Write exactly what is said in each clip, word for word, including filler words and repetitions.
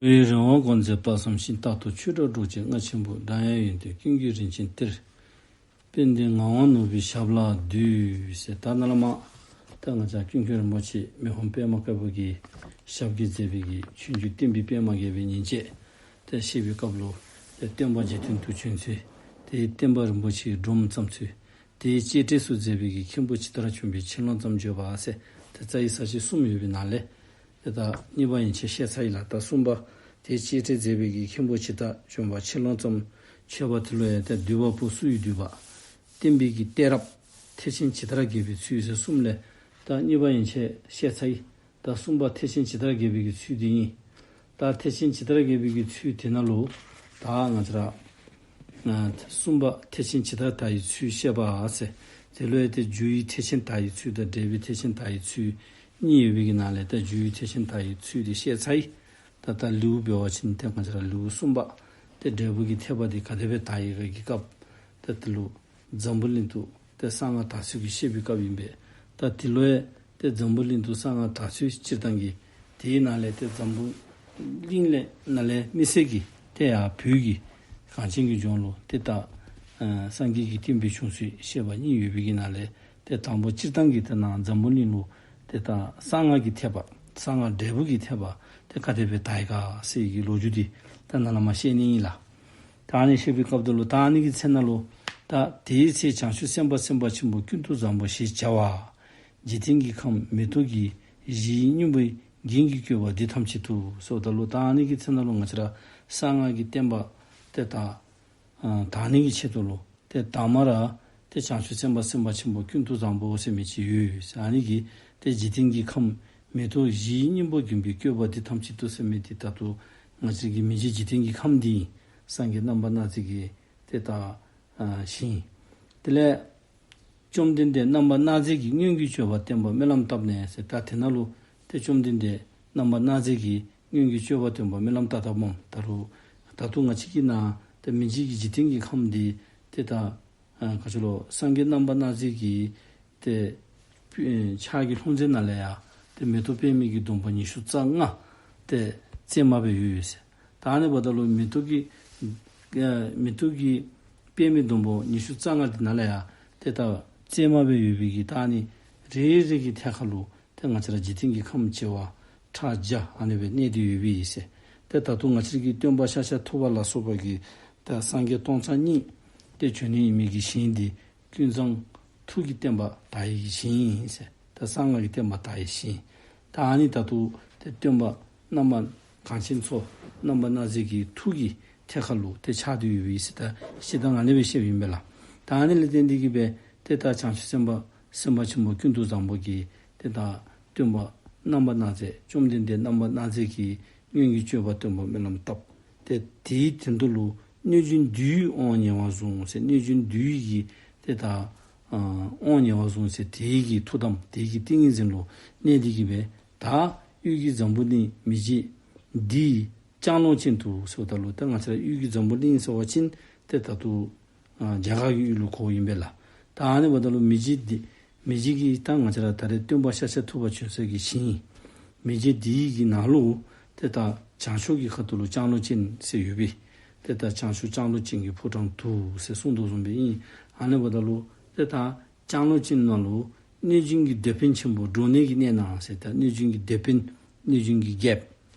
འཁོར་བའི་རིམ་པ་འགོག་མཛད་དཔག་བསམ་ཤིང་། རྟག་ཏུ་ཆོས་སྒྲ་སྒྲོག་བྱེད་རྔ་ཆེན་པོ། སྒྲ་དབྱངས་ཡོན་ཏན་ཀུན་གྱི་རིན་ཆེན་གཏེར། དཔལ་ལྡན་ངག་དབང་ནོར་བུའི་ཞབས་ལ་འདུད་ཟེར། ད་ནཱ་ལས་མར་ད་ང་བཅས་ཀུན་མཁྱེན་རིན་པོ་ཆེ་མི་ཕམ་པདྨ་དཀར་པོ་གི་ཞབས་ཀྱིས་མཛད་པའི་གི་ཆོས་འབྱུང་བསྟན་པའི་པདྨ་རྒྱས་པའི་ཉིན་བྱེད་དེ་བཤད་པའི་སྐབས་ལུ་ཏེ་སྟོན་པ་འཇིག་རྟེན་དུ་བྱོན་ཚུལ། ཏེ་བསྟན་པ་རིན་པོ་ཆེའི་སྒྲོམ་བརྩམས་ཚུལ། ཏེ་གཅེས་སྤྲས་སུ་མཛད་པའི་གི་མཁན་པོ་ཇི་ལྟར་བྱོན་པའི་ཆེ་ལོང་ཙམ་བརྗོད་པ་ཟེར་ཏེ་རྩ་བའི་ས་བཅད་གསུམ་ཡོད་པའི་ནང་ལས་ཏེ་ད་གཉིས་པ་ཡན་ཆད་བཤད་ཚར་ཡི་ལགས། ད་གསུམ་པ་ཏེ་གཅེས་སྤྲས་མཛད་པའི་གི་མཁན་པོ་ཇི་ལྟར་བྱོན་པ་ཆེ་ལོང་ཙམ་བརྗོད་པ་དེ་ལུ་ཡང་ཏེ་འདུས་པ་པོ་སུ་ཡི་འདུས་པ། བསྟན་པའི་གི་གཏད་རབས་ཐེག་ཆེན་ཇི་ལྟར་རྒྱས་པའི་ཚུལ་ཟེར་གསུམ་ལས་ད་གཉིས་པ་ཡན་ཆད་བཤད་ཚར་ཡི། ད་གསུམ་པ་ཐེག་ཆེན་ཇི་ལྟར་རྒྱས་པའི་གི་ཚུལ་དེ་ཨིན། ད་ཐེག་ཆེན་ཇི་ལྟར་རྒྱས་པའི་གི་ཚུལ་དེ་ནང་ལུ་ད་ང་བཅས་ར་ཨ་གསུམ་པ་ཐེག་ཆེན་ཇི་ལྟར་དར་བའི་ཚུལ་བཤད་པ་ཟེར། དེ་ལུ་ཡང་ཏེ་རྒྱུ་ཡི་ཐེག་ཆེན་དར་བའི་ཚུལ་དང་འབྲས་བུའི་ཐེག་ཆེན་དར་བའི་ཚུལ་གཉིས་ཡོད་པའི་གི་ནང་ལས་ད་རྒྱུ་ཡི་ཐེག་ཆེན་དར་བའི་ཚུལ་དེ་བཤད་ཚར་ཡི། ད་ད་ལེའུ་འབད་བ་ཅིན་ཏེ་ང་བཅས་ར་ལེའུ་གསུམ་པ་ཏེ་འབྲས་བུ་གི་ཐེག་པ་དེ་ག་དེ་སྦེ་དར་ཡི་ག་གི་སྐབས་ད་དེ་ལུ་འཛམ་བུ་གླིང་དུ་ཏེ་གསང་སྔགས་དར་ཚུལ་གྱི་བཤད་པའི་སྐབས་ཨིན་པས། ད་དེ་ལུ་ཡང་ཏེ་འཛམ་བུ་གླིང་དུ་གསང་སྔགས་དར་ཚུལ་སྤྱིར་བཏང་གི་དེའི་ནང་ལས་ཏེ་འཛམ་བུ་གླིང་ལས་ནང་ལས་མི་སེར་གྱི་ཏེ་ཡར་བོད་ཀྱི་གངས་ཅན་གྱི་ལྗོངས་ལུ་ཏེ་ད་ཨ་སངས་རྒྱས་ཀྱི་བསྟན་པའི་བྱུང་ཚུལ་བཤད་པ་གཉིས་ཡོད་པའི་གི་ནང་ལས་ཏེ་དང་པོ་སྤྱིར་བཏང་གི་ཏེ་ནཱ་འཛམ་བུ་གླིང་ལུ་ཏེ་ད་གསང་སྔགས་ཀྱི་ཐེག་པ་གསང་སྔགས་འབྲས་བུ་གི་ཐེག་པ་ཏེ་ག་དེ་སྦེ་དར་ཡི་ག་ཟེར་གྱི་ལོ་རྒྱུས་འདི་ད་ནཱ་ལས་མར་བཤད་ནི་ཨིན་ལགས། ད་ཨ་ནི་བཤད་པའི་སྐབས་དེ་ལུ་ད་ཨ་ནི་གི་ཚེ་ན་ལུ་ད་དེའི་ཚེ་བྱང་ཆུབ་སེམས་དཔའ་སེམས་དཔའ་ཆེན་པོ་ཀུན་ཏུ་བཟང་པོ་ཞེས་བྱ་བ། འཇིག་རྟེན་གྱི་ཁམས་མེ་ཏོག་གི་བཞིའི་སྙིང་པོའི་རྒྱན་གྱིས་བཀོད་པ་འདི་ཐམས་ཅད་དུ་ཟེརཝ་ད་ལུ་ད་ཨ་ནི་གི་ཚེ་ན་ལུ་ང་བཅས་ར་གསང་སྔགས་ཀྱི་བསྟན་པ་ཏེ་ད་ཨ་དར་ནི་གི་ཆེད་དུ་ལུ་ཏེ་དང་པ་ར་ཏེ་བྱང་ཆུབ་སེམས་དཔའ་སེམས་དཔའ་ཆེན་པོ་ཀུན་ཏུ་བཟང་པོ་ཟེར་མི་ཅིག་ཡོད་ཟེར། ཨ་ནི་གིས་ཏེ་འཇིག་རྟེན་གྱི་ཁམས་མེ་ཏོག་བཞིའི་སྙིང་པོ་རྒྱན་གྱིས་བཀོད་པ་འདི་ཐམས་ཅད་དུ་ཟེར་མི་འདི་ད་ལྟོ་ང་བཅས་ཀྱི་མི་མཇེད་འཇིག་རྟེན་གྱི་ཁམས་འདི་ཨིན། སངས་རྒྱས་རྣམ་པར་སྣང་མཛད་ཀྱི་ཏེ་ད་ཨ་ཞིང་། དེ་ལས་བཅོམ་ལྡན་འདས་རྣམ་པར་སྣང་མཛད་ཀྱིས་སྔོན་གྱི་སྤྱོད་པ་སྟོན་པར་སྨོན་ལམ་བཏབ་ནས་ཟེར། ད་དེ་ནང་ལུ་ཏེ་བཅོམ་ལྡན་འདས་རྣམ་པར་སྣང་མཛད་ཀྱིས་སྔོན་གྱི་སྤྱོད་པ་སྟོན་པར་སྨོན་ལམ་བཏབ་བཏབ་སྨོ། ད་རུང་ད་ལྟོ་ང་བཅས་ཀྱི་ནཱ་ཏེ་མི་མཇེད་ཀྱི་འཇིག་རྟེན་གྱི་ཁམས་འདི་ཏེ་ད་ཨ་ག་ཅི་ལོ་སངས་རྒྱས་རྣམ་པར་སྣང་མཛད་ཀྱི་ཏེ་ཨེ་ཕྱག་གི་ལྷུང་བཟེད་ནང་ལས་ཡང་ཏེ་མེ་ཏོག་པདྨའི་གི་སྡོང་པོ་ཉི་ཤུ་རྩ་ལྔ་ཏེ་བརྩེགས་མ་སྦེ་ཡོད་ཡོད་ཟེར། ད་ཨ་ནི་འབདཝ་ད་ལུ་མེ་ཏོག་གི་ཨེ་མེ་ཏོག་གི་པདྨའི་སྡོང་པོ་ཉི་ཤུ་རྩ་ལྔ་འདི་ནང་ལས་ཡང་ཏེ་ད་བརྩེགས་མ་སྦེ་ཡོད་པའི་གི་ད་ཨ་ནི་རེ་རེ་གི་ཐད་ཁར་ལུ་ཏེ་ང་བཅས་ར་འཇིག་རྟེན་གྱི་ཁམས་བྱེ་བ་ཕྲག་བརྒྱ་ཨ་ནི་སྦེ་གནས་ཏེ་ཡོད་པའི་ཨིན་ཟེར། ཏེ་ད་ལྟོ་ང་བཅས་ཀྱི་སྟོན་པ་ཤཱཀྱ་ཐུབ་པ་ལ་སོགས་པ་གི་ད་སངས་རྒྱས་སྟོང་རྩ་གཉིས་ཏེ་བྱོན་ནི་ཨིན་མི་གི་ཞིང་འདི་ཀུན་བཟང་ཐུགས་ཀྱི་བསྟན་པ་དར་བའི་ཞིང་ཨིན་ཟེར། ད་གསང་སྔགས་ཀྱི་བསྟན་པ་དར་བའི་ཞིང་། ད་ཨ་ནི་ད་ལྟོ་ཏེ་སྟོན་པ་རྣམ་པ་གངས་ཅན་མཚོ་རྣམ་པར་སྣང་མཛད་ཀྱི་ཐུགས་ཀྱི་ཐད་ཁར་ལུ་ཏེ་ཆགས་ཏེ་ཡོད་པའི་ཨིན་ཟེར། ད་ཞེ་སྡང་ཨ་ནི་སྦེ་བཤདཔ་ཨིན་པས་ལགས། ད་ཨ་ནི་ལས་བརྟེན་ཏེ་གིས་སྦེ་ཏེ་ད་བྱང་ཆུབ་སེམས་དཔའ་སེམས་དཔའ་ཆེན་པོ་ཀུན་ཏུ་བཟང་པོ་གིས་ཏེ་ད་སྟོན་པ་རྣམ་པར་སྣང་མཛད་བཅོམ་ལྡན་འདས་རྣམ་པར་སྣང་མཛད་ཀྱིས་སྔོན་གྱི་སྤྱོད་པ་སྟོན་པར་སྨོན་ལམ་བཏབ། ཏེ་དེའི་དོན་དུ་ལུ་གནོད་སྦྱིན་བདུད་དབང་ཉེ་བར་བཟུང་ཟེར། གནོད་སྦྱིན་བདུད་ཀྱི་ཏེ་ད་ཨ་དབང་ཉེ་བར་བཟུང་ཟེར། དེ་གི་ཐུགས་དམ་དེ་གི་ཏིང་ངེ་འཛིན་ལུ་གནས་ཏེ་གིས་སྦེ་ད་དབུས་ཀྱི་འཛམ་བུ་གླིང་མི་མཇེད་འདི་ལྕང་ལོ་ཅན་དུ་ཟེརཝ་ད་ལུ་ད་ང་བཅས་ར་དབུས་ཀྱི་འཛམ་བུ་གླིང་ཟེར་བ་ཅིན་ཏེ་ད་ལྟོ་ཨ་རྒྱ་གར་གྱི་ཡུལ་ལུ་གོཝ་ཨིན་པས་ལགས། ད་ཨ་ནི་འབདཝ་ད་ལུ་མི་མཇེད་འདི་མི་མཇེད་ཀྱི་ད་ང་བཅས་ར་ད་རེས་སྟོན་པ་ཤཱཀྱ་ཐུབ་པ་བྱོན་ས་གི་ཞིང་མི་མཇེད་འདི་གི་ནང་ལུ་ཏེ་ད་བྱང་ཕྱོགས་ཀྱི་ཁ་ཐུག་ལུ་ལྕང་ལོ་ཅན་ཟེར་ཡོད་པས། ཏེ་ད་བྱང་ཕྱོགས་ལྕང་ལོ་ཅན་གྱི་ཕོ་བྲང་དུ་ཟེར་གསུངས་དོ་བཟུམ་སྦེ་ཨིན། ཨ་ནི་འབདཝ་ད་ལུ་ཏེ་ད་ལྕང་ལོ་ཅན་ནང་ལུ་གནོད་སྦྱིན་གྱི་སྡེ་དཔོན་ཆེན་པོ་ཌྲོ་ནེ་གི་གནས་ན་ཟེར། ད་གནོད་སྦྱིན་གྱི་སྡེ་དཔོན་གནོད་སྦྱིན་གྱི་རྒྱལཔོ་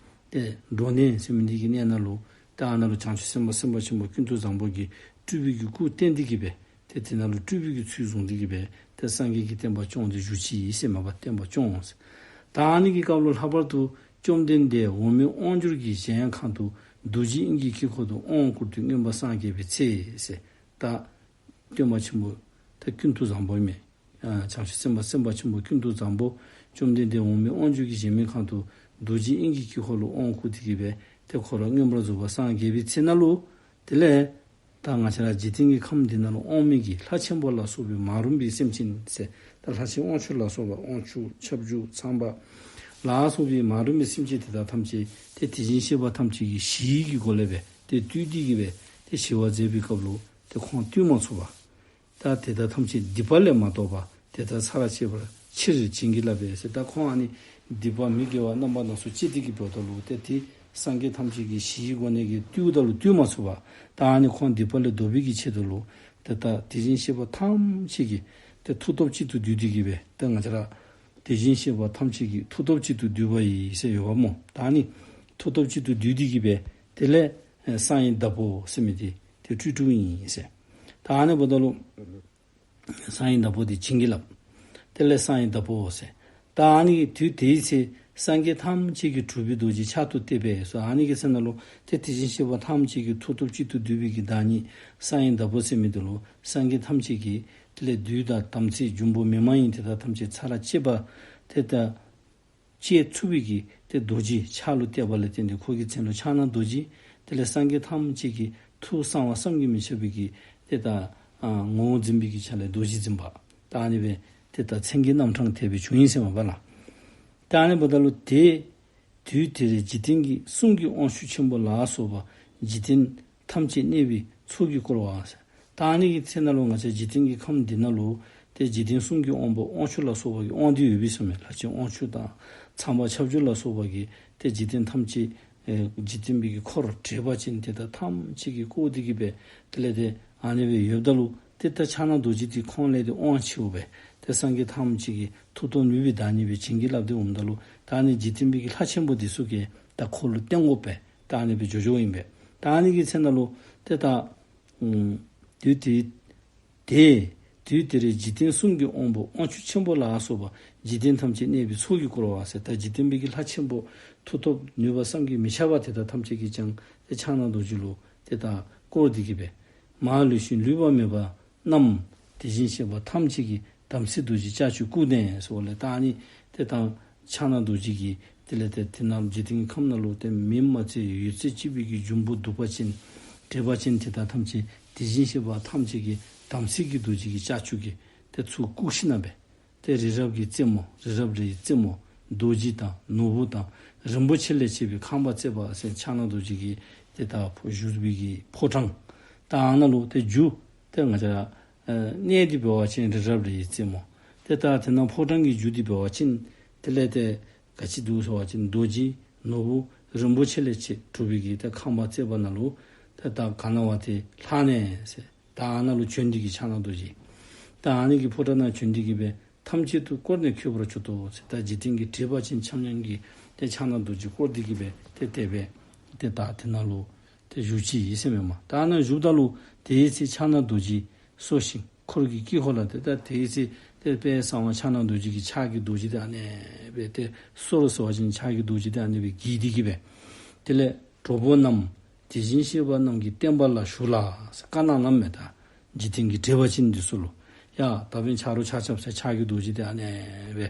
ཏེ་ཌྲོ་ནེ་ཟེར་མི་འདི་གི་གནས་ནང་ལུ་ཏེ་ཨ་ནཱ་ལུ་བྱང་ཆུབ་སེམས་དཔའ་སེམས་དཔའ་ཆེན་པོ་ཀུན་ཏུ་བཟང་པོ་གིས་སྤྲུལ་པའི་གི་སྐུ་བསྟན་ཏེ་གིས་སྦེ་ཏེ་དེ་ནང་ལུ་སྤྲུལ་པའི་གི་ཚུལ་བཟུང་སྟེ་གིས་སྦེ་ཏེ་སངས་རྒྱས་ཀྱི་བསྟན་པ་སྐྱོང་སྟེ་བཞུགས་ཅི་ཨིན་ཟེར། མ་པ་བསྟན་པ་སྐྱོང་ཟེར། ད་ཨ་ནི་གི་སྐབས་ལུ་ལྷག་པར་དུ་བཅོམ་ལྡན་འདས་འོག་མིན་དབང་སྒྱུར་གྱི་གཞལ་ཡས་ཁང་དུ་རྡོ་རྗེ་དབྱིངས་ཀྱི་དཀྱིལ་འཁོར་དུ་དབང་བསྐུར་ཏེ་མངོན་པར་སངས་རྒྱས་པའི་ཚེ་ཟེར། ད་སྟོན་པ་ཆེན་པོ་ད་ཀུན་ཏུ་བཟང་པོ་ཨིན་མས། ཨ་བྱང་ཆུབ་སེམས་དཔའ་སེམས་དཔའ་ཆེན་པོ་ཀུན་ཏུ་བཟང་པོ་བཅོམ་ལྡན་འདས་འོག་མིན་དབང་སྒྱུར་གྱི་གཞལ་མེད་ཁང་དུ་རྡོ་རྗེ་དབྱིངས་ཀྱི་དཀྱིལ་འཁོར་ལུ་དབང་བསྐུར་ཏེ་གིས་སྦེ་ཏེ་ཁོ་ར་མངོན་པར་རྫོགས་པར་སངས་རྒྱས་པའི་ཚེ་ན་ལུ་དེ་ལས་ད་ང་བཅས་ར་འཇིག་རྟེན་གྱི་ཁམས་འདི་ནང་ལུ་དབང་མི་གི་ལྷ་ཆེན་པོ་ལ་སོགས་པའི་མ་རུངས་པའི་སེམས་ཅན་ཟེར། ད་ལྷ་ཆེན་དབང་ཕྱུག་ལ་སོགས་པ་དབང་ཕྱུག་ཁྱབ་འཇུག་ཚངས་པ་ལ་སོགས་པའི་མ་རུངས་པའི་སེམས་ཅན་དེ་དག་ཐམས་ཅད་ཏེ་དེ་བཞིན་གཤེགས་པ་ཐམས་ཅད་ཀྱིས་ཞི་བའི་གི་སྒོ་ལས་སྦེ་ཏེ་བཏུལ་ཏེ་གིས་སྦེ་ཏེ་ཞི་བར་མཛད་པའི་སྐབས་ལུ་ཏེ་ཁོང་བཏུལ་མ་ཚུགས་པར་ད་དེ་དག་ཐམས་ཅད་སྡིག་པ་ལས་མ་གཏོགས་པ་དེ་དག་ཚར་བཅད་པར་ཕྱིར་བྱིན་གྱིས་བརླབས་པས་ཟེར། ད་ཁོང་ཨ་ནི་སྡིག་པ་མི་དགེ་བ་རྣམ་པ་སྣ་ཚོགས་བྱས་ཏེ་གིས་འབདཝ་ད་ལུ་ཏེ་དེ་ སངས་རྒྱས་ཐམས་ཅད་ཀྱིས་ཞི་བའི་སྒོ་ནས་ཀྱི་བཏུལཝ་ད་ལུ་བཏུལ་མ་ཚུགས་པར་ད་ཨ་ནི་ཁོང་སྡིག་པ་ལས་ལྡོག་པའི་གི་ཆེད་དུ་ལུ་ཏེ་ད་དེ་བཞིན་གཤེགས་པ་ཐམས་ཅད་ཀྱིས་ཏེ་མཐུ་སྟོབས་གཅིག་ཏུ་བསྡུས་ཏེ་གི་སྦེ་ཏེ་ང་བཅས་ར་དེ་བཞིན་གཤེགས་པ་ཐམས་ཅད་ཀྱིས་མཐུ་སྟོབས་གཅིག་ཏུ་བསྡུས་པ་ཡིས་ཟེར་ཡོདཔ་སྨོ། ད་ཨ་ནི་མཐུ་སྟོབས་གཅིག་ཏུ་བསྡུས་ཏེ་གི་སྦེ་དེ་ལས་ཨེ་གསང་བའི་བདག་པོ་ཟེར་མི་འདི་ཏེ་སྤྲུལ་སྤྲུལཝ་ཨིན་ཟེར། ད་ཨ་ནི་འབདཝ་ད་ལུ་གསང་བའི་བདག་པོ་འདི་བྱིན་གྱིས་བརླབས། དེ་ལས་གསང་བའི་བདག་པོ་ཟེར། ད་ཨ་ནི་དུས་དེའི་ཚེ་སངས་རྒྱས་ཐམས་ཅད་ཀྱིས་གྲུབ་པའི་རྡོ་རྗེ་ཕྱག་ཏུ་གཏད་པས་ཟེར། ཨ་ནི་གི་ཚེ་ན་ལུ་ཏེ་དེ་བཞིན་གཤེགས་པ་ཐམས་ཅད་ཀྱི་མཐུ་སྟོབས་གཅིག་ཏུ་བསྡུས་པའི་གི་བདག་ཉིད་གསང་བའི་བདག་པོ་ཟེར་མི་འདི་ལུ་སངས་རྒྱས་ཐམས་ཅད་ཀྱིས་དེ་ལས་བདུད་དང་དམ་སྲི་འབྱུང་པོ་མི་མ་ཡིན་དེ་དག་ཐམས་ཅད་ཚར་བཅད་པ་ཏེ་ད་བཅད་ཚུགས་པའི་གི་ཏེ་རྡོ་རྗེ་ཕྱག་ལུ་གཏད་པ་ལས་བརྟེན་ཏེ་ཁོ་གི་མཚན་ལུ་ཕྱག་ན་རྡོ་རྗེ། དེ་ལས་སངས་རྒྱས་ཐམས་ཅད་ཀྱི་ཐུགས་གསང་བ་བསམ་གྱིས་མི་ཁྱབ་པའི་གི་ཏེ་ད་ཨ་ངོ་བོ་འཛིན་པའི་གི་ཆ་ལས་རྡོ་རྗེ་འཛིན་པ། ད་ཨ་ནི་སྦེ་ཏེ་ད་མཚན་གྱི་རྣམ་གྲངས་དེ་སྦེ་བྱུང་ཡི་ཟེར་མས་པ་ལགས། ད་ཨ་ནི་འབདཝ་ད་ལུ་ཏེ་དུས་དེར་འཇིག་རྟེན་གྱི་གསུང་གི་དབང་ཕྱུག་ཆེན་པོ་ལ་སོགས་པ་འཇིག་རྟེན་ཐམས་ཅད་གནས་པའི་ཚོགས་ཀྱིས་བསྐོར་བ་ཟེར། ད་ཨ་ནི་གི་ཚེ་ན་ལུ་ང་བཅས་འཇིག་རྟེན་གྱི་ཁམས་འདི་ན་ལུ་ཏེ་འཇིག་རྟེན་གསུམ་གྱི་དབང་པོ་དབང་ཕྱུག་ལ་སོགས་པ་གིས་དབང་སྟེ་ཡོད་པས་ཟེར་མས། ལྷ་ཆེན་དབང་ཕྱུག་དང་ཚངས་པ་ཁྱབ་འཇུག་ལ་སོགས་པ་གིས་ཏེ་འཇིག་རྟེན་ཐམས་ཅད་ཨེ་འཇིག་རྟེན་པའི་གི་འཁོར་དྲེགས་པ་ཅན་དེ་དག་ཐམས་ཅད་ཀྱིས་བསྐོར་ཏེ་གི་སྦེ་དེ་ལས་ཏེ་ཨ་ནི་སྦེ་ཡོདཔ་ད་ལུ་ཏེ་ད་ཕྱག་ན་རྡོ་རྗེ་འདི་ཁོང་ལས་ཏེ་དབང་ཆེཝ་སྦེ་ཏེ་སངས་རྒྱས་ཐམས་ཅད་ཀྱི་མཐུ་སྟོབས་ནུས་པའི་བདག་ཉིད་སྦེ་བྱིན་གྱིས་བརླབས་ཏེ་འོངམ་ད་ལུ་ད་ཨ་ནི་འཇིག་རྟེན་པའི་གི་ལྷ་ཆེན་པོ་འདི་ཚུ་གིས་ད་ཁོ་ལུ་བརྟེན་དགོ་པས། ད་ཨ་ནི་སྦེ་འགྱོ་འགྱོཝ་ཨིན་པས། ད་ཨ་ནི་གི་ཚེ་ན་ལུ་ཏེ་ད་ཨུམ་དུས་དེ་དེ་དུས་དེར་འཇིག་རྟེན་གསུམ་གྱི་དབང་པོ་དབང་ཕྱུག་ཆེན་པོ་ལ་སོགས་པ་འཇིག་རྟེན་ཐམས་ཅད་གནས་པའི་ཚོགས་ཀྱིས་བསྐོར་བ་ཟེར། ད་འཇིག་རྟེན་པའི་གི་ལྷ་ཆེན་པོ་མཐུ་སྟོབས་ནུས་པ་བསམ་གྱིས་མི་ཁྱབ་པ་དེ་དག་ཐམས་ཅད་ཀྱིས་ཀྱང་ཏེ་ཕྱག་ན་རྡོ་རྗེ་ལུ་ཏེ་ད་བསྐོར་ཏེ་གི་སྦེ་མ་ལུས་ཤིང་ལུས་པ་མེད་པ་རྣམས་དེ་བཞིན་གཤེགས་པ་ཐམས་ཅད་ཀྱི་དམ་ཚིག་རྡོ་རྗེ་ལྕགས་ཀྱུས་བཀུག་ནས་ཟེརཝ་ལས་ད་ཨ་ནི་ཏེ་ད་ཕྱག་ན་རྡོ་རྗེ་གིས་དེ་ལས་ཏེ་དེ་ནང་འཇིག་རྟེན་གྱི་ཁམས་ནང་ལུ་ཏེ་མིང་མ་བརྩི་ཡོད་ཚད་ཅིག་པའི་གི་འབྱུང་པོ་གདུག་པ་ཅན་དྲེགས་པ་ཅན་དེ་དག་ཐམས་ཅད་དེ་བཞིན་གཤེགས་པ་ཐམས་ཅད་ཀྱི་དམ་ཚིག་གི་རྡོ་རྗེ་གི་ལྕགས་ཀྱུ་གིས་ཏེ་ཚུར་བཀུག་ཞིནམ་ལས་ཏེ་རི་རབ་ཀྱི་རྩེ་མོ་རི་རབ་རིའི་རྩེ་མོ་རྡོ་རྗེ་དང་ནོར་བུ་དང་རིན་པོ་ཆེ་ལས་བྱས་པའི་ཁང་པ་བརྩེགས་པ་ཟེར་ཕྱག་ན་རྡོ་རྗེ་གི་ཏེ་ད་བཞུགས་པའི་གི་ཕོ་བྲང་། ད་ཨ་ནཱ་ལུ་ཏེ་རྒྱུ་ཏེ་ང་བཅས་ཨ་གནས་འདི་འབད་བ་ཅིན་རི་རབ་རིའི་རྩེ་མོ། ཏེ་ད་དེ་ནང་ཕོ་བྲང་གི་རྒྱུ་འདི་འབད་བ་ཅིན་དེ་ལས་ཏེ་ག་ཅི་འདུག་ཟེར་བ་ཅིན་རྡོ་རྗེ་ནོར་བུ་རིན་པོ་ཆེ་ལས་བྱས་གྲུབ་པའི་གི་ཏེ་ཁང་པ་བརྩེགས་པ་ནང་ལུ་ཏེ་ད་ག་ན་བ་ཏེ་ལྷག་ནས་ཟེར། ད་ཨ་ནཱ་ལུ་བྱོན་ཏེ་གི་ཕྱག་ན་རྡོ་རྗེ་ད་ཨ་ནི་གི་ཕོ་བྲང་ནང་བྱོན་ཏེ་གི་སྦེ་ཐམས་ཅད་དུ་བསྐོར་ནས་མཁྱེན་པར་གྱུར་ཏོ་ཟེར། ད་འཇིག་རྟེན་གྱི་དྲེགས་པ་ཅན་ཆ་མཉམ་གྱིས་ཏེ་ཕྱག་ན་རྡོ་རྗེ་བསྐོར་ཏེ་གི་སྦེ་ཏེ་དེ་སྦེ་ཏེ་ད་དེ་ནང་ལུ་ཏེ་བཞུགས་ཅི་ཨིན་ཟེར་མས་མ། ད་ཨ་ནཱ་བཞུགསཔ་ད་ལུ་དེའི་ཚེ་ཕྱག་ན་རྡོ་རྗེ་གསོར་ཞིང་འཁོར་གྱི་དཀྱིལ་འཁོར་ལ་ཏེ་ད་དེའི་ཚེ་ཏེ་དཔལ་གསང་བ་ཕྱག་ན་རྡོ་རྗེ་གི་ཕྱག་གི་རྡོ་རྗེ་དེ་ཨ་ནེ་སྦེ་ཏེ་གསོར་ཟེར་བ་ཅིན་ཕྱག་གི་རྡོ་རྗེ་དེ་ཨ་ནེ་སྦེ་འགྱེལ་ཏེ་གི་སྦེ་དེ་ལས་གྲོགས་པོ་རྣམས་དེ་བཞིན་གཤེགས་པ་རྣམས་ཀྱི་བསྟན་པ་ལ་ཞུགས་ལ་ཟེར་བཀའ་གནངམ་མས། ད་འཇིག་རྟེན་གྱི་དྲེགས་པ་ཅན་འདི་ཚུ་ལུ་ཡ་ད་འབདན་ཆ་རོགས་ཆ་ཁྱབ་ཟེར་ཕྱག་གི་རྡོ་རྗེ་དེ་ཨ་ནེ་སྦེ་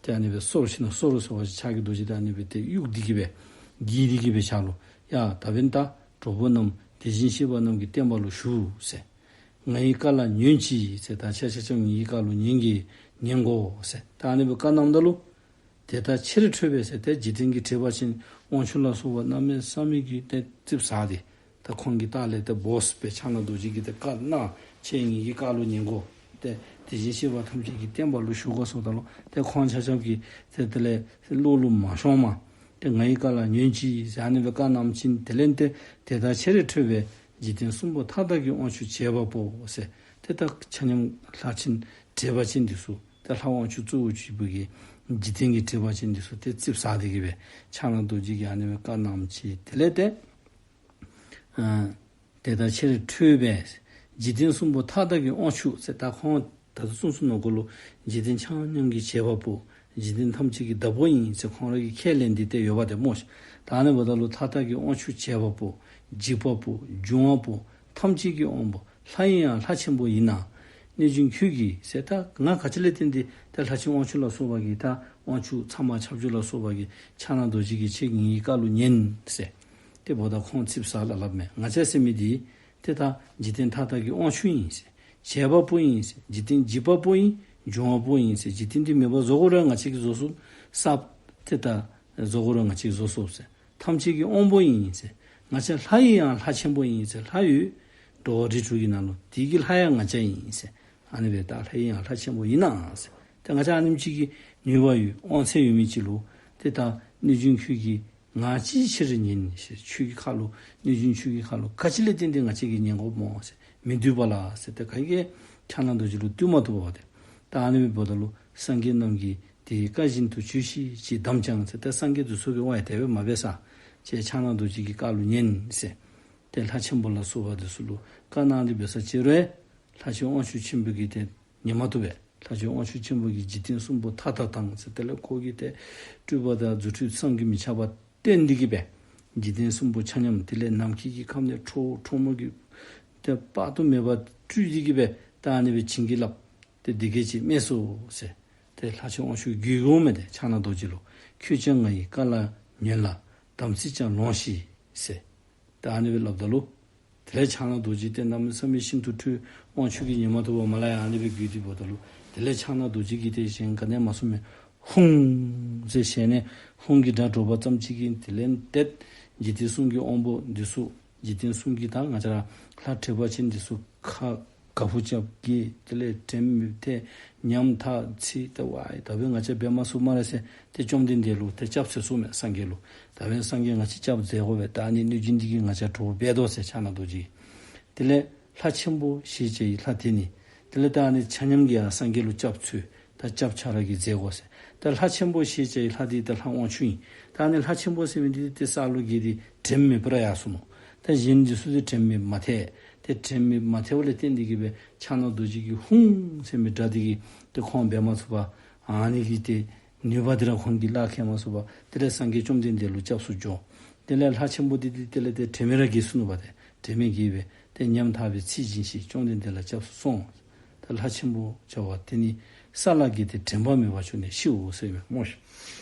ཏེ་ཨ་ནེ་སྦེ་གསོར་ཞིནམ་ལས་གསོར་ཟེར་བ་ཅིན་ཕྱག་གི་རྡོ་རྗེ་དེ་ཨ་ནེ་སྦེ་ཏེ་གཡུག་སྟེ་གི་སྦེ་འགྱེལ་ཏེ་གི་སྦེ་ཕྱག་ལུ་ཡ་ད་འབདན་ད་གྲོགས་པོ་རྣམས་དེ་བཞིན་གཤེགས་པ་རྣམས་ཀྱི་བསྟན་པ་ལུ་ཞུགས་ཟེར། ངའི་བཀའ་ལ་ཉོན་ཅིག་ཟེར། ད་ཁྱེད་ཆ་ཁྱབ་ངེའི་བཀའ་ལུ་ཉན་གྱི་ཉན་དགོ་ཟེར། ད་ཨ་ནི་སྦེ་བཀའ་གནངམ་ད་ལུ་དེ་དག་ཆེར་ཁྲོས་པས་ཟེར། ཏེ་འཇིག་རྟེན་གྱི་དྲེགས་པ་ཅན་དབང་ཕྱུག་ལ་སོགས་པ་གནམ་མེད་ས་མེད་ཀྱི་ཏེ་ཙིགཔ་ཟ་སྟེ་ད་ཁོང་གི་ལྟག་ལས་ཏེ་བོས་སྦེ་ཕྱག་ན་རྡོ་རྗེ་གིས་ཏེ་བཀའ་གནང་། ཁྱེད་ངེའི་བཀའ་ལུ་ཉན་དགོ། ཏེ་དེ་བཞིན་གཤེགས་པ་ཐམས་ཅད་ཀྱི་བསྟན་པ་ལུ་ཞུགས་དགོ་ཟེརཝ་ད་ལུ་ཏེ་ཁོང་ཆ་ཁྱབ་ཀྱིས་ཏེ་དེ་ལས་བློ་ལུ་མ་ཤོངམ་ཏེ་ངའི་བཀའ་ལ་ཉོན་ཅིག་ཟེར་ཨ་ནི་སྦེ་བཀའ་གནངམ་ཅིག་དེ་ལས་ཏེ་དེ་དག་ཆེར་ཁྲོས་པས། འཇིག་རྟེན་གསུམ་པོ་མཐའ་དག་གི་དབང་ཕྱུག་བྱེད་པ་པོ་ཟེར། ཏེ་ད་ཆ་མཉམ་ལྷ་ཆེན་དྲེགས་པ་ཅན་འདི་ཚུ་ཏེ་ལྷ་དབང་ཕྱུག་གཙོ་བོ་ཅིག་པོ་གིས་འཇིག་རྟེན་གྱི་དྲེགས་པ་ཅན་འདི་ཚུ་ཏེ་ཙིགཔ་ཟ་སྟེ་གི་སྦེ་ཕྱག་ན་རྡོ་རྗེ་གིས་ཨ་ནི་སྦེ་བཀའ་གནངམ་ཅིག་དེ་ལས་ཏེ་ཨ་དེ་དག་ཆེར་ཁྲོས་པས། འཇིག་རྟེན་གསུམ་པོ་མཐའ་དག་གི་དབང་ཕྱུག་ཟེར། ད་ཁོང་ད་ལྟོ་གསུངས་གསུངས་ནོ་གུ་ལུ་འཇིག་རྟེན་ཆ་མཉམ་གྱི་བྱེད་པ་པོ་འཇིག་རྟེན་ཐམས་ཅད་ཀྱི་བདག་པོ་ཨིན་ཟེར་ཁོང་ར་གིས་ཁས་ལེན་ཏེ་ཏེ་ཡོདཔ་ཏེ་སྨོ་ཤིག། ད་ཨ་ནི་འབདཝ་ད་ལུ་མཐའ་དག་གི་དབང་ཕྱུག་བྱེད་པ་པོ་འཇིགས་པ་པོ་འབྱུང་བ་པོ་ཐམས་ཅད་ཀྱི་དབང་པོ་ལྷ་ཡི་ཡང་ལྷ་ཆེན་པོ་ཡིན་ན། གནོད་སྦྱིན་ཁྱོད་ཀྱིས་ཟེར། ད་ང་ག་ཅི་ལས་བརྟེན་ཏེ་ད་ལྷ་ཆེན་དབང་ཕྱུག་ལ་སོགས་པ་གིས་ད་དབང་ཕྱུག་ཚངས་པ་ཁྱབ་འཇུག་ལ་སོགས་པ་གིས་ཕྱག་ན་རྡོ་རྗེ་གིས་ཁྱེད་ངེའི་བཀའ་ལུ་ཉན་ཟེར། ཏེ་འབདཝ་ད་ཁོང་ཙིགཔ་ཟ་སླབ་སླབ་མས། ང་བཅས་ཟེར་མི་འདི་ཏེ་ད་འཇིག་རྟེན་མཐའ་དག་གི་དབང་ཕྱུག་ཨིན་ཟེར། བྱེད་པ་པོ་ཨིན་ཟེར། འཇིག་རྟེན་འཇིགས་པ་པོ་ཨིན། འབྱུང་བ་པོ་ཨིན་ཟེར། འཇིག་རྟེན་འདི་མེད་པར་བཟོ་དགོ་རུང་ང་བཅས་ཀྱིས་བཟོ་ཚུགས། གསརཔ་ཏེ་ད་བཟོ་དགོ་རུང་ང་བཅས་ཀྱིས་བཟོ་ཚུགས་ཟེར། ཐམས་ཅད་ཀྱི་དབང་པོ་ཨིན་ཟེར། ང་བཅས་ལྷ་ཡི་ཡང་ལྷ་ཆེན་པོ་ཨིན་ཟེར། ལྷ་ཡོད། འགྲོ་བ་རིགས་དྲུག་གི་ནང་ལུ་དེ་གི་ལྷ་ཡང་ང་བཅས་ཨིན་ཟེར། ཨ་ནི་སྦེ་ད་ལྷ་ཡི་ཡང་ལྷ་ཆེན་པོ་ཡིན་ན་ཟེར། ཏེ་ང་བཅས་ཨ་ནེམ་ཅིག་གི་ནུས་པ་ཡོད་དབང་ཚད་ཡོད་མི་ཅིག་ལུ་ཏེ་ད་གནོད་སྦྱིན་ཁྱོད་ཀྱིས་ ང་ཅིའི་ཕྱིར་ཉན་ཟེར། ཁྱོད་ཀྱི་ཁ་ལུ་གནོད་སྦྱིན་ཁྱོད་ཀྱི་ཁ་ལུ་ག་ཅི་ལས་བརྟེན་ཏེ་ང་བཅས་ཀྱིས་ཉན་དགོཔ་སྨོ་ཟེར། མི་འདུད་པ་ལ་ཟེར། ཏེ་ག་གིས་ཕྱག་ན་རྡོ་རྗེ་ལུ་འདུད་མ་བཏུབ་པ་ཏེ། ད་ཨ་ནི་སྦེ་འབདཝ་ད་ལུ་སངས་རྒྱས་རྣམས་ཀྱིས་དེའི་བཀའ་བཞིན་དུ་བྱོས་ཤིག་ཅེས་དམ་བཅའ་ཟེར། ཏེ་སངས་རྒྱས་དེ་ཚུ་གིས་ཝའི་དེ་སྦེ་མ་འབད་ས། ཅེས་ཕྱག་ན་རྡོ་རྗེ་གི་བཀའ་ལུ་ཉན་ཟེར། ཏེ་ལྷ་ཆེན་པོ་ལ་སོགས་པ་དེ་ཚུ་ལུ་བཀའ་གནང་སྟེ་འབད་ས་ཅིག་རུང་ལྷ་ཆེན་དབང་ཕྱུག་ཆེན་པོ་གིས་ཏེ་ཉན་མ་བཏུབ་པས། ལྷ་ཆེན་དབང་ཕྱུག་ཆེན་པོ་གིས་འཇིག་རྟེན་གསུམ་པོ་མཐའ་དག་དང་ཟེར། དེ་ལས་ཁོ་གིས་ཏེ་སྤྲུལ་པ་དང་རྫུ་འཕྲུལ་བསམ་གྱིས་མི་ཁྱབ་པ་བསྟན་ཏེ་གིས་སྦེ་འཇིག་རྟེན་གསུམ་པོ་ཆ་མཉམ་དེ་ལས་ནམ་མཁའི་གི་ཁམས་ནས་ཁྲོ་བོ་ཁྲོ་མོ་གི་ཏེ་དཔག་ཏུ་མེད་པ་སྤྲུལ་ཏེ་གིས་སྦེ་ད་ཨ་ནི་སྦེ་བྱིན་གྱིས་བརླབས། ཏེ་འདི་སྐད་ཅེས་སྨྲས་སོ་ཟེར། ཏེ་ལྷ་ཆེན་དབང་ཕྱུག་གིས་བསྒོ་མས། ཏེ་ཕྱག་ན་རྡོ་རྗེ་ལུ་ཁྱོད་ཀྱང་ངའི་བཀའ་ལ་ཉོན་ལ། དམ་ཚིག་ཀྱང་ལོངས་ཤིག་ཟེར། ད་ཨ་ནི་སྦེ་སླབ་ད་ལུ་དེ་ལས་ཕྱག་ན་རྡོ་རྗེ་ཏེ་གནམ་མེད་ས་མེད་ཤིན་ཏུ་ཁྲོས། དབང་ཕྱུག་གིས་ཉན་མ་བཏུབ་པར་མར་ལས་ཡར་ཨ་ནི་སྦེ་བསྒོ་སྟེ་འབདཝ་ད་ལུ་དེ་ལས་ཕྱག་ན་རྡོ་རྗེ་གིས་ཏེ་གཞན་ག་ནི་ཡང་མ་གསུངམ་མས། ཧཱུྃ་ཟེར་ཞལ་ནས་ཧཱུྃ་གི་སྒྲ་སྒྲོག་པ་ཙམ་ཅིག་གིས་དེ་ལས་ཏེ་འཇིག་རྟེན་གསུམ་གྱི་དབང་པོ་འདི་ཚུ་འཇིག་རྟེན་གསུམ་གྱི་ད་ང་བཅས་ར་ལྷ་ཁྲི་པ་ཅན་འདི་ཚུ་ཁ་དགའ་པོ་རྐྱབ་གི་དེ་ལས་དྲནམ་མེདཔ་ཏེ་ཉམ་ཐག་ཚིག་ཏེ་ཝའི་ད་འབདན་ང་བཅས་འབད་མ་ཚུགས་སྨ་རེ་ཟེར། ཏེ་བཅོམ་ལྡན་འདས་ལུ་ཏེ་སྐྱབས་འཚོལ་ཚུགས་མས་སངས་རྒྱས་ལུ། ད་འབདན་སངས་རྒྱས་ང་བཅས་སྐྱབས་མཛད་དགོ་པས། ད་ཨ་ནི་གནོད་སྦྱིན་འདི་གིས་ང་བཅས་འདྲོག་འབད་དོ་ཟེར་ཕྱག་ན་རྡོ་རྗེ། དེ་ལས་ལྷ་ཆེན་པོ་ཞེས་བྱ་ཡི་ལྷ་དེ་ནི། དེ་ལས་ད་ཨ་ནི་ཆ་མཉམ་གྱིས་ཡང་སངས་རྒྱས་ལུ་སྐྱབས་འཚོལ། ད་སྐྱབས་ཆ་ར་གིས་མཛད་དགོ་ཟེར། ད་ལྷ་ཆེན་པོ་ཞེས་བྱ་ཡི་ལྷ་དེ་ད་ལྷ་དབང་ཕྱུག་ཨིན། ད་ཨ་ནི་ལྷ་ཆེན་པོ་ཟེར་མི་འདི་ཏེ་ས་ལུ་གི་ཏེ་དྲནམ་མེདཔ་ར་ཡར་སོང་ནུག། ད་གཞན་འདི་ཚུ་ཏེ་དྲནམ་མེདཔ་མ་ཐལ། ཏེ་དྲནམ་མེདཔ་མ་ཐལ་བ་ལས་བརྟེན་ཏེ་གིས་སྦེ་ཕྱག་ན་རྡོ་རྗེ་གིས་ཧཱུྃ་ཟེར་མི་སྒྲ་དེ་གིས་ཏེ་ཁོང་འབད་མ་ཚུགས་པར་ཨ་ནི་གི་ཏེ་ནུས་པ་དེ་ར་ཁོང་གིས་བརླག་ཁེལ་མ་ཚུགས་པར་དེ་ལས་སངས་རྒྱས་བཅོམ་ལྡན་འདས་ལུ་སྐྱབས་སུ་འགྱོ། དེ་ལས་ལྷ་ཆེན་པོ་འདི་ཏེ་དེ་ལས་ཏེ་དྲན་མེད་ར་གིས་སོ་ནུག་པ། ཏེ་དྲན་མེད་གིས་སྦེ་ཏེ་ཉམ་ཐག་པའི་ཚིག་བྱིན་ཞིང་བཅོམ་ལྡན་འདས་ལ་སྐྱབས་སུ་སོང་། ད་ལྷ་ཆེན་པོ་བྱ་བ་དེ་ནི་ས་ལ་གི་ཏེ་དྲན་པ་མེད་པར་གྱུར་ནས་ཤིའོ་ཟེར་མས་སྨོ་ཤིག།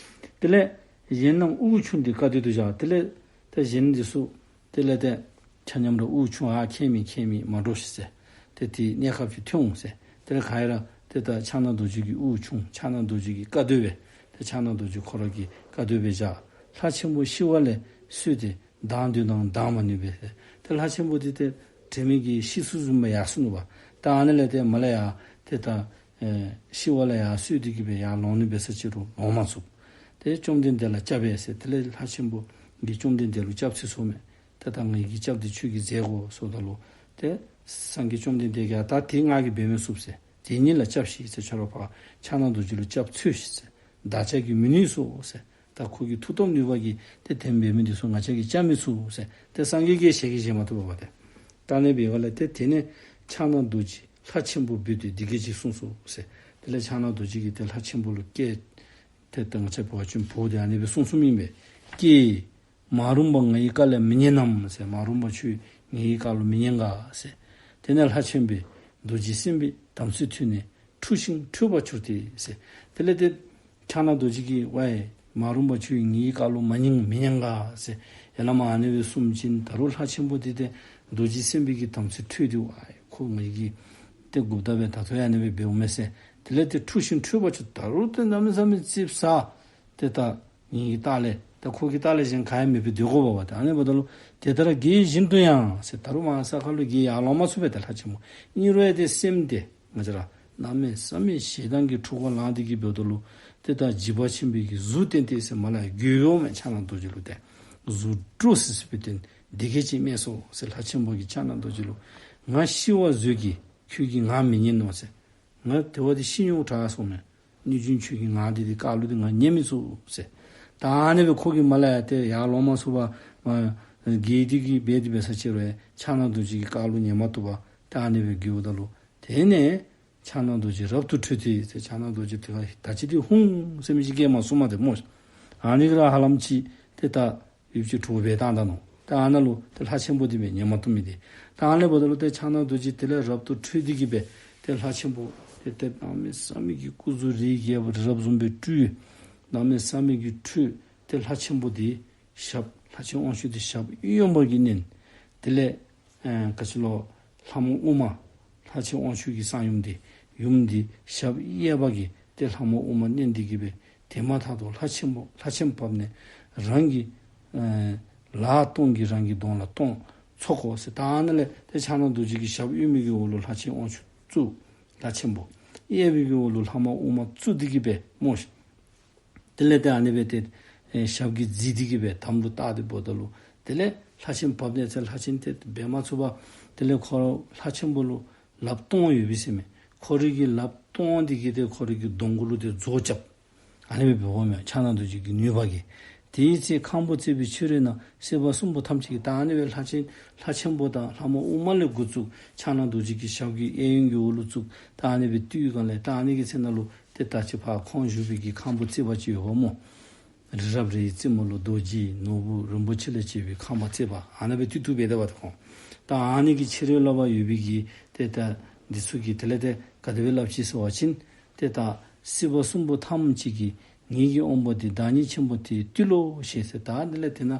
དེ་ལས་གཞན་རྣམས་དབུགས་ཕྱུང་སྟེ་བཀའ་སྡོད་དུ་བཞག། དེ་ལས་ཏེ་གཞན་འདི་ཚུ་དེ་ལས་ཏེ་ཆ་མཉམ་ར་དབུགས་ཕྱུང་། ཨ་ཁྱད་མེད་ཁྱད་མེད་མ་འདྲོགས་ཤིག་ཟེར། ཏེ་དེའི་གནས་སྐབས་ཅིག་ཐོན་འོང་ཟེར། དེ་ལས་ག་ར་ཏེ་ད་ཕྱག་ན་རྡོ་རྗེ་གིས་དབུགས་ཕྱུང་། ཕྱག་ན་རྡོ་རྗེ་གིས་བཀའ་སྡོད་པས། ཏེ་ཕྱག་ན་རྡོ་རྗེ་ཁོ་ར་གིས་བཀའ་སྡོད་པས་བཞག། ལྷ་ཆེན་པོ་ཤི་བ་ལས་གསོས་ཏེ་ལྡང་འདོད་དང་ལྡང་མ་ནུས་པས་ཟེར། ཏེ་ལྷ་ཆེན་པོ་འདི་ཏེ་དྲན་མེད་ཀྱིས་ཤི་སོ་བཟུམ་སྦེ་ཡར་སོ་ནུག་པ། ད་ཨ་ནི་ལས་ཏེ་མར་ལས་ཡར་ཏེ་ད་ཨེ་ཤི་བ་ལས་ཡར་གསོས་ཏེ་གིས་སྦེ་ཡར་ལོང་ནི་འབད་ས་ཅིག་རུང་ལོང་མ་ཚུགས། ཏེ་བཅོམ་ལྡན་འདས་ལ་སྐྱབས་པས་ཟེར། དེ་ལས་ལྷ་ཆེན་པོ་གིས་བཅོམ་ལྡན་འདས་ལུ་སྐྱབས་འཚོལ་ཚུགས་མས། ཏེ་ད་ངེ་གི་སྐྱབས་འདི་ཁྱོད་ཀྱིས་མཛད་དགོ་ཟེརཝ་ད་ལུ་ཏེ་སངས་རྒྱས་བཅོམ་ལྡན་འདས་ཀྱིས་ད་དེ་ང་གིས་འབད་མི་ཚུགས་ཟེར། དེ་ཉིད་ལ་སྐྱབས་ཤིག་ཟེར། ཁྱོད་ར་ཕར་ཕྱག་ན་རྡོ་རྗེ་ལུ་སྐྱབས་འཚོལ་ཤིག་ཟེར། བདག་ཅག་གིས་མི་ནུས་སོ་ཟེར། ད་ཁོ་གི་མཐུ་སྟོབས་ནུས་པ་གིས་ཏེ་དེ་འབད་མི་འདི་ཚུ་ང་བཅས་ཀྱིས་བཅག་མི་ཚུགས་ཟེར། ཏེ་སངས་རྒྱས་ཀྱིས་ཞལ་གྱིས་བཞེས་མ་བཏུབ་པ་ཏེ། ད་ཨ་ནི་འབདཝ་ལས་ཏེ་དེ་ནས་ཕྱག་ན་རྡོ་རྗེ་ལྷ་ཆེན་པོ་འབོད་དེ་འདི་སྐད་ཅེས་གསུངས་སོ་ཟེར། དེ་ལས་ཕྱག་ན་རྡོ་རྗེ་གིས་ཏེ་ལྷ་ཆེན་པོ་ལུ་སྐད་ཏེ་ད་ང་བཅས་འབད་བ་ཅིན་འབོ་སྟེ་ཨ་ནི་སྦེ་གསུངས་གསུངསམ་ཨིན་པས། ཀྱེ། མ་རུངས་པ་ང་ཡི་བཀའ་ལ་མི་ཉན་ནམ་ཟེར། མ་རུངས་པ་ཁྱོད་ངེའི་བཀའ་ལུ་མི་ཉན་ག་ཟེར། དེ་ནས་ལྷ་ཆེན་པོས་རྡོ་རྗེ་སེམས་དཔའི་དམ་ཚིག་ཐོས་ནས་འཁྲུགས་ཤིང་ཁྲོས་པ་གྱུར་ཏེ་ཟེར། དེ་ལས་ཏེ་ཕྱག་ན་རྡོ་རྗེ་གིས་ཝའི་མ་རུངས་པ་ཁྱོད་ངེའི་བཀའ་ལུ་མ་ཉན་མི་ཉན་ག་ཟེར། ཡ་ལ་མ་ཨ་ནི་སྦེ་གསུངས་ཅི། ད་རུང་ལྷ་ཆེན་པོ་འདི་ཏེ་རྡོ་རྗེ་སེམས་དཔའི་གི་དམ་ཚིག་ཐོས་ཏེ་ཝའི་ཁོ་ངེ་གི་ཏེ་འགོ་བདག་སྦེ་ད་ལྟོ་ཡང་ཨ་ནི་སྦེ་འབདཝ་མས་ཟེར། དེ་ལས་ཏེ་འཁྲུགས་ཤིང་ཁྲོས་པ་ཁྱོད་ད་རུང་ཏེ་གནམ་མེད་ས་མེད་ཙིགཔ་ཟ། ཏེ་ད་ངེ་གི་ལྟག་ལས་ད་ཁོ་གི་ལྟག་ལས་གཞན་ག་ཡང་མེདཔ་སྦེ་སྡོད་དགོཔ་པ་ཏེ། ཨ་ནི་འབདཝ་ད་ལུ་དེ་ལྟར་བརྒྱལ་བཞིན་དུ་ཡང་ཟེར། ད་རུང་མར་ས་ཁ་ལུ་བརྒྱལ་ཡར་ལོང་མ་ཚུགས་པས་ཏེ་ལྷ་ཆེན་པོ། ཨིན་རུང་ཡང་ཏེ་སེམས་འདི་ང་བཅས་ར་གནམ་མེད་ས་མེད་ཞེ་སྡང་གི་འཁྲུལ་འཁོར་ལངས་ཏེ་གིས་འབདཝ་ད་ལུ་ཏེ་ད་འཇིགས་པ་ཆེན་པོའི་གི་གཟུགས་བསྟན་ཏེ་ཟེར། མར་ལས་རྒོལ་ཡོདཔ་མས། ཕྱག་ན་རྡོ་རྗེ་ལུ་ཏེ་གཟུགས་འདྲོག་སི་སི་སྦེ་བསྟན། འདི་སྐད་ཅེས་སྨྲས་སོ་ཟེར། ལྷ་ཆེན་པོ་གིས་ཕྱག་ན་རྡོ་རྗེ་ལུ་ང་ཤི་བར་བཟོད་ཀྱི་ཁྱོད་ཀྱི་ངག་མི་ཉན་ནོ་ཟེར། ང་དེ་བ་ཏེ་ཤི་ནི་དྲག་སོང་མས། གནོད་སྦྱིན་ཁྱོད་ཀྱི་ངག་འདི་ཏེ་བཀའ་ལུ་ཏེ་ང་ཉན་མི་ཚུགས་ཟེར། ད་ཨ་ནི་སྦེ་ཁོ་གིས་མར་ལས་ཏེ་ཡར་ལོང་མ་ཚུགས་པར་མར་བརྒྱལ་ཏེ་གིས་འབད་དེ་འབད་ས་ཅིག་རུང་ཕྱག་ན་རྡོ་རྗེ་གི་བཀའ་ལུ་ཉན་མ་བཏུབ་པར་ད་ཨ་ནི་སྦེ་འགྱོཝ་ད་ལུ་དེ་ནས་ཕྱག་ན་རྡོ་རྗེ་རབ་ཏུ་ཁྲོས་ཏེ་ཟེར། ཕྱག་ན་རྡོ་རྗེ་དེ་ཁར་ད་ཅི་ཏེ་ཧཱུྃ་ཟེར་མི་ཅིག་སྐད་མ་གསུངམ་མས་ཏེ་སྨོ། ཨ་ནི་གིས་ར་ཧ་ལམ་ཅིག་ཏེ་ད་ཡུདཔ་ཅིག་འདྲོག་སྦེ་བཏང་ད་ནུག། ད་ཨ་ནཱ་ལུ་ཏེ་ལྷ་ཆེན་པོ་འདི་སྦེ་ཉན་མ་བཏུབ་མི་འདི། ད་ཨ་ནི་འབདཝ་ད་ལུ་ཏེ་ཕྱག་ན་རྡོ་རྗེ་དེ་ལས་རབ་ཏུ་ཁྲོས་ཏེ་གིས་སྦེ་ཏེ་ལྷ་ཆེན་པོ་ཏེ་ཏེ་གནམ་མེད་ས་མེད་ཀྱི་སྐུ་གཟུགས་རིགས་བརྒྱད་པ་རི་རབ་བཟུམ་སྦེ་སྤྲུལ། གནམ་མེད་ས་མེད་ཀྱི་ཁྲོས། ཏེ་ལྷ་ཆེན་པོ་འདི་ཞབས་ལྷ་ཆེན་དབང་ཕྱུག་འདི་ཞབས་གཡོན་པ་གིས་མནན། དེ་ལས་ཨེ་ག་ཅི་ལོ་ལྷ་མོ་ཨུ་མ་ལྷ་ཆེན་དབང་ཕྱུག་གི་གསང་ཡུམ་འདི་ཡུམ་འདི་ཞབས་གཡས་པ་གིས་ཏེ་ལྷ་མོ་ཨུ་མ་མནན་ཏེ་གིས་སྦེ་དེ་མ་ཐག་ཏུ་ལྷ་ཆེན་པོ་ལྷ་ཆེན་བབས་ནས་རང་གི་ཨེ་ལག་སྟོང་གིས་རང་གི་གདོང་ལ་སྟོང་ཚོགས་གོ་ཟེར། ད་ཨ་ནཱ་ལས་ཏེ་ཕྱག་ན་རྡོ་རྗེ་གི་ཞབས་གཡོན་པའི་གི་འོག་ལུ་ལྷ་ཆེན་དབང་ཕྱུག་བཙུགས། ལྷ་ཆེན་པོ་གཡས་པའི་གི་འོག་ལུ་ལྷ་མོ་ཨུ་མ་བཙུགས་ཏེ་གིས་སྦེ་སྨོ་ཤིག། དེ་ལས་ཏེ་ཨ་ནི་སྦེ་ཏེ་ ཨེ་ཞབས་ཀྱིས་བརྫིས་ཏེ་གི་སྦེ་དམ་ལུ་བཏགས་ཏེ་འབདཝ་ད་ལུ་དེ་ལས་ལྷ་ཆེན་འབབ་ནི་ཟེར་ལྷ་ཆེན་དེ་འབད་མ་ཚུགས་པར་དེ་ལས་ཁོ་ར་ལྷ་ཆེན་པོ་ལུ་ལགཔ་སྟོང་ཡོད་པས་ཟེར་མས། ཁོ་རའི་གི་ལགཔ་སྟོང་འདི་གིས་ཏེ་ཁོ་རའི་གི་གདོང་ཁ་ལུ་ཏེ་མཛོག་རྐྱབ། ཨ་ནི་སྦེ་འབདཝ་མས་ཕྱག་ན་རྡོ་རྗེ་གི་ནུས་པ་གིས། དེའི་ཚེ་ཁང་བུ་བརྩེགས་པའི་ཕྱི་རོལ་ན་སྲིད་པ་གསུམ་པོ་ཐམས་ཅད་ཀྱིས། ད་ཨ་ནི་སྦེ་ལྷ་ཆེན་ལྷ་ཆེན་པོ་དང་ལྷ་མོ་དབུ་མ་ལས་འགོ་བཙུགས་ཕྱག་ན་རྡོ་རྗེ་གི་ཞབས་ཀྱི་གཡས་གཡོན་གྱི་འོག་ལུ་བཙུགས། ད་ཨ་ནི་སྦེ་བཏུལ་སྒང་ལས་ད་ཨ་ནི་གི་ཚེ་ན་ལུ་ཏེ་ད་ཅི་ཕར་ཁོང་བཞུགས་པའི་གི་ཁང་བུ་བརྩེགས་པ་ཅིག་ཡོདཔ་སྨོ། རི་རབ་རིའི་རྩེ་མོ་ལུ་རྡོ་རྗེ་ནོར་བུ་རིན་པོ་ཆེ་ལས་བྱས་པའི་ཁང་བ་བརྩེགས་པ་ཨ་ནི་སྦེ་བཏུལ་བཏུལཝ་སྦེ་སྡོདཔ་ད་ཁོང་། ད་ཨ་ནི་གི་ཕྱི་རོལ་ལུ་ཕར་ཡོད་པའི་གི་ཏེ་ད་འདི་ཚུ་གིས་དེ་ལས་ཏེ་ག་དེ་སྦེ་སླབ་ཅི་ཟེར་བ་ཅིན་ཏེ་ད་སྲིད་པ་གསུམ་པོ་ཐམས་ཅད་ཀྱིས་ངེའི་གི་དབང་པོ་འདི་བདག་ཉིད་ཆེན་པོ་དེ་བཏུལ་ལོ་ཞེས་ཟེར། ད་དེ་ལས་དེ་ན་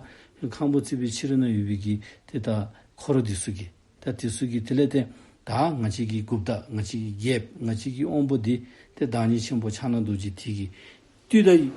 ཁང་བུ་བརྩེགས་པའི་ཕྱི་རོལ་ན་ཡོད་པའི་གི་ཏེ་ད་འཁོར་འདི་ཚུ་གིས་ད་དེ་ཚུ་གིས་དེ་ལས་ཏེ་ད་ང་བཅས་ཀྱི་འགོ་བདག་ང་བཅས་ཀྱི་རྒྱལཔོ་ང་བཅས་ཀྱི་དབང་པོ་འདི་ཏེ་བདག་ཉིད་ཆེན་པོ་ཕྱག་ན་རྡོ་རྗེ་དེ་གིས་བཏུལ་ད་ཡི་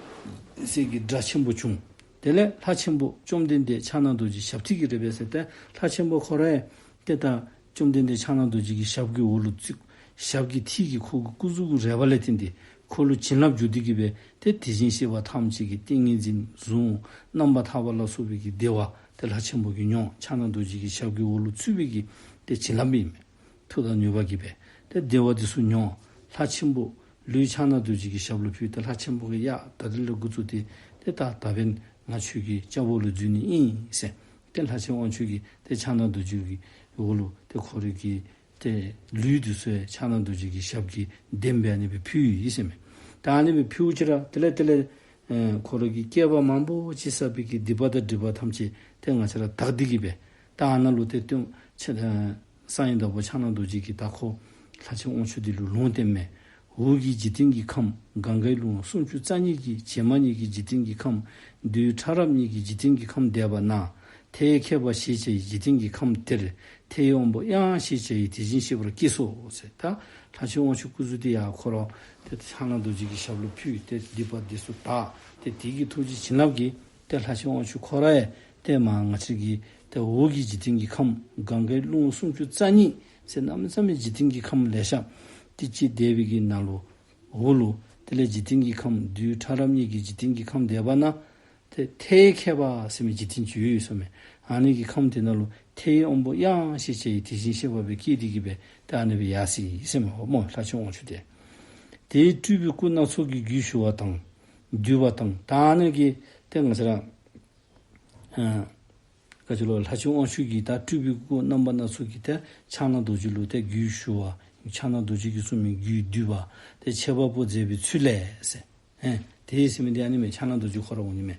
ཟེར་གི་སྒྲ་ཆེན་པོ་བྱུང་། དེ་ལས་ལྷ་ཆེན་པོ་བཅོམ་ལྡན་འདས་ཕྱག་ན་རྡོ་རྗེ་ཞབས་མཐིལ་གྱིས་རེག་པས་ཟེར་ཏེ་ལྷ་ཆེན་པོ་ཁོ་ར་ཡང་ཏེ་ད་བཅོམ་ལྡན་འདས་ཕྱག་ན་རྡོ་རྗེ་གི་ཞབས་ཀྱི་འོག་ལུ་བཙུགས། ཞབས་ཀྱི་མཐིལ་གྱིས་ཁོ་གི་སྐུ་གཟུགས་ཀྱི་རེག་པ་ལས་བརྟེན་ཏེ་ཁོ་ལུ་བྱིན་རླབས་འཇུག་སྟེ་གི་སྦེ་ཏེ་དེ་བཞིན་གཤེགས་པ་ཐམས་ཅད་ཀྱི་ཏིང་ངེ་འཛིན་གཟུངས་རྣམ་པར་ཐར་པ་ལ་སོགས་པའི་གི་བདེ་བ་ཏེ་ལྷ་ཆེན་པོ་གིས་མྱོང་། ཕྱག་ན་རྡོ་རྗེ་གི་ཞབས་ཀྱི་འོག་ལུ་ཚུད་པའི་གི་ཏེ་བྱིན་རླབས་ཨིན་མས། མཐུ་དང་ནུས་པ་གིས་སྦེ་ཏེ་བདེ་བ་འདི་ཚུ་མྱོང་། ལྷ་ཆེན་པོ་ལུས་ཕྱག་ན་རྡོ་རྗེ་གི་ཞབས་ལུ་ཕུལ། ཏེ་ལྷ་ཆེན་པོ་གིས་ཡ་ད་དེ་ལས་འགོ་བཙུགས་ཏེ་ཏེ་ད་ད་འབདན་ང་ཁྱོད་ཀྱི་སྐྱབས་འོག་ལུ་འཛུལ་ནི་ཨིན་ཟེར། ཏེ་ལྷ་ཆེན་དབང་ཕྱུག་གིས་ཏེ་ཕྱག་ན་རྡོ་རྗེ་གི་འོག་ལུ་ཏེ་ཁོ་རའི་གི་ཏེ་ལུས་འདི་ཚུ་ཡང་ཕྱག་ན་རྡོ་རྗེ་གི་ཞབས་ཀྱི་གདན་སྦེ་ཨ་ནི་སྦེ་ཕུལ་ཡི་ཟེར་མས། ད་ཨ་ནི་སྦེ་ཕུལཝ་ཅིག་ར་དེ་ལས་དེ་ལས་ཨེ་ཁོ་ར་གིས་བསྐལ་པ་མང་པོ་ཅིག་བསགས་པའི་གི་སྡིག་པ་དང་སྒྲིབ་པ་ཐམས་ཅད་ཏེ་ང་བཅས་ར་དག་སྟེ་གི་སྦེ་ད་ཨ་ནཱ་ལུ་ཏེ་སྟོན་ཆེ་ཨེ་གསང་བའི་བདག་པོ་ཕྱག་ན་རྡོ་རྗེ་གིས་ད་ཁོ་ལྷ་ཆེན་དབང་ཕྱུག་འདི་ལུ་ལུང་བསྟན་མས། འོག་གི་འཇིག་རྟེན་གྱི་ཁམས་གངྒཱའི་ཀླུང་སུམ་ཅུ་རྩ་གཉིས་ཀྱི་བྱེ་མ་སྙེད་ཀྱི་འཇིག་རྟེན་གྱི་ཁམས་རྡུལ་ཕྲ་རབ་སྙེད་ཀྱི་འཇིག་རྟེན་གྱི་ཁམས་འདས་པ་ན། མཐའི་ཁྱད་པར་ཞེས་བྱ་བའི་འཇིག་རྟེན་གྱི་ཁམས་དེར་མཐའི་དབང་པོ་དབྱངས་ཞེས་བྱ་ཡི་དེ་བཞིན་གཤེགས་པར་སྐྱེས་སོ་ཟེར། ད་ལྷ་ཆེན་དབང་ཕྱུག་སྐུ་གཟུགས་འདི་ཡང་ཁོ་ར་ཏེ་ཕྱག་ན་རྡོ་རྗེ་གི་ཞབས་ལུ་ཕུལ། ཏེ་སྡིག་པ་འདི་ཚུ་དག། ཏེ་དེ་གི་ཐུགས་རྗེ་བྱིན་རླབས་ཀྱིས་ཏེ་ལྷ་ཆེན་དབང་ཕྱུག་ཁོ་ར་ཡང་ཏེ་མ་ང་བཅས་ཀྱི་ཏེ་འོག་གི་འཇིག་རྟེན་གྱི་ཁམས་གངྒཱའི་ཀླུང་སུམ་ཅུ་རྩ་གཉིས་ཟེར་གནམ་མེད་ས་མེད་འཇིག་རྟེན་གྱི་ཁམས་ལེ་ཤ་ཏེ་ཅིག་འདས་པའི་གི་ནང་ལུ་འོག་ལུ་དེ་ལས་འཇིག་རྟེན་གྱི་ཁམས་རྡུལ་ཕྲ་རབ་སྙེད་ཀྱི་འཇིག་རྟེན་གྱི་ཁམས་འདས་པ་ན་ཏེ་མཐའི་ཁྱད་པར་ཟེར་མི་འཇིག་རྟེན་ཅིག་ཡོད་ཡོད་ཟེར་མས། ཨ་ནི་གི་ཁམས་དེ་ནང་ལུ་མཐའི་དབང་པོ་དབྱངས་ཞེས་བྱ་ཡི་དེ་བཞིན་གཤེགས་པ་སྦེ་སྐྱེས་ཏེ་གི་སྦེ་ཏེ་ཨ་ནི་སྦེ་ཡར་སོ་ཡི་ཟེར་མས་སྨོ་ལྷ་ཆེན་དབང་ཕྱུག་དེ། དེའི་སྤྲུལ་པའི་སྐུ་སྣ་ཚོགས་ཀྱིས་རྒྱུད་ཞུ་བ་དང་བསྡུས་པ་དང་། ད་ཨ་ནི་གི་ཏེ་ང་བཅས་ར་ཨ་ག་ཅི་ལོ་ལྷ་ཆེན་དབང་ཕྱུག་གིས་ད་སྤྲུལ་པའི་སྐུ་རྣམ་པ་སྣ་ཚོགས་ཀྱིས་ཏེ་ཕྱག་ན་རྡོ་རྗེ་ལུ་ཏེ་རྒྱུད་ཞུ་བ། ཕྱག་ན་རྡོ་རྗེ་གིས་གསུངས་མི་རྒྱུད་བསྡུས་པ། ཏེ་འཆད་པ་པོ་མཛད་པའི་ཚུལ་ལས་ཟེར། ཨེ་དེ་ཟེར་མི་འདི་ཨ་ནི་མས། ཕྱག་ན་རྡོ་རྗེ་ཁོ་ར་འོང་ནི་མས།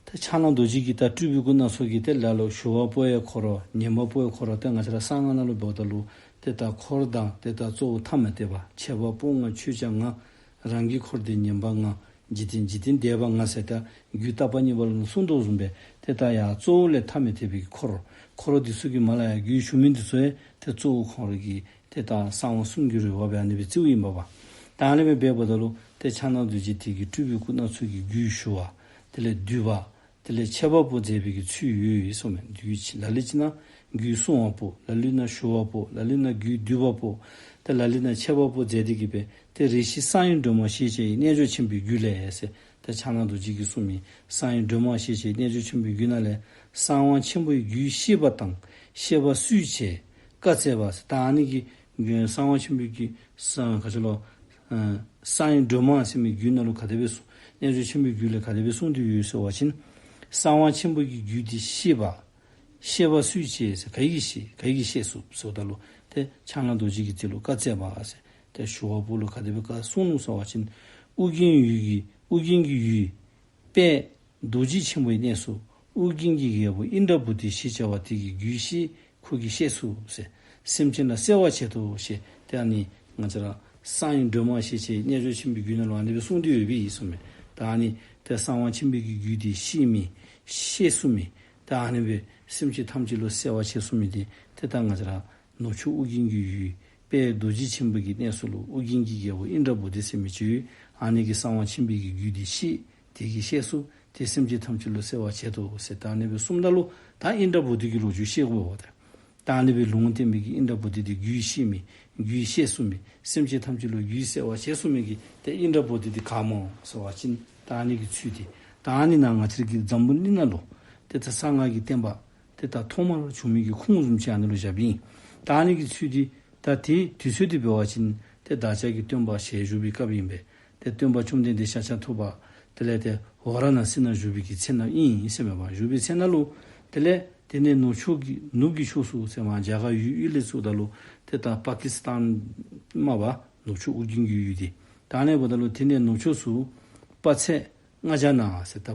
ཏེ་ཕྱག་ན་རྡོ་རྗེ་གིས་ད་སྤྲུལ་པའི་སྐུ་སྣ་ཚོགས་ཀྱིས་ཏེ་ལ་ལུ་ཞུ་བ་པོ་ཡང་ཁོ་ར་ཉན་པ་པོ་ཡང་ཁོ་ར། ཏེ་ང་བཅས་ར་གསང་སྔགས་ནང་ལུ་འབདཝ་ད་ལུ་ཏེ་ད་འཁོར་དང་ཏེ་ད་གཙོ་བོ་ཐ་མ་སྟེ་བ་འཆད་པ་པོ་ལྔ་མཆོད་བྱ་ལྔ་རང་གི་འཁོར་འདས་ཉན་པ་ལྔ་འཇིག་རྟེན་འཇིག་རྟེན་འདས་པ་ལྔ་ཟེར་ད་རྒྱུད་བརྟག་པ་གཉིས་པ་ལུ་གསུངས་དོ་བཟུམ་སྦེ་ཏེ་ད་ཡང་གཙོ་བོ་ལས་ཐ་མ་སྟེ་བའི་འཁོར་འཁོར་འདི་ཚུ་གི་མ་ལ་ཡང་རྒྱུད་ཞུ་མི་འདི་ཚུ་ཡང་ཏེ་གཙོ་བོ་ཁོང་ར་གི་ཏེ་ད་གསང་བ་གསུམ་གྱི་རོལ་པ་སྦེ་ཨ་ནི་སྦེ་རྩིཝ་ཨིན་པ་བ། ད་ཨ་ནི་སྦེ་འབདཝ་ད་ལུ་ཏེ་ཕྱག་ན་རྡོ་རྗེ་དེ་གིས་སྤྲུལ་པའི་སྐུ་སྣ་ཚོགས་ཀྱིས་རྒྱུད་ཞུ་བ། དེ་ལས་བསྡུས་པ། དེ་ལས་འཆད་པ་པོ་མཛད་པའི་གི་ཚུལ་ཡོད་ཡོད་ཟེར་མས། རྒྱུད་ལ་ལུ་ཅིག་ན་རྒྱུད་གསུང་བ་པོ། ལ་ལུ་ན་ཞུ་བ་པོ། ལ་ལུ་ན་རྒྱུད་བསྡུས་པ་པོ། ཏེ་ལ་ལུ་ན་འཆད་པ་པོ་མཛད་དེ་གི་སྦེ་ཏེ་རེ་ཞིག་གསང་བའི་སྒྲོན་མ་ཞེས་བྱ་བའི་རྣལ་འབྱོར་ཆེན་པོའི་རྒྱུད་ལས་ཟེར། ཏེ་ཕྱག་ན་རྡོ་རྗེ་གིས་གསུངས་མི་གསང་བའི་སྒྲོན་མ་ཞེས་བྱ་བའི་རྣལ་འབྱོར་ཆེན་པོའི་རྒྱུད་ནང་ལས་གསང་བ་ཆེན་པོའི་རྒྱུད་བཤད་པ་དང་བཤད་པ་སུས་བྱས། བཀའ་སྩལ་པ་ཟེར། ད་ཨ་ནི་གི་གསང་བ་ཆེན་པོའི་གི་གསང་ག་ཅི་ལོ་ཨ་གསང་བའི་སྒྲོན་མ་ཟེར་མི་རྒྱུད་ནང་ལུ་ག་དེ་སྦེ་གསུངས། རྣལ་འབྱོར་ཆེན་པོའི་རྒྱུད་ལས་ག་དེ་སྦེ་གསུངས་ཏེ་ཡོད་ཟེར་བ་ཅིན། གསང་བ་ཆེན་པོ་གི་རྒྱུད་འདི་བཤད་པ། བཤད་པ་སུས་བྱས་ཟེར། ག་གིས་བཤད། ག་གིས་བཤད་ཚུགས་ཟེརཝ་ད་ལུ་ཏེ་ཕྱག་ན་རྡོ་རྗེ་གིས་དེ་ལུ་བཀའ་སྩལ་པ་ཟེར། ཏེ་ཞུ་བ་པོ་ལུ་ག་དེ་སྦེ་བཀའ་གསུངས་ནུག་ཟེར་བ་ཅིན། ཨོ་རྒྱན་ཡུལ་གྱི་ཨོ་རྒྱན་གྱི་ཡུལ་དཔལ་རྡོ་རྗེ་ཆེན་པོའི་གནས་སུ་ཨོ་རྒྱན་གྱི་རྒྱལ་པོ་ཨིནྡྲ་བྷུ་ཏི་ཞེས་བྱ་བ་དེ་གིས་རྒྱུད་བཤད། ཁོ་གིས་བཤད་ཚུགས་ཟེར། སེམས་ཅན་ལ་གསལ་བར་བྱེད་དོ་ཞེས། ཏེ་ཨ་ནི་ང་བཅས་ར་གསང་བའི་སྒྲོན་མ་ཞེས་བྱའི་རྣལ་འབྱོར་ཆེན་པོའི་རྒྱུད་ནང་ལུ་ཨ་ནི་སྦེ་གསུངས་ཏེ་ཡོད་པའི་ཨིན་ཟེར་མས། ད་ཨ་ནི་ཏེ་གསང་བ་ཆེན་པོའི་གི་རྒྱུད་འདི་བཤད་མི་བཤད་ཚུགས་མི་ད་ཨ་ནི་སྦེ་སེམས་ཅན་ཐམས་ཅད་ལུ་གསལ་བར་བྱེད་ཚུགས་མི་འདི་ཏེ་ད་ང་བཅས་ར་ནུབ་ཕྱོགས་ཨོ་རྒྱན་གྱི་ཡུལ་དཔལ་རྡོ་རྗེ་ཆེན་པོ་གི་གནས་སུ་ལུ་ཨོ་རྒྱན་གྱི་རྒྱལ་པོ་ཨིནྡྲ་བྷུ་ཏི་ཟེར་མི་ཅིག་ཡོད། ཨ་ནི་གིས་གསང་བ་ཆེན་པོའི་གི་རྒྱུད་འདི་བཤད། དེ་གིས་བཤད་ཚུགས། ཏེ་སེམས་ཅན་ཐམས་ཅད་ལུ་གསལ་བར་བྱེད་དོ་ཟེར། ད་ཨ་ནི་སྦེ་གསུངམ་ད་ལུ་ད་ཨིནྡྲ་བྷུ་ཏི་གི་ལོ་རྒྱུས་བཤད་དགོ་པ་ད། ད་ཨ་ནི་སྦེ་ལུང་བསྟན་པའི་གི་ཨིནྡྲ་བྷུ་ཏི་འདི་རྒྱུད་བཤད་མི་རྒྱུད་བཤད་ཚུགས་མི་སེམས་ཅན་ཐམས་ཅད་ལུ་རྒྱུད་གསལ་བར་བྱེད་ཚུགས་མི་གི་ཏེ་ཨིནྡྲ་བྷུ་ཏི་འདི་ག་སྨོ་ཟེར་བ་ཅིན་ད་ཨ་ནི་གི་ཚུལ་འདི། ད་ཨ་ནི་ནང་ང་བཅས་ཀྱི་འཛམ་བུ་གླིང་ནང་ལུ་ཏེ་ད་གསང་སྔགས་ཀྱི་བསྟན་པ་ཏེ་ད་ཐོག་མར་བྱུང་མི་གི་ཁུངས་བཟུམ་ཅིག་ཨ་ནི་ལུ་བཞགཔ་ཨིན། ད་ཨ་ནི་གི་ཚུལ་འདི་ད་ཏེ་དུས་ཚོད་འདི་འབད་བ་ཅིན་ཏེ་བདག་ཅག་གི་སྟོན་པ་ཞལ་བཞུགས་པའི་སྐབས་ཨིན་པས། ཏེ་སྟོན་པ་བཅོམ་ལྡན་འདས་ཤཱཀྱ་ཐུབ་པ་དེ་ལས་ཏེ་ཝཱ་ར་ཎ་སི་ནང་བཞུགས་པའི་གི་ཚེ་ན་ཨིན་ཟེར་མས་པ། བཞུགས་པའི་ཚེ་ན་ལུ་དེ་ལས་དེ་ནས་ནུབ་ཕྱོགས་ཀྱི་ནུབ་ཀྱི་ཕྱོགས་སུ་ཟེར་མ་རྒྱ་གར་ཡུལ་དབུས་ལས་ཚུར་ད་ལུ་ཏེ་ད་པ་ཀི་སི་ཏཱན་མ་པ་ནུབ་ཕྱོགས་ཨོ་རྒྱན་གྱི་ཡུལ་འདི། ད་ཨ་ནི་འབདཝ་ད་ལུ་དེ་ནས་ནུབ་ཕྱོགས་སུ་དཔག་ཚད་ལྔ་བརྒྱ་ནང་ཟེར་ད་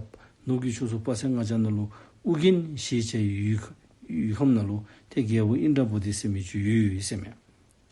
ནུབ་ཀྱི་ཕྱོགས་སུ་དཔག་ཚད་ལྔ་བརྒྱ་ནང་ལུ་ཨོ་རྒྱན་ཞེས་བྱ་བའི་ཡུལ་ཡུལ་ཁམས་ནང་ལུ་ཏེ་རྒྱལ་པོ་ཨིནྡྲ་བོ་དྷི་ཟེར་མི་ཅིག་ཡོད་ཟེར་མས།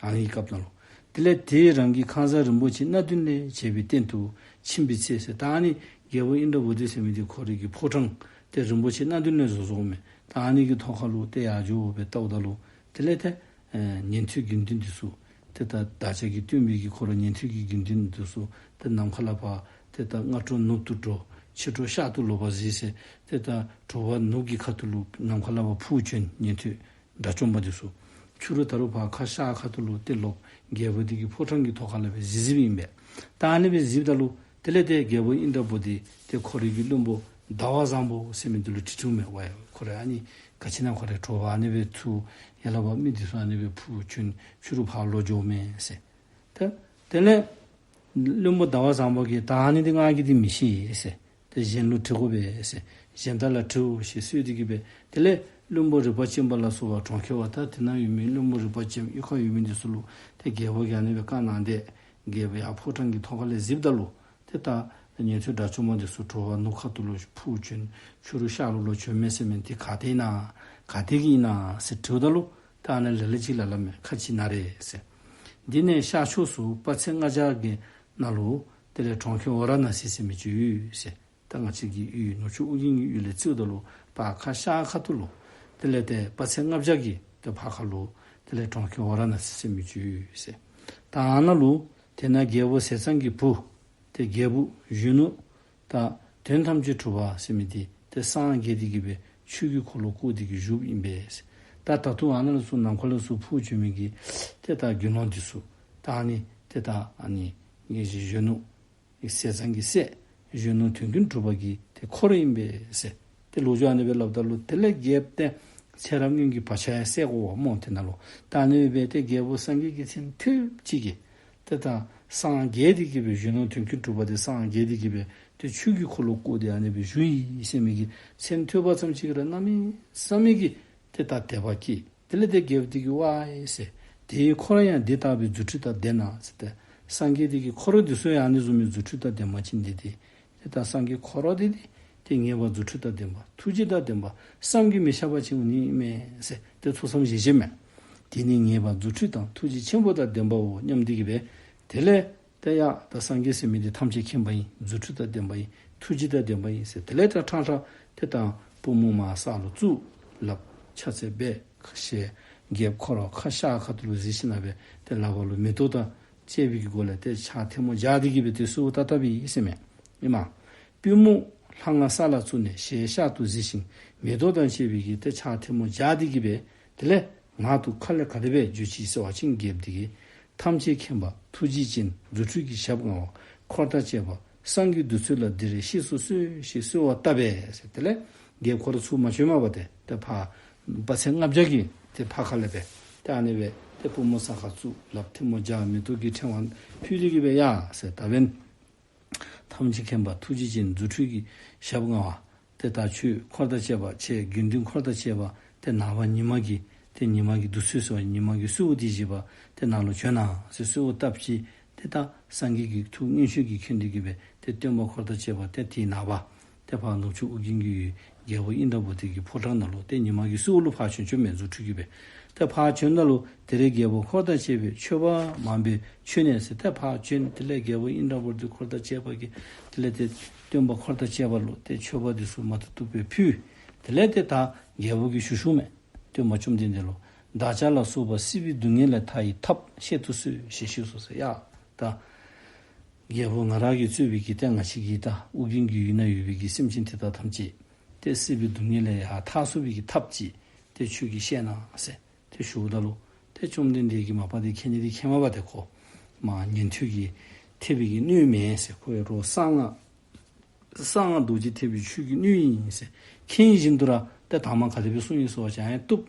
ཨ་ནི་སྐབས་ནང་ལུ་དེ་ལས་དེ་རང་གི་ཁང་བཟང་རིན་པོ་ཆེ་སྣ་བདུན་ལས་བྱས་པའི་སྟེང་དུ་ཕྱིན་པའི་ཚེ་ཟེར། ད་ཨ་ནི་རྒྱལ་པོ་ཨིནྡྲ་བོ་དྷི་ཟེར་མི་འདི་ཁོ་རའི་གི་ཕོ་བྲང་ཏེ་རིན་པོ་ཆེ་སྣ་བདུན་ལས་བཟོ་བཟོཝ་མས། ད་ཨ་ནི་གི་ཐོག་ཁ་ལུ་ཏེ་ཡར་འགྱོ་སྦེ་བལྟཝ་ད་ལུ་དེ་ལས་ཏེ་ཨེ་ཉན་ཐོས་དགེ་འདུན་འདི་ཚུ་ཏེ་ད་བདག་ཅག་གི་སྟོན་པའི་གི་ཁོ་ར་ཉན་ཐོས་ཀྱི་དགེ་འདུན་འདི་ཚུ་ཏེ་ནམ་མཁའ་ལས་ཕར་ཏེ་ད་སྔ་དྲོ་ནུབ་ཏུ་འགྲོ། ཕྱི་དྲོ་ཤར་དུ་ལོག་པར་གཟིགས་ཟེར། ཏེ་ད་དྲོ་པ་ནུབ་ཀྱི་ཁ་ཐུག་ལུ་ནམ་མཁའ་ལས་ཕར་འཕུར་བྱོན་ཉན་ཐོས་དགྲ་བཅོམ་པ་འདི་ཚུ། ཕྱི་རུ་ད་རུང་ཕར་ཁ་ཤར་ཁ་ཐུག་ལུ་ཏེ་ལོག་རྒྱལ་པོ་འདི་གི་ཕོ་བྲང་གི་ཐོག་ཁ་ལས་སྦེ་གཟིགས་གཟིགསཔ་ཨིན་པས། ད་ཨ་ནི་སྦེ་གཟིགསཔ་ད་ལུ་དེ་ལས་ཏེ་རྒྱལ་པོ་ཨིནྡྲ་བོ་དྷི་ཏེ་ཁོ་རའི་གི་བློན་པོ་ཟླ་བ་བཟང་པོ་ཟེར་མི་འདི་ལུ་དྲི་དྲིཝ་མས། ཝའེ་ཁོ་ར་ཨ་ནི་ག་ཅི་ཨིན་ན་ཁོ་ར་དྲོ་པ་ཨ་ནི་སྦེ་ཚུར་ཡར་ལས་ཕར་མི་འདི་ཚུ་ཨ་ནི་སྦེ་འཕུར་བྱོན་ཕྱི་རུ་ཕར་ལོག་འགྱོཝ་མས་ཟེར། ཏེ་དེ་ལས་བློན་པོ་ཟླ་བ་བཟང་པོ་གིས་ད་ཨ་ནི་འདི་ང་གིས་འདི་མི་ཤེས་ཟེར། ཏེ་གཞན་ལུ་དྲི་དགོ་པས་ཟེར། གཞན་དག་ལ་དྲིའོ་ཞེས་གསོལ་ཏེ་གི་སྦེ་དེ་ལས་བློན་པོ་རིག་པ་ཅན་པ་ལ་སོགས་པ་གྲོང་ཁྱེར་བ་ད་དེ་ན་ཡོད་མི་བློན་པོ་རིག་པ་ཅན་གཡུས་ཁར་ཡོད་མི་འདི་ཚུ་ལུ་ཏེ་རྒྱལ་པོ་གིས་ཨ་ནི་སྦེ་བཀའ་གནང་སྟེ་རྒྱལ་པོ་ཡར་ཕོ་བྲང་གི་ཐོག་ཁ་ལས་གཟིགསཔ་ད་ལུ་ཏེ་ད་ཉན་ཐོས་དགྲ་བཅོམ་པ་འདི་ཚུ་དྲོ་པ་ནུབ་ཁ་ཐུག་ལུ་འཕུར་བྱོན་ཕྱི་རུ་ཤར་ལུ་ལོག་བྱོན་མས་ཟེར་མི་འདི་ག་ཏེ་ཨིན་ན་ག་ཏེ་གི་ཨིན་ན་ཟེར་དྲིཝ་ད་ལུ་ད་ཨ་ནཱ་ལ་ལུ་ཅིག་ལ་ལ་མས། ཁ་ཅིག་ན་རེ་ཟེར། འདི་ནས་ཤར་ཕྱོགས་སུ་དཔག་ཚད་ལྔ་བརྒྱ་གི་ནང་ལུ་དེ་ལས་གྲོང་ཁྱེར་ཝཱ་ར་ཎ་སི་ཟེར་མི་ཅིག་ཡོད་ཟེར། ད་ང་བཅས་ཀྱི་ཡུལ་ནུབ་ཕྱོགས་ཨོ་རྒྱན་གྱི་ཡུལ་ལས་བརྩིཝ་ད་ལུ་ཕར་ཁ་ཤར་ཁ་ཐུག་ལུ་དེ་ལས་ཏེ་དཔག་ཚད་ལྔ་བརྒྱ་གི་ཏེ་ཕར་ཁ་ལུ་དེ་ལས་གྲོང་ཁྱེར་ཝཱ་ར་ཎ་སི་ཟེར་མི་ཅིག་ཡོད་ཟེར། ད་ཨ་ནཱ་ལུ་དེ་ན་རྒྱལ་པོ་ཟས་གཙང་གི་བུ་ཏེ་རྒྱལ་བུ་གཞོན་ནུ་ད་དོན་ཐམས་ཅད་གྲུབ་པ་ཟེར་མི་འདི་ཏེ་སངས་རྒྱས་ཏེ་གི་སྦེ་ཆོས་ཀྱི་འཁོར་ལོ་བསྐོར་ཏེ་གི་བཞུགསཔ་ཨིན་པས། ད་ད་ལྟོ་ཨ་ནཱ་ལུ་ཚུར་ནམ་མཁའ་ལུ་ཚུར་འཕུར་བྱོན་མི་གི་ཏེ་ད་དགེ་སློང་འདི་ཚུ་ད་ཨ་ནི་ཏེ་ད་ཨ་ནི་ངེ་གི་གཞོན་ནུ་ཟས་གཙང་གི་སྲས་གཞོན་ནུ་དོན་ཀུན་གྲུབ་པ་གི་ཏེ་འཁོར་ཨིན་པས་ཟེར། ཏེ་ལོ་རྒྱུས་ཨ་ནི་སྦེ་སླབ་ད་ལུ་དེ་ལས་རྒྱལཔོ་ཏེ་ཚེ་རབས་སྔོན་གྱི་བག་ཆགས་ཡང་སད་དགོ་པས་སྨོ་དེ་ནང་ལུ། ད་ཨ་ནི་སྦེ་ཏེ་རྒྱལ་པོ་སངས་རྒྱས་ཀྱི་མཚན་ཐོས་ཅིག་གིས་ཏེ་ད་སངས་རྒྱས་ཏེ་གི་སྦེ་གཞོན་ནུ་དོན་ཀུན་གྲུབ་པ་འདི་སངས་རྒྱས་ཏེ་གི་སྦེ་ཏེ་ཆོས་ཀྱི་འཁོར་ལོ་བསྐོར་ཏེ་ཨ་ནི་སྦེ་བཞུགས་ཡི་ཟེར་མི་གི་མཚན་ཐོས་པ་ཙམ་ཅིག་ར་གནམ་མེད་ས་མེད་ཀྱི་ཏེ་ད་དད་པ་སྐྱེས། དེ་ལས་ཏེ་རྒྱལཔོ་འདི་གིས་ཝའེ་ཟེར། དེའི་འཁོར་ཡང་འདི་ལྟ་བུའི་རྫུ་འཕྲུལ་དང་ལྡན་ན་ཟེར། ཏེ་སངས་རྒྱས་འདི་གི་འཁོར་འདི་ཚུ་ཡང་ཨ་ནི་བཟུམ་མའི་རྫུ་འཕྲུལ་དང་ལྡན་པ་ཅིན་འདི་ཏེ་ཏེ་ད་སངས་རྒྱས་འཁོར་འདི་ཏེ་ཏེ་ངེས་པར་རྫུ་འཕྲུལ་དང་ལྡན་པ་ཐུགས་རྗེ་དང་ལྡན་པ་བསམ་གྱིས་མི་ཁྱབ་པ་ཅིག་འོང་ནི་མས་ཟེར་ཏེ་ཐུགས་བསམ་བཞེས་བཞེསཔ་མས། དེ་ནི་ངེས་པར་རྫུ་འཕྲུལ་དང་ཐུགས་རྗེ་ཆེན་པོ་དང་ལྡན་པའོ་སྙམ་འདི་གི་སྦེ་དེ་ལས་ཏེ་ཡ་ད་སངས་རྒྱས་ཟེར་མི་འདི་ཐམས་ཅད་མཁྱེན་པ་ཨིན། རྫུ་འཕྲུལ་དང་ལྡན་པ་ཨིན། ཐུགས་རྗེ་དང་ལྡན་པ་ཨིན་ཟེར། དེ་ལས་ད་ཁྲང་ཁྲ་ཏེ་ད་པུས་མོ་མར་ས་ལུ་བཙུགས་ལགཔ་ཕྱག་འཚལ་སྦེ་ཁ་ཤས་རྒྱལཔོ་ཁོ་ར་ཁ་ཤར་ཁ་ཐུག་ལུ་གཟིགས་ཞིནམ་ལས་སྦེ་ཏེ་ལགཔ་ལུ་མེ་ཏོག་དང་བཅས་པའི་གི་སྒོ་ལས་ཏེ་ཕྱག་ཐལ་མོ་སྦྱར་ཏེ་གི་སྦེ་ཏེ་གསོལཝ་བཏབ་བཏབ་ཨིན་ཟེར་མས། ཨིན་མས། པུས་མོ་ལྷ་ང་ས་ལ་བཙུགས་ནས་ཞལ་ཤར་དུ་གཟིགས་ཤིང་མེ་ཏོག་དང་བཅས་པའི་གི་ཏེ་ཕྱག་ཐལ་མོ་སྦྱར་ཏེ་གི་སྦེ་དེ་ལས་ངག་ཏུ་ཁ་ལས་ག་དེ་སྦེ་བརྗོད་ཅི་ཟེར་བ་ཅིན་རྒྱལཔོ་འདི་གིས་ཐམས་ཅད་མཁྱེན་པ་ཐུགས་རྗེ་ཅན་རྫུ་འཕྲུལ་གྱི་ཞབས་མངའ་བ་འཁོར་དང་བཅས་པ་བསམ་གྱིས་མི་ཁྱབ་ལ་འདིར་གཤེགས་སུ་གསོལ་ཞེས་གསོལ་བ་བཏབ་པས་ཟེར། དེ་ལས་རྒྱལཔོ་ཁོ་ར་ཚུར་མ་བྱོནམ་པར་ཏེ་ཏེ་ཕར་དཔག་ཚད་ལྔ་བརྒྱ་གི་ཏེ་ཕར་ཁ་ལས་སྦེ་ཏེ་ཨ་ནི་སྦེ་ཏེ་པུས་མོ་ས་ཁར་བཙུགས་ལགཔ་ཐལ་མོ་སྦྱར་མེ་ཏོག་གི་ཕྲེང་བ་ཕུལ་ཏེ་གི་སྦེ་ཡ་ཟེར་ད་འབདན་ཐམས་ཅད་མཁྱེན་པ་ཐུགས་རྗེ་ཅན་རྫུ་འཕྲུལ་གྱི་ཞབས་མངའ་བ་ཏེ་ད་ཁྱོད་འཁོར་དང་བཅས་པ་ཁྱེད་དགེ་འདུན་འཁོར་དང་བཅས་པ་ཏེ་ནངས་པ་ཉི་མ་གི་ཏེ་ཉི་མ་གི་དུས་ཚོད་ཟེར་བ་ཉི་མ་གི་གསོལཝ་འདི་བཞེས་པར་ཏེ་ནཱ་ལུ་བྱོན་གནང་ཟེར་གསོལཝ་བཏབ་ཅི། ཏེ་ད་སངས་རྒྱས་ཀྱི་ཐུགས་མངོན་ཤེས་ཀྱིས་མཁྱེན་ཏེ་གི་སྦེ་ཏེ་སྟོན་པ་འཁོར་དང་བཅས་པ་ཏེ་དེའི་ནངས་པ་ཏེ་ཕར་ནུབ་ཕྱོགས་ཨོ་རྒྱན་གྱི་ཡུལ་རྒྱལ་པོ་ཨིནྡྲ་བོ་དྷི་གི་ཕོ་བྲང་ནང་ལུ་ཏེ་ཉི་མ་གི་གསོལཝ་ལུ་ཕར་བྱོན་བྱོནམ་མས་རྫུ་འཕྲུལ་གྱི་སྦེ། ཏེ་ཕར་བྱོནམ་ད་ལུ་དེ་ལས་རྒྱལ་པོ་འཁོར་དང་བཅས་པས་མཆོད་པ་མང་པོས་མཆོད་ནས་ཟེར་ཏེ་ཕར་བྱོན། དེ་ལས་རྒྱལ་པོ་ཨིནྡྲ་བོ་དྷི་འཁོར་དང་བཅས་པ་གིས་དེ་ལས་ཏེ་སྟོན་པ་འཁོར་དང་བཅས་པ་ལུ་ཏེ་མཆོད་པ་འདི་ཚུ་མ་ཐུབ་ཐུབ་སྦེ་ཕུལ། དེ་ལས་ཏེ་ད་རྒྱལ་པོ་གིས་ཞུ་ཞུཝ་མས། སྟོན་པ་བཅོམ་ལྡན་འདས་ལུ་བདག་ཅག་ལ་སོགས་པ་སྲིད་པའི་སྡུག་བསྔལ་ལས་ཐར་བའི་ཐབས་བཤད་དུ་གསོལ་ཞེས་ཞུ་སོ་ཟེར། ཡ་ད་རྒྱལ་པོ་ང་ར་གིས་གཙོས་པའི་གི་ཏེ་ང་བཅས་ཀྱི་ད་ཨོ་རྒྱན་གྱི་ཡུལ་ན་ཡོད་པའི་གི་སེམས་ཅན་དེ་དག་ཐམས་ཅད་ཏེ་སྲིད་པའི་སྡུག་བསྔལ་ལས་ཡར་ཐར་ཚུགས་པའི་གི་ཐབས་ཅིག་ཏེ་ཁྱོད་ཀྱིས་བཤད་གནང་ཟེར་ཏེ་ཞུཝ་ད་ལུ་ཏེ་བཅོམ་ལྡན་འདས་ཀྱིས་མ་པ་འདི་མཁྱེན་ནི་འདི་མཁྱེནམ་མས་པ། ཏེ་ཁོ་མ་ཉན་ཐོས་ཀྱི་ཐེག་པའི་གི་སྣོད་མེན་ཟེར། ཁོ་ཡང་རོགས་གསང་སྔགས་ གསང་སྔགས་རྡོ་རྗེ་ཐེག་པའི་ཆོས་ཀྱི་སྣོད་ཨིན་ཟེར། མཁྱེན་བཞིན་དུ་ར་ཏེ་དང་པ་ག་དེ་སྦེ་གསུངས་ཡི་ཟེར་བ་ཅིན་ཨ་ནི་བཏུབ།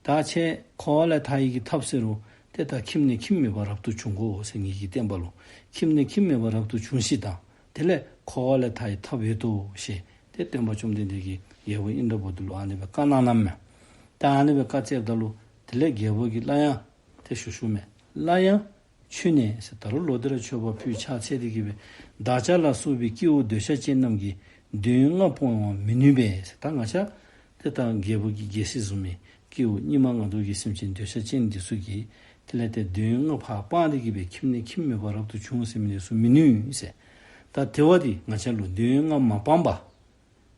ད་ཁྱེད་འཁོར་བ་ལས་ཐར་ནི་གི་ཐབས་ཟེར་རུང་ཏེ་ད་ཁྱིམ་ནས་ཁྱིམ་མེད་པར་རབ་ཏུ་བྱུང་དགོ་ཟེར། ངེ་གི་བསྟན་པ་ལུ་ཁྱིམ་ནས་ཁྱིམ་མེད་པར་རབ་ཏུ་བྱུང་ཞིག་དང་དེ་ལས་འཁོར་བ་ལས་ཐར་ནིའི་ཐབས་ཡོད་དོ་ཞེས་ཏེ་སྟོན་པ་བཅོམ་ལྡན་འདས་ཀྱིས་རྒྱལ་པོ་ཨིནྡྲ་བྷུ་ཏི་ལུ་ཨ་ནི་སྦེ་བཀའ་གནང་གནངམ་མས། ད་ཨ་ནི་སྦེ་བཀའ་སྩལཝ་ད་ལུ་དེ་ལས་རྒྱལ་པོ་གིས་སླར་ཡང་ཏེ་ཞུ་ཞུཝ་མས། སླར་ཡང་མཆོད་ནས་ཟེར་ད་རུང་ལོག་སྟེ་ར་མཆོད་པ་ཕུལ་ཕྱག་འཚལ་ཏེ་གི་སྦེ་བདག་ཅག་ལ་སོགས་པའི་སྐྱེ་བོ་འདོད་ཆགས་ཅན་རྣམས་ཀྱིས་གདོན་ལྔ་སྤོང་བར་མི་ནུས་པས་ཟེར། ད་ང་བཅས་ཏེ་ད་རྒྱལ་པོ་གི་རྒྱལ་སྲིད་བཟུང་མི་སྐྱེ་བོ་སྙིགས་མ་ལྔ་བདོ་གི་སེམས་ཅན་འདོད་ཆགས་ཅན་འདི་ཚུ་གིས་དེ་ལས་ཏེ་གདོན་ལྔ་ཕར་སྤངས་ཏེ་གི་སྦེ་ཁྱིམ་ནས་ཁྱིམ་མེད་པར་རབ་ཏུ་བྱུང་ཟེར་མི་འདི་ཚུ་མི་ནུས་ཟེར། ད་དེ་བ་འདི་ང་བཅས་ལུ་གདོན་ལྔ་མ་སྤངས་པར་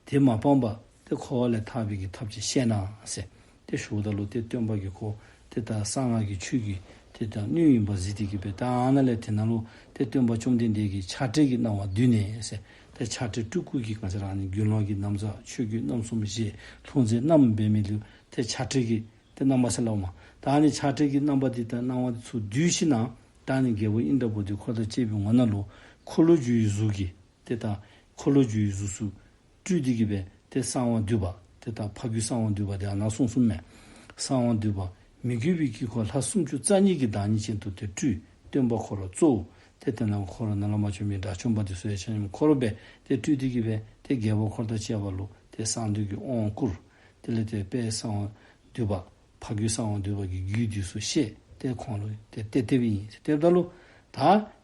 དེ་མ་སྤངས་པར་ཏེ་འཁོར་བ་ལས་ཐར་ནི་གི་ཐབས་ཅིག་བཤད་གནང་ཟེར་ཏེ་ཞུཝ་ད་ལུ་ཏེ་སྟོན་པ་གིས་ཁོ་ཏེ་ད་གསང་སྔགས་ཀྱི་ཆོས་ཀྱི་ཏེ་ད་སྣོད་ཨིནམ་གཟིགས་ཏེ་གི་སྦེ་ད་ཨ་ནཱ་ལས་དེ་ནང་ལུ་ཏེ་སྟོན་པ་བཅོམ་ལྡན་འདས་ཀྱིས་ཕྱག་བྲིས་ཀྱི་གནང་བ་བསྡུས་ནས་ཟེར་ཏེ་ཕྱག་བྲིས་སྤྲུལ་སྐུ་གི་ག་ཅི་ར་ཨ་ནི་དགེ་སློང་གི་ན་བཟའ་ཆོས་གོས་རྣམ་གསུམ་བཞེས། ལྷུང་བཟེད་བསྣམས་འབད་མི་ལུ་ཏེ་ཕྱག་བྲིས་ཀྱི་ཏེ་གནང་བ་ཟེར་སླབ་མས། ད་ཨ་ནི་ཕྱག་བྲིས་ཀྱི་གནང་བ་འདི་ད་གནང་བ་འདི་ཚུ་བསྡུས་ཞིནམ་ད་ཨ་ནི་རྒྱལ་པོ་ཨིནྡྲ་བྷུ་ཏི་འཁོར་དང་བཅས་པའི་ངོ་ནང་ལུ་འཁོར་ལོས་སྒྱུར་བའི་གཟུགས་ཀྱིས་ཏེ་ད་འཁོར་ལོས་སྒྱུར་བའི་གཟུགས་སུ་སྤྲུལ་ཏེ་གི་སྦེ་ཏེ་གསང་བ་འདུས་པ་ཏེ་ད་ཕ་རྒྱུད་གསང་བ་འདུས་པ་འདི་ཨ་ནཱ་གསུངས་གསུངསམ་མས། གསང་བ་འདུས་པ་མི་བསྐྱོད་པའི་དཀྱིལ་འཁོར་ལྷ་སུམ་ཅུ་རྩ་གཉིས་ཀྱི་བདག་ཉིད་ཅན་དུ་ཏེ་སྤྲུལ། སྟོན་པ་འཁོར་གཙོ་བོ་ཏེ་དེ་ནང་འཁོར་ནཱ་ལས་མར་བྱོན་མི་དགྲ་བཅོམ་པ་འདི་ཚུ་ཡང་ཆ་མཉམ་འཁོར་སྦེ་ཏེ་སྤྲུལ་ཏེ་གི་སྦེ་ཏེ་རྒྱལ་པོ་འཁོར་དང་བཅས་པ་ལུ་ཏེ་གསང་འདུས་ཀྱི་དབང་བསྐུར། དེ་ལས་ཏེ་དཔལ་གསང་བ་འདུས་པ་ཕ་རྒྱུད་གསང་བ་འདུས་པ་གི་རྒྱུད་འདི་ཚུ་བཤད་དེ་ཁོང་ལུ་ཏེ་གཏད་གཏདཔ་ཨིན་ཟེར། གཏདཔ་ད་ལུ་ད་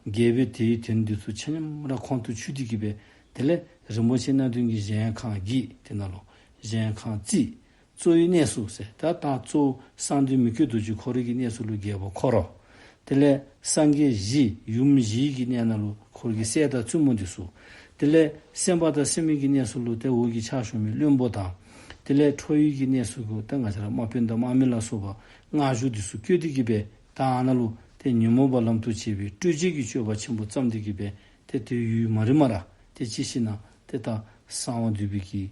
རྒྱལ་པོས་དེའི་དོན་འདི་ཚུ་ཆ་མཉམ་ར་ཁོང་དུ་ཆུད་དེ་གི་སྦེ་དེ་ལས་རིན་པོ་ཆེ་སྣ་བདུན་གྱི་གཞལ་ཡས་ཁང་བརྒྱད་དེ་ནང་ལུ་གཞལ་ཡས་ཁང་རྩིས་གཙོ་བོའི་གནས་སུ་ཟེར་ད་ད་གཙོ་བོ་གསང་འདུས་མི་བསྐྱོད་རྡོ་རྗེ་ཁོ་རའི་གི་གནས་སུ་ལུ་རྒྱལ་པོ་འཁོར་རོ། དེ་ལས་སངས་རྒྱས་བཞི་ཡུམ་བཞི་གི་གནས་ནང་ལུ་འཁོར་གྱི་སྲས་དང་བཙུན་མོ་འདི་ཚུ། དེ་ལས་སེམས་དཔའ་དང་སེམས་མེད་ཀྱི་གནས་སུ་ལུ་ཏེ་འོག་གི་ཕྱག་ཞུ་མི་བློན་པོ་དང་། དེ་ལས་ཁྲོ་བོའི་གི་གནས་སུ་གུ་ཏེ་ང་བཅས་ར་དམག་དཔོན་དང་དམག་མི་ལ་སོགས་པ་མངག་གཞུག་འདི་ཚུ་བསྐྱོད་དེ་གི་སྦེ་ད་ཨ་ནཱ་ལུ་ཏེ་ཉོན་མོངས་པ་ལམ་དུ་བྱེད་པའི་སྤྲོས་བཅས་ཀྱི་སྤྱོད་པ་ཆེན་པོ་བརྩམས་ཏེ་གི་སྦེ་ཏེ་དེ་ཡུན་མ་རིངམ་ར་ཏེ་ཅི་ཞིག་ན་ཏེ་ད་གསང་བ་འདུས་པའི་གི་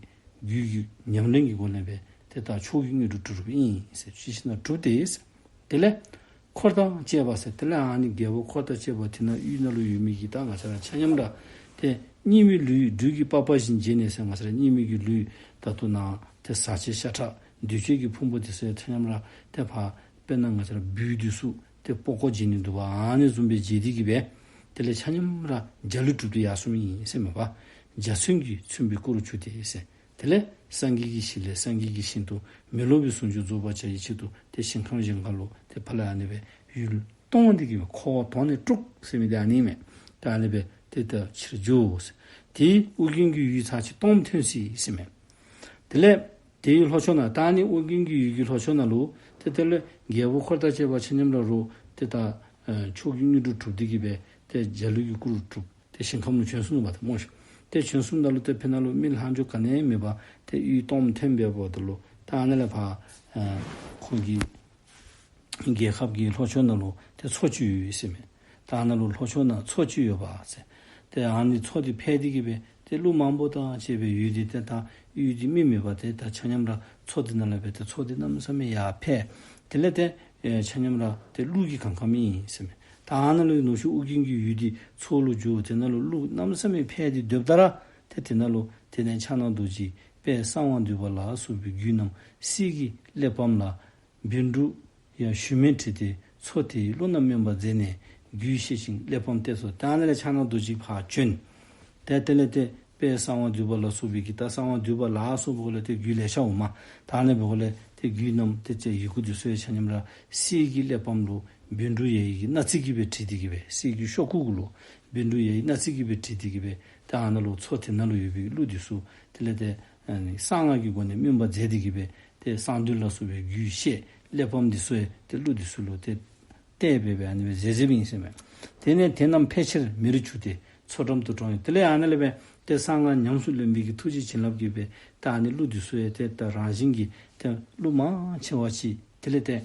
རྒྱུད་ཀྱི་ཉམས་ལེན་གྱི་སྒོ་ལས་སྦེ་ཏེ་ད་མཆོག་གི་དངོས་གྲུབ་གྲུབ་ཨིན་ཟེར། ཅི་ཞིག་ན་གྲུབ་སྟེ་ཟེར། དེ་ལས་འཁོར་དང་བཅས་པ་ཟེར་དེ་ལས་ཨ་ནི་རྒྱལ་པོ་འཁོར་དང་བཅས་པ་དེ་ནང་ཡུལ་ནང་ལུ་ཡོད་མི་གི་ད་ང་བཅས་ར་ཆ་མཉམ་ར་ཏེ་སྙིགས་མའི་ལུས་སྦྲུལ་གྱི་པགས་པ་བཞིན་བྱས་ནས་ཟེར། ང་བཅས་ར་སྙིགས་མའི་གི་ལུས་ད་ལྟོ་ནཱ་ཏེ་ཟག་བཅས་ཤ་ཁྲག་འདུས་བྱས་ཀྱི་ཕུང་པོ་དེ་ཚུ་ཡང་ཆ་མཉམ་ར་ཏེ་ཕར་དཔེར་ན་ང་བཅས་ར་སྦྲུལ་འདི་ཚུ་ཏེ་པགས་ཀོ་བྱིན་ནི་འདུག་པ་ཨ་ནི་བཟུམ་སྦེ་བྱས་ཏེ་གི་སྦེ་དེ་ལས་ཆ་མཉམ་ར་འཇའ་ལུས་གྲུབ་སྟེ་ཡར་སོང་མི་ཨིན་ཟེར་མས་པ། འཇའ་ཚོན་གྱིས་མཚོན་པའི་སྐུ་རུ་གྱུར་ཏེ་ཟེར། དེ་ལས་སངས་རྒྱས་ཀྱི་ཞིང་ལས་སངས་རྒྱས་ཀྱི་ཞིང་དུ་མི་སློབ་པའི་ཟུང་འཇུག་རྫོགས་པར་བྱ་བའི་ཆེད་དུ་ཏེ་ཞིང་ཁམས་གཞན་ཁམས་ལུ་ཏེ་ཕར་ལས་ཨ་ནི་སྦེ་ཡུལ་སྟོངས་ཏེ་གི་སྦེ་འཁོར་བ་དོང་ནས་སྤྲུགས་ཟེར་མི་འདི་ཨ་ནི་མས། ཏེ་ཨ་ནི་སྦེ་ཏེ་ད་ཕྱིར་འགྱོ་ཟེར། དེའི་ཨོ་རྒྱན་གྱི་ཡུལ་ཚར་གཅིག་སྟོངམ་ཐོན་ཅི་ཟེར་མས། དེ་ལས་དེའི་ལྷོ་ཕྱོགས་ན་ད་ཨ་ནི་ཨོ་རྒྱན་གྱི་ཡུལ་གྱི་ལྷོ་ཕྱོགས་ནང་ལུ་ཏེ་དེ་ལས་རྒྱལ་པོ་འཁོར་དང་བཅས་པ་ཆ་མཉམ་ར་རོགས་ཏེ་ད་ཨེ་མཆོག་གི་དངོས་གྲུབ་གྲུབ་སྟེ་གི་སྦེ་ཏེ་འཇའ་ལུས་ཀྱི་སྐུ་རུ་གྲུབ། ཏེ་ཞིང་ཁམས་ལུ་བྱོན་སོང་ནུག་པ་ཏེ་སྨོ་ཤིག། ཏེ་བྱོན་སོངམ་ད་ལུ་ཏེ་ཕར་ནང་ལུ་མི་ལྷག་འཕྲོ་ག་ནི་ཡང་མེད་པར་ཏེ་ཡུལ་སྟོངམ་ཐོན་འབདཝ་ད་ལུ་ད་ཨ་ནཱ་ལས་ཕར་ཨེ་ཁོང་གི་རྒྱལ་ཁབ་ཀྱི་ལྷོ་ཕྱོགས་ནང་ལུ་ཏེ་མཚོ་ཅིག་ཡོད་ཟེར་མས། ད་ཨ་ནཱ་ལུ་ལྷོ་ཕྱོགས་ནང་མཚོ་ཅིག་ཡོད་པ་ཟེར། ཏེ་ཨ་ནི་མཚོ་འདི་ཕལ་ཏེ་གི་སྦེ་ཏེ་ཀླུ་མང་པོ་དང་བཅས་པའི་ཡུལ་འདི་ཏེ་ད་ཡུལ་འདི་མི་མེད་པར་ཏེ་ད་ཆ་མཉམ་ར་མཚོ་འདི་ནང་ལས་སྦེ་ཏེ་མཚོ་འདི་གནམ་མེད་ས་མེད་ཡར་འཕེལ། དེ་ལས་ཏེ་ཨེ་ཆ་མཉམ་ར་ཏེ་ཀླུ་གིས་གང་གངམ་ཨིན་ཟེར་མས། ད་ཨ་ནཱ་ལུ་ནུབ་ཕྱོགས་ཨོ་རྒྱན་གྱི་ཡུལ་འདི་མཚོ་ལུ་འགྱུར། དེ་ནང་ལུ་ཀླུ་གནམ་མེད་ས་མེད་འཕེལ་ཏེ་སྡོདཔ་ད་ར་ཏེ་དེ་ནང་ལུ་དེ་ནས་ཕྱག་ན་རྡོ་རྗེ་དཔལ་གསང་བ་འདུས་པ་ལ་སོགས་པའི་རྒྱུད་རྣམས་གསེར་གྱི་གླེགས་བམ་ལ་བཻ་ཌཱུརྱ་ཞུན་མས་བྲིས་ཏེ་མཚོ་དེའི་ཀླུ་རྣམས་སྨོན་པར་མཛད་ནས་རྒྱུད་བཤད་ཅིང་གླེགས་བམ་གཏད་སོ། ད་ཨ་ནཱ་ལས་ཕྱག་ན་རྡོ་རྗེ་ཕར་བྱོན། ཏེ་དེ་ལས་ཏེ་དཔལ་གསང་བ་འདུས་པ་ལ་སོགས་པའི་གི་ད་གསང་བ་འདུས་པ་ལ་སོགས་པ་ལས་ཏེ་རྒྱུད་ལེ་ཤ་འོང་མས། ད་ཨ་ནི་འབདཝ་ལས་ཏེ་རྒྱུད་རྣམས་ཏེ་ཅིག་ཡི་གུ་འདི་ཚུ་ཡང་ཆ་མཉམ་ར་གསེར་གྱི་གླེགས་བམ་ལུ་བཻ་ཌཱུརྱ་ཡི་གི་སྣག་རྩི་གིས་སྦེ་བྲིས་ཏེ་གི་སྦེ་གསེར་གྱི་ཤོག་གུ་གུ་ལུ་བཻ་ཌཱུརྱ་ཡི་སྣག་རྩི་གིས་སྦེ་བྲིས་ཏེ་གི་སྦེ་ད་ཨ་ནཱ་ལུ་མཚོ་དེ་ནང་ལུ་ཡོད་པའི་ཀླུ་འདི་ཚུ་དེ་ལས་ཏེ་ཨ་ནི་གསང་སྔགས་ཀྱི་སྒོ་ནས་སྨོན་པ་མཛད་དེ་གི་སྦེ་ཏེ་གསང་འདུས་ལ་སོགས་པའི་རྒྱུད་བཤད་གླེགས་བམ་འདི་ཚུ་ཡང་ཏེ་ཀླུ་འདི་ཚུ་ལུ་ཏེ་གཏད་སྦེ་སྦེ་ཨ་ནི་སྦེ་མཛད་མཛདཔ་ཨིན་ཟེར་མས། དེ་ནས་དེ་རྣམས་ཕལ་ཆེར་མེ་རུ་གྱུར་ཏེ་མཚོ་འགྲམ་དུ་གྲོངས་ཡི། དེ་ལས་ཨ་ནཱ་ལས་སྦེ་ཏེ་གསང་སྔགས་ཉམས་སུ་ལེན་པའི་གི་ཐུགས་རྗེ་བྱིན་རླབས་ཀྱིས་སྦེ་ད་ཨ་ནི་ཀླུ་འདི་ཚུ་ཡང་ཏེ་ད་རང་བཞིན་གྱིས་ཏེ་ཀླུ་མང་ཆེ་བ་ཅིག་དེ་ལས་ཏེ་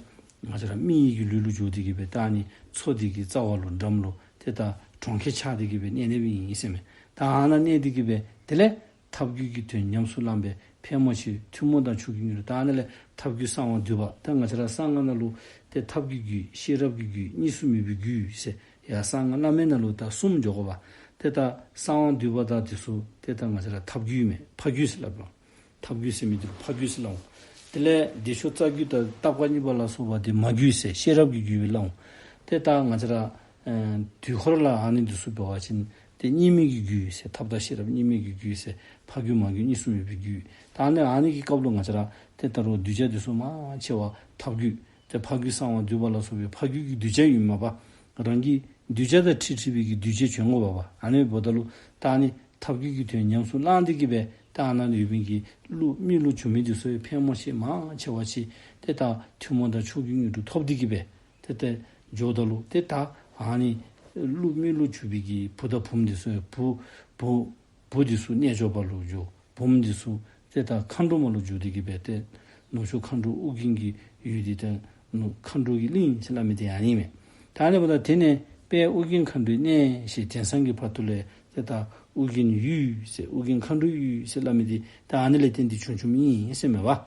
ང་བཅས་ར་མི་ཡི་གི་ལུས་ལུ་འགྱུར་ཏེ་གི་སྦེ་ད་ཨ་ནི་མཚོ་འདི་གི་རྩ་བ་ལུ་འགྲམ་ལུ་ཏེ་ད་གྲོང་ཁྱེར་ཆགས་ཏེ་གི་སྦེ་གནས་གནསཔ་ཨིན་ཟེར་མས། ད་ཨ་ནཱ་གནས་ཏེ་གི་སྦེ་དེ་ལས་ཐབས་རྒྱུད་ཀྱི་དོན་ཉམས་སུ་བླངས་པའི་ཕལ་མོ་ཆེ་ཐུན་མོང་དང་མཆོག་གི་དངོས་གྲུབ། ད་ཨ་ནཱ་ལས་ཐབས་རྒྱུད་གསང་བ་འདུས་པ་ད་ང་བཅས་ར་གསང་སྔགས་ནང་ལུ་ཏེ་ཐབས་ཀྱི་རྒྱུད་ཤེས་རབ་ཀྱི་རྒྱུད་གཉིས་སུ་མེད་པའི་རྒྱུད་ཟེར་ཡར་གསང་སྔགས་བླ་མེད་ནང་ལུ་ད་གསུམ་འགྱོ་དགོ་པས། ཏེ་ད་གསང་བ་འདུས་པ་དང་འདི་ཚུ་ཏེ་ད་ང་བཅས་ར་ཐབས་རྒྱུད་མས། ཕ་རྒྱུད་ཟེར་སླབ་ལོ། ཐབས་རྒྱུད་ཟེར་མི་འདི་ལུ་ཕ་རྒྱུད་ཟེར་སླབ་འོང་། དེ་ལས་བདེ་མཆོག་རྩ་རྒྱུད་དང་ལྟ་བ་གཉིས་པ་ལ་སོགས་པ་འདི་མ་རྒྱུད་ཟེར་ཤེས་རབ་ཀྱི་རྒྱུད་སྦེ་སླབ་འོང་། ཏེ་ད་ང་བཅས་ར་ཨེ་དུས་འཁོར་ལུ་ཨ་ནི་འདི་ཚུ་འབད་བ་ཅིན་ཏེ་གཉིས་མེད་ཀྱི་རྒྱུད་ཟེར། ཐབས་དང་ཤེས་རབ་གཉིས་མེད་ཀྱི་རྒྱུད་ཟེར། ཕ་རྒྱུད་མ་རྒྱུད་གཉིས་སུ་མེད་པའི་རྒྱུད། ད་ཨ་ནི་ཨ་ནི་གི་སྐབས་ལུ་ང་བཅས་ར་ཏེ་ད་རུང་གདུལ་བྱ་འདི་ཚུ་མང་ཆེ་བ་ཐབས་རྒྱུད་ཏེ་ཕ་རྒྱུད་གསང་བ་འདུས་པ་ལ་སོགས་པའི་ཕ་རྒྱུད་ཀྱི་གདུལ་བྱ་ཨིན་མས་པ། རང་གི་གདུལ་བྱ་དང་འཁྲིལ་འཁྲིལ་བའི་གི་གདུལ་བྱ་བྱོན་དགོ་པ་པ། ཨ་ནི་འབདཝ་ད་ལུ་ད་ཨ་ནི་ཐབས་རྒྱུད་ཀྱི་དོན་ཉམས་སུ་བླངས་ཏེ་གི་སྦེ་ད་ཨ་ནཱ་ལུ་ཡོད་མི་གི་ཀླུ་མི་ཀླུ་བྱུང་མི་འདི་ཚུ་ཕལ་མོ་ཆེ་མང་ཆེ་བ་ཅིག་ཏེ་ད་ཐུན་མོང་དང་མཆོག་གི་དངོས་གྲུབ་ཐོབ་སྟེ་གི་སྦེ་ཏེ་ཏེ་འགྱོཝ་ད་ལུ་ཏེ་ད་ཨ་ནི་ཀླུ་མི་ཀླུ་བྱུང་བའི་གི་བུ་དང་བུམོ་འདི་ཚུ་བུ་བུ་བུ་འདི་ཚུ་རྣལ་འབྱོར་པ་ལུ་འགྱུར། བུམོ་འདི་ཚུ་ཏེ་ད་མཁའ་འགྲོ་མ་ལུ་འགྱུར་ཏེ་གི་སྦེ་ཏེ་ནུབ་ཕྱོགས་མཁའ་འགྲོ་ཨོ་རྒྱན་གྱི་ཡུལ་འདི་ཏེ་ནུབ་མཁའ་འགྲོ་གི་གླིང་ཟེར་སླབ་མི་འདི་ཨ་ནི་མས། ད་ཨ་ནི་འབདཝ་ད་དེ་ནས་དཔལ་ཨོ་རྒྱན་མཁའ་འགྲོའི་གནས་ཞེས་དེང་སང་གི་བར་དུ་ལས་ཏེ་ད་ཨོ་རྒྱན་ཡུལ་ཟེར་ཨོ་རྒྱན་མཁའ་འགྲོའི་ཡུལ་ཟེར་སླབ་མི་འདི་ད་ཨ་ནི་ལས་བརྟེན་ཏེ་བྱུང་བྱུངམ་ཨིན་ཟེར་མས་པ།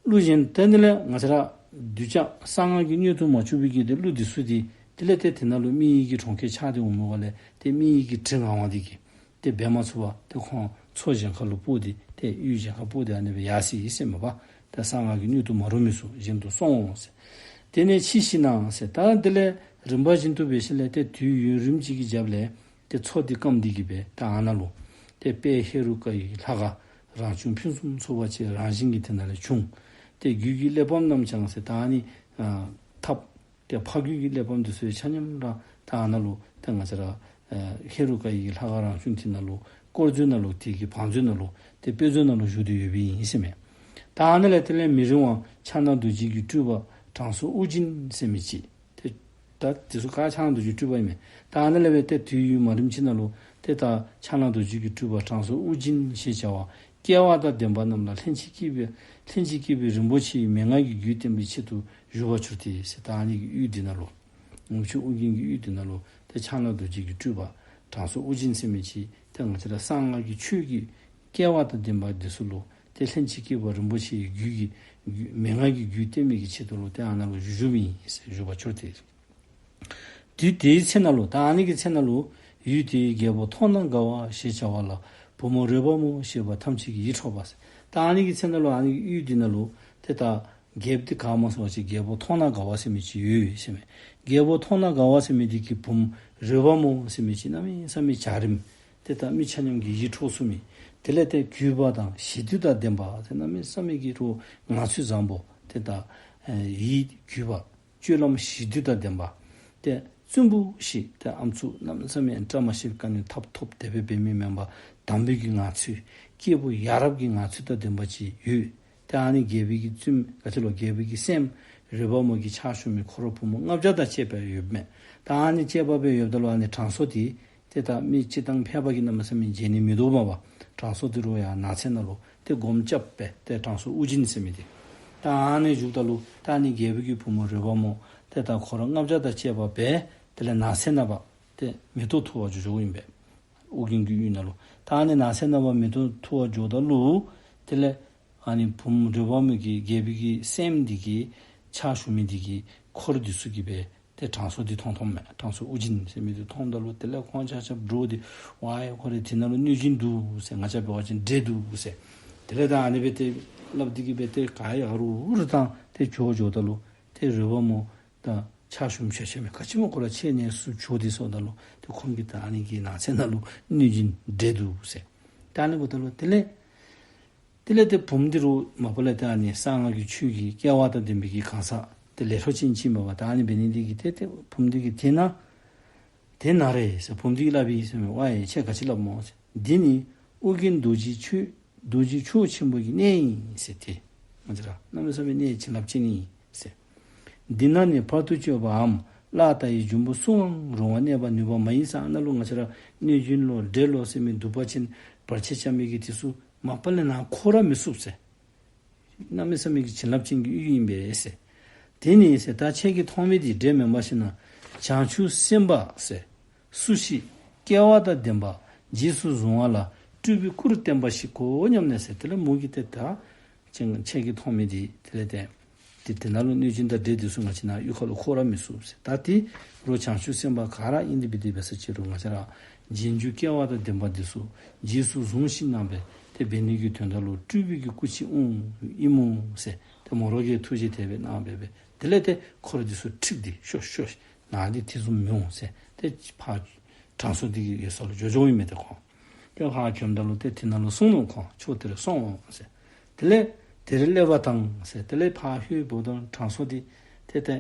ཀླུ་གཞན་དེ་ནི་ལས་ང་བཅས་ར་གདུལ་བྱ་གསང་སྔགས་ཀྱི་སྣོད་དུ་མ་གྱུར་པའི་གི་ཏེ་ཀླུ་འདི་ཚུ་འདི་དེ་ལས་ཏེ་དེ་ནང་ལུ་མི་ཡི་གི་གྲོང་ཁྱེར་ཆགས་ཏེ་འོངམ་ལས་ཏེ་མི་ཡི་གི་དྲི་ངང་བ་འདི་གིས་ཏེ་འབད་མ་ཚུགས་པར་ཏེ་ཁོང་མཚོ་གཞན་ཁ་ལུ་སྤོ་སྟེ་ཏེ་ཡུལ་གཞན་ཁར་སྤོ་སྟེ་ཨ་ནི་སྦེ་ཡར་སོ་ཡི་ཟེར་མས་པ། ཏེ་གསང་སྔགས་ཀྱི་སྣོད་དུ་མ་རུང་མི་ཚུ་གཞན་དུ་སོང་ཟེར། དེ་ནས་ཕྱིས་ཤིག་ན་ཟེར། ད་དེ་ལས་རིམ་པ་བཞིན་དུ་འབད་ཞིནམ་ལས་ཏེ་དུས་ཡུན་རིངམོ་ཅིག་གི་རྒྱབ་ལས་ཏེ་མཚོ་འདི་སྐམ་སྟེ་གི་སྦེ་ད་ཨ་ནཱ་ལུ་ཏེ་དཔལ་ཧེ་རུ་ཀ་ཡི་ལྷ་ཁང་རང་བྱུང་ཕུན་སུམ་ཚོགས་པ་ཅིག་རང་བཞིན་གྱིས་དེ་ནང་ལས་བྱུང་། ཏེ་རྒྱུད་ཀྱི་གླེགས་བམ་རྣམས་ཀྱང་ཟེར་ད་ཨ་ནི་ཨ་ཐབས་ཏེ་ཕ་རྒྱུད་ཀྱི་གླེགས་བམ་འདི་ཚུ་ཡང་ཆ་མཉམ་ར་ད་ཨ་ནཱ་ལུ་ཏེ་ང་བཅས་ར་ཨ་ཧེ་རུ་ཀ་ཡི་ལྷ་ཁང་རང་བྱུང་འདི་ནང་ལུ་དཀོར་མཛོད་ནང་ལུ་དེ་གི་བང་མཛོད་ནང་ལུ་ཏེ་དཔེ་མཛོད་ནང་ལུ་བཞུགས་ཏེ་ཡོདཔ་ཨིན་ཟེར་མས། ད་ཨ་ནཱ་ལས་དེ་ལས་མི་རིང་བར་ཕྱག་ན་རྡོ་རྗེ་གི་སྤྲུལ་པ་དྲང་སྲོང་ཨོ་རྒྱན་ཟེར་མི་ཅིག་ཏེ་ད་འདི་ཚུ་ག་ཕྱག་ན་རྡོ་རྗེ་སྤྲུལ་པ་ཨིན་མས། ད་ཨ་ནཱ་ལས་སྦེ་ཏེ་དུས་ཡུན་མ་རིངམ་ཅིག་ནང་ལུ་ཏེ་ད་ཕྱག་ན་རྡོ་རྗེ་གི་སྤྲུལ་པ་དྲང་སྲོང་ཨོ་རྒྱན་ཞེས་བྱ་བ་སྐལ་བ་དང་ལྡན་པ་རྣམས་ལ་ལྷན་ཅིག་སྐྱེས་པའི་ལྷན་ཅིག་སྐྱེས་པའི་རིན་པོ་ཆེའི་མན་ངག་གི་རྒྱུད་བསྟན་པའི་ཆེད་དུ་བཞུགས་པར་གྱུར་ཏེ་ཟེར། ད་ཨ་ནི་གི་ཡུལ་འདི་ནང་ལུ་ནུབ་ཕྱོགས་ཨོ་རྒྱན་གྱི་ཡུལ་འདི་ནང་ལུ་ཏེ་ཕྱག་ན་རྡོ་རྗེ་གི་སྤྲུལ་པ་དྲང་སྲོང་ཨོ་རྒྱན་ཟེར་མི་ཅིག་ཏེ་ང་བཅས་ར་གསང་སྔགས་ཀྱི་ཆོས་ཀྱི་སྐལ་བ་དང་ལྡན་པ་འདི་ཚུ་ལུ་ཏེ་ལྷན་ཅིག་སྐྱེས་པ་རིན་པོ་ཆེའི་རྒྱུད་ཀྱི་རྒྱུད་མན་ངག་གི་རྒྱུད་བསྟན་པའི་གི་ཆེད་དུ་ལུ་ཏེ་ཨ་ནཱ་ལུ་བཞུགས་བཞུགསཔ་ཨིན་ཟེར། བཞུགས་པར་གྱུར་ཏེ། དུས་དེའི་ཚེ་ན་ལུ་ད་ཨ་ནི་གི་ཚེ་ན་ལུ་ཡུལ་དེའི་རྒྱལ་པོ་མཐོང་ན་དགའ་བ་ཞེས་བྱ་བ་ལ་བུ་མོ་རོལ་པ་མོ་ཞེས་པ་ཐམས་ཅད་ཀྱིས་ཡིད་འཕྲོག་པ་ཟེར། ད་ཨ་ནི་གི་ཚེ་ན་ལུ་ཨ་ནི་གི་ཡུལ་འདི་ནང་ལུ་ཏེ་ད་རྒྱལཔོ་འདི་ག་སྨོ་ཟེར་བ་ཅིན་རྒྱལ་པོ་མཐོང་ན་དགའ་བ་ཟེར་མི་ཅིག་ཡོད་ཟེར་མས། རྒྱལ་པོ་མཐོང་ན་དགའ་བ་ཟེར་མི་འདི་གི་བུམོ་རོལ་པ་མོ་ཟེར་མི་ཅིག་གནམ་མེད་ས་མེད་འཇའ་རིསམོ་ཏེ་ད་མི་ཆ་མཉམ་གྱིས་ཡིད་འཕྲོག་ཚུགས་མི། དེ་ལས་ཏེ་གུས་པ་དང་ཞི་དུལ་དང་ལྡན་པ་ཏེ་གནམ་མེད་ས་མེད་ཀྱི་རུ་ངང་ཚུལ་བཟང་པོ་ཏེ་ད་ཨེ་ཡིད་གུས་པ་སྤྱོད་ལམ་ཞི་དུལ་དང་ལྡན་པ། ཏེ་བཙུན་པོ་ཞིག་ཏེ་ཨམ་སྲུ་གནམ་མེད་ས་མེད་བཀྲ་མ་ཤིས་པའི་དཀའ་གནད་ཐབས་ཐོབ་དེ་སྦེ་འབད་མི་མེན་པར་དམ་པའི་གི་ངང་ཚུལ་སྐྱེས་བུ་ཡ་རབས་ཀྱི་ངང་ཚུལ་དང་ལྡན་པ་ཅིག་ཡོད། ཏེ་ཨ་ནི་རྒྱལ་པོའི་གི་བཙུནམོ་ག་ཅི་ལོ་རྒྱལ་པོའི་གི་སྲསམོ་རོལ་པ་མོ་གི་ཕྱག་ཞུ་མི་ཁོ་ར་བུམོ་ལྔ་བརྒྱ་དང་བཅས་པ་ཡོདཔ་མས། ད་ཨ་ནི་བཅས་པ་སྦེ་ཡོདཔ་ད་ལུ་ཨ་ནི་དྲང་སྲོང་འདི་ཏེ་ད་མི་སྤྱིར་བཏང་ཕལ་པ་གིས་གནམ་མེད་ས་མེད་མཇལ་ནི་མིན་འདུག་མས་པ། དྲང་སྲོང་འདི་རུང་ཡང་ནགས་ཚལ་ནང་ལུ་ཏེ་སྒོམ་རྐྱབ་སྦེ་ཏེ་དྲང་སྲོང་ཨོ་རྒྱན་ཟེར་མི་འདི་ད་ཨ་ནི་བཞུགསཔ་ད་ལུ་ད་ཨ་ནི་རྒྱལ་པོའི་གི་བུམོ་རོལ་པ་མོ་ཏེ་ད་ཁོ་ར་ལྔ་བརྒྱ་དང་བཅས་པ་སྦེ་དེ་ལས་ནགས་ཚལ་ནང་པ་ཏེ་མེ་ཏོག་འཐུ་བར་འགྱོ་འགྱོཝ་ཨིན་པས། ཨོ་རྒྱན་གྱི་ཡུལ་ནང་ལུ། ད་ཨ་ནི་ནགས་ཚལ་ནང་པ་མེ་ཏོག་འཐུ་བར་འགྱོཝ་ད་ལུ་དེ་ལས་ཨ་ནི་བུམོ་རོལ་པ་མོ་གི་རྒྱལ་པོའི་གི་སྲསམོ་འདི་གི་ཕྱག་ཞུ་མི་འདི་གིས་འཁོར་འདི་ཚུ་གིས་སྦེ་ཏེ་དྲང་སྲོང་འདི་མཐོང་མཐོངམ་མས། དྲང་སྲོང་ཨོ་རྒྱན་ཟེར་མི་འདི་མཐོངམ་ད་ལུ་དེ་ལས་ཁོང་ཆ་ཁྱབ་འདྲོག་སྟེ་ཝའི་ཁོ་རའི་དེ་ནང་ལུ་གནོད་སྦྱིན་འདུག་ཟེར། ང་བཅས་འབད་བ་ཅིན་འདྲེ་འདུག་ཟེར། དེ་ལས་ད་ཨ་ནི་སྦེ་ཏེ་སླབ་སྟེ་གི་སྦེ་ཏེ་ག་ཡ་རུ་རུ་བཏང་སྟེ་འགྱོ་འགྱོཝ་ད་ལུ་ཏེ་རོལ་པ་མོ་ད་ཕྱག་ཞུ་མི་ཆ་ཁྱབ་མས། ག་ཅི་སྨོ་ཁོ་ར་ཁྱེད་གནས་སུ་བྱོག་སྟེ་སོངམ་ད་ལུ་ཏེ་ཁོང་གིས་ད་ཨ་ནི་གི་ནགས་ཚལ་ནང་ལུ་གནོད་སྦྱིན་འདྲེ་འདུག་ཟེར། ད་ཨ་ནི་འབདཝ་ད་ལུ་དེ་ལས་དེ་ལས་ཏེ་བུམོ་འདི་རུང་མ་པ་ལས་ཏེ་ཨ་ནི་གསང་སྔགས་ཀྱི་ཆོས་ཀྱི་སྐལ་བ་དང་ལྡན་པའི་གི་གང་ཟག་ཏེ་ལས་འཕྲོ་ཅན་ཅིག་མས་པ། ད་ཨ་ནི་འབད་ནི་འདི་གིས་ཏེ་ཏེ་བུམོ་འདི་གིས་དེ་ན་དེ་ན་རེ་ཟེར་བུམོ་འདི་གིས་སླབ་ཡི་ཟེར་མས། ཝའི་ཁྱེད་ག་ཅི་སླབ་སྨོ་ཟེར། འདི་ནི་ཨོ་རྒྱན་རྡོ་རྗེ་ཆོས་རྡོ་རྗེ་མཆོག་ཆེན་པོ་གི་གནས་ཡིན་ཟེར། ཏེ་ང་བཅས་ར་གནམ་མེད་ས་མེད་གནས་བྱིན་རླབས་ཅན་ཨིན་ཟེར། འདི་ན་ནི་བར་དུ་གཅོད་པའམ་གླགས་ལྟ་བའི་འབྱུང་པོ་སུའང་རུང་བར་གནས་པར་ནུས་པ་མ་ཡིན་ཟེར། ཨ་ནཱ་ལུ་ང་བཅས་ར་གནོད་སྦྱིན་ལོ་འདྲེ་ལོ་ཟེར་མི་གདུག་པ་ཅན་བར་ཆད་རྐྱབ་མི་གི་དེ་ཚུ་མ་པ་ལས་ནཱ་འཁོར་ར་མི་ཚུགས་ཟེར། གནམ་མེད་ས་མེད་ཀྱི་བྱིན་རླབས་ཅན་གྱི་ཡུལ་ཨིན་པས་ཟེར། དེ་ནི་ཟེར་ད་ཁྱེད་ཀྱིས་མཐོང་མི་འདི་འདྲེ་མེན་པར་ཞིན་ན་བྱང་ཆུབ་སེམས་དཔའ་ཟེར་སུ་ཞིག་སྐལ་བ་དང་ལྡན་པ་རྗེས་སུ་བཟུང་བ་ལ་སྤྲུལ་པའི་སྐུར་བསྟན་པ་ཞིག་གོ་སྙམ་ནས་ཟེར། དེ་ལས་མོ་གིས་ཏེ་ད་ཁྱེད་ཁྱེད་ཀྱིས་མཐོང་མི་འདི་དེ་ལས་ཏེ་ ཏེ་དེ་ནང་ལུ་གནོད་སྦྱིན་དང་འདྲེ་འདི་ཚུ་ང་བཅས་ནཱ་གཡུས་ཁ་ལུ་འཁོར་ར་མི་ཚུགས་ཟེར། ད་ཏེ་རོགས་བྱང་ཆུབ་སེམས་དཔའ་ག་ར་ཨིན་ཏེ་འབད་དེ་འབད་ས་ཅིག་རུང་ང་བཅས་ར་རྗེས་འཇུག་སྐལ་བ་དང་ལྡན་པ་འདི་ཚུ་རྗེས་སུ་བཟུང་ཞིནམ་ལས་ཏེ་འབད་ནི་གི་དོན་དག་ལུ་སྤྲུལ་པའི་གི་སྐུ་ཅིག་འོང་ཨིན་མོ་ཟེར། ཏེ་མོ་ར་གིས་ཐུགས་རྗེ་དེ་སྦེ་གནང་སྦེ་སྦེ། དེ་ལས་ཏེ་འཁོར་འདི་ཚུ་འཁྲིགས་ཏེ་ཤོ་ཤོ་ནཱ་ལས་དེ་བཟུམ་མི་འོང་ཟེར། ཏེ་ཕར་དྲང་སྲོང་འདི་གི་ཡོད་ས་ལུ་འགྱོ་འགྱོཝ་ཨིན་མས་ཏེ་ཁོང་། ཏེ་ཕར་བྱོནམ་ད་ལུ་ཏེ་དེ་ནང་ལུ་གསུངས་ནུག་ཁོང་ཕྱོགས་དེར་སོང་ཟེར། དེ་ལས་དེར་སླེབས་པ་དང་ཟེར། དེ་ལས་ཕར་ལྷོད་འབདཝ་ད་དྲང་སྲོང་འདི་ཏེ་ཏེ་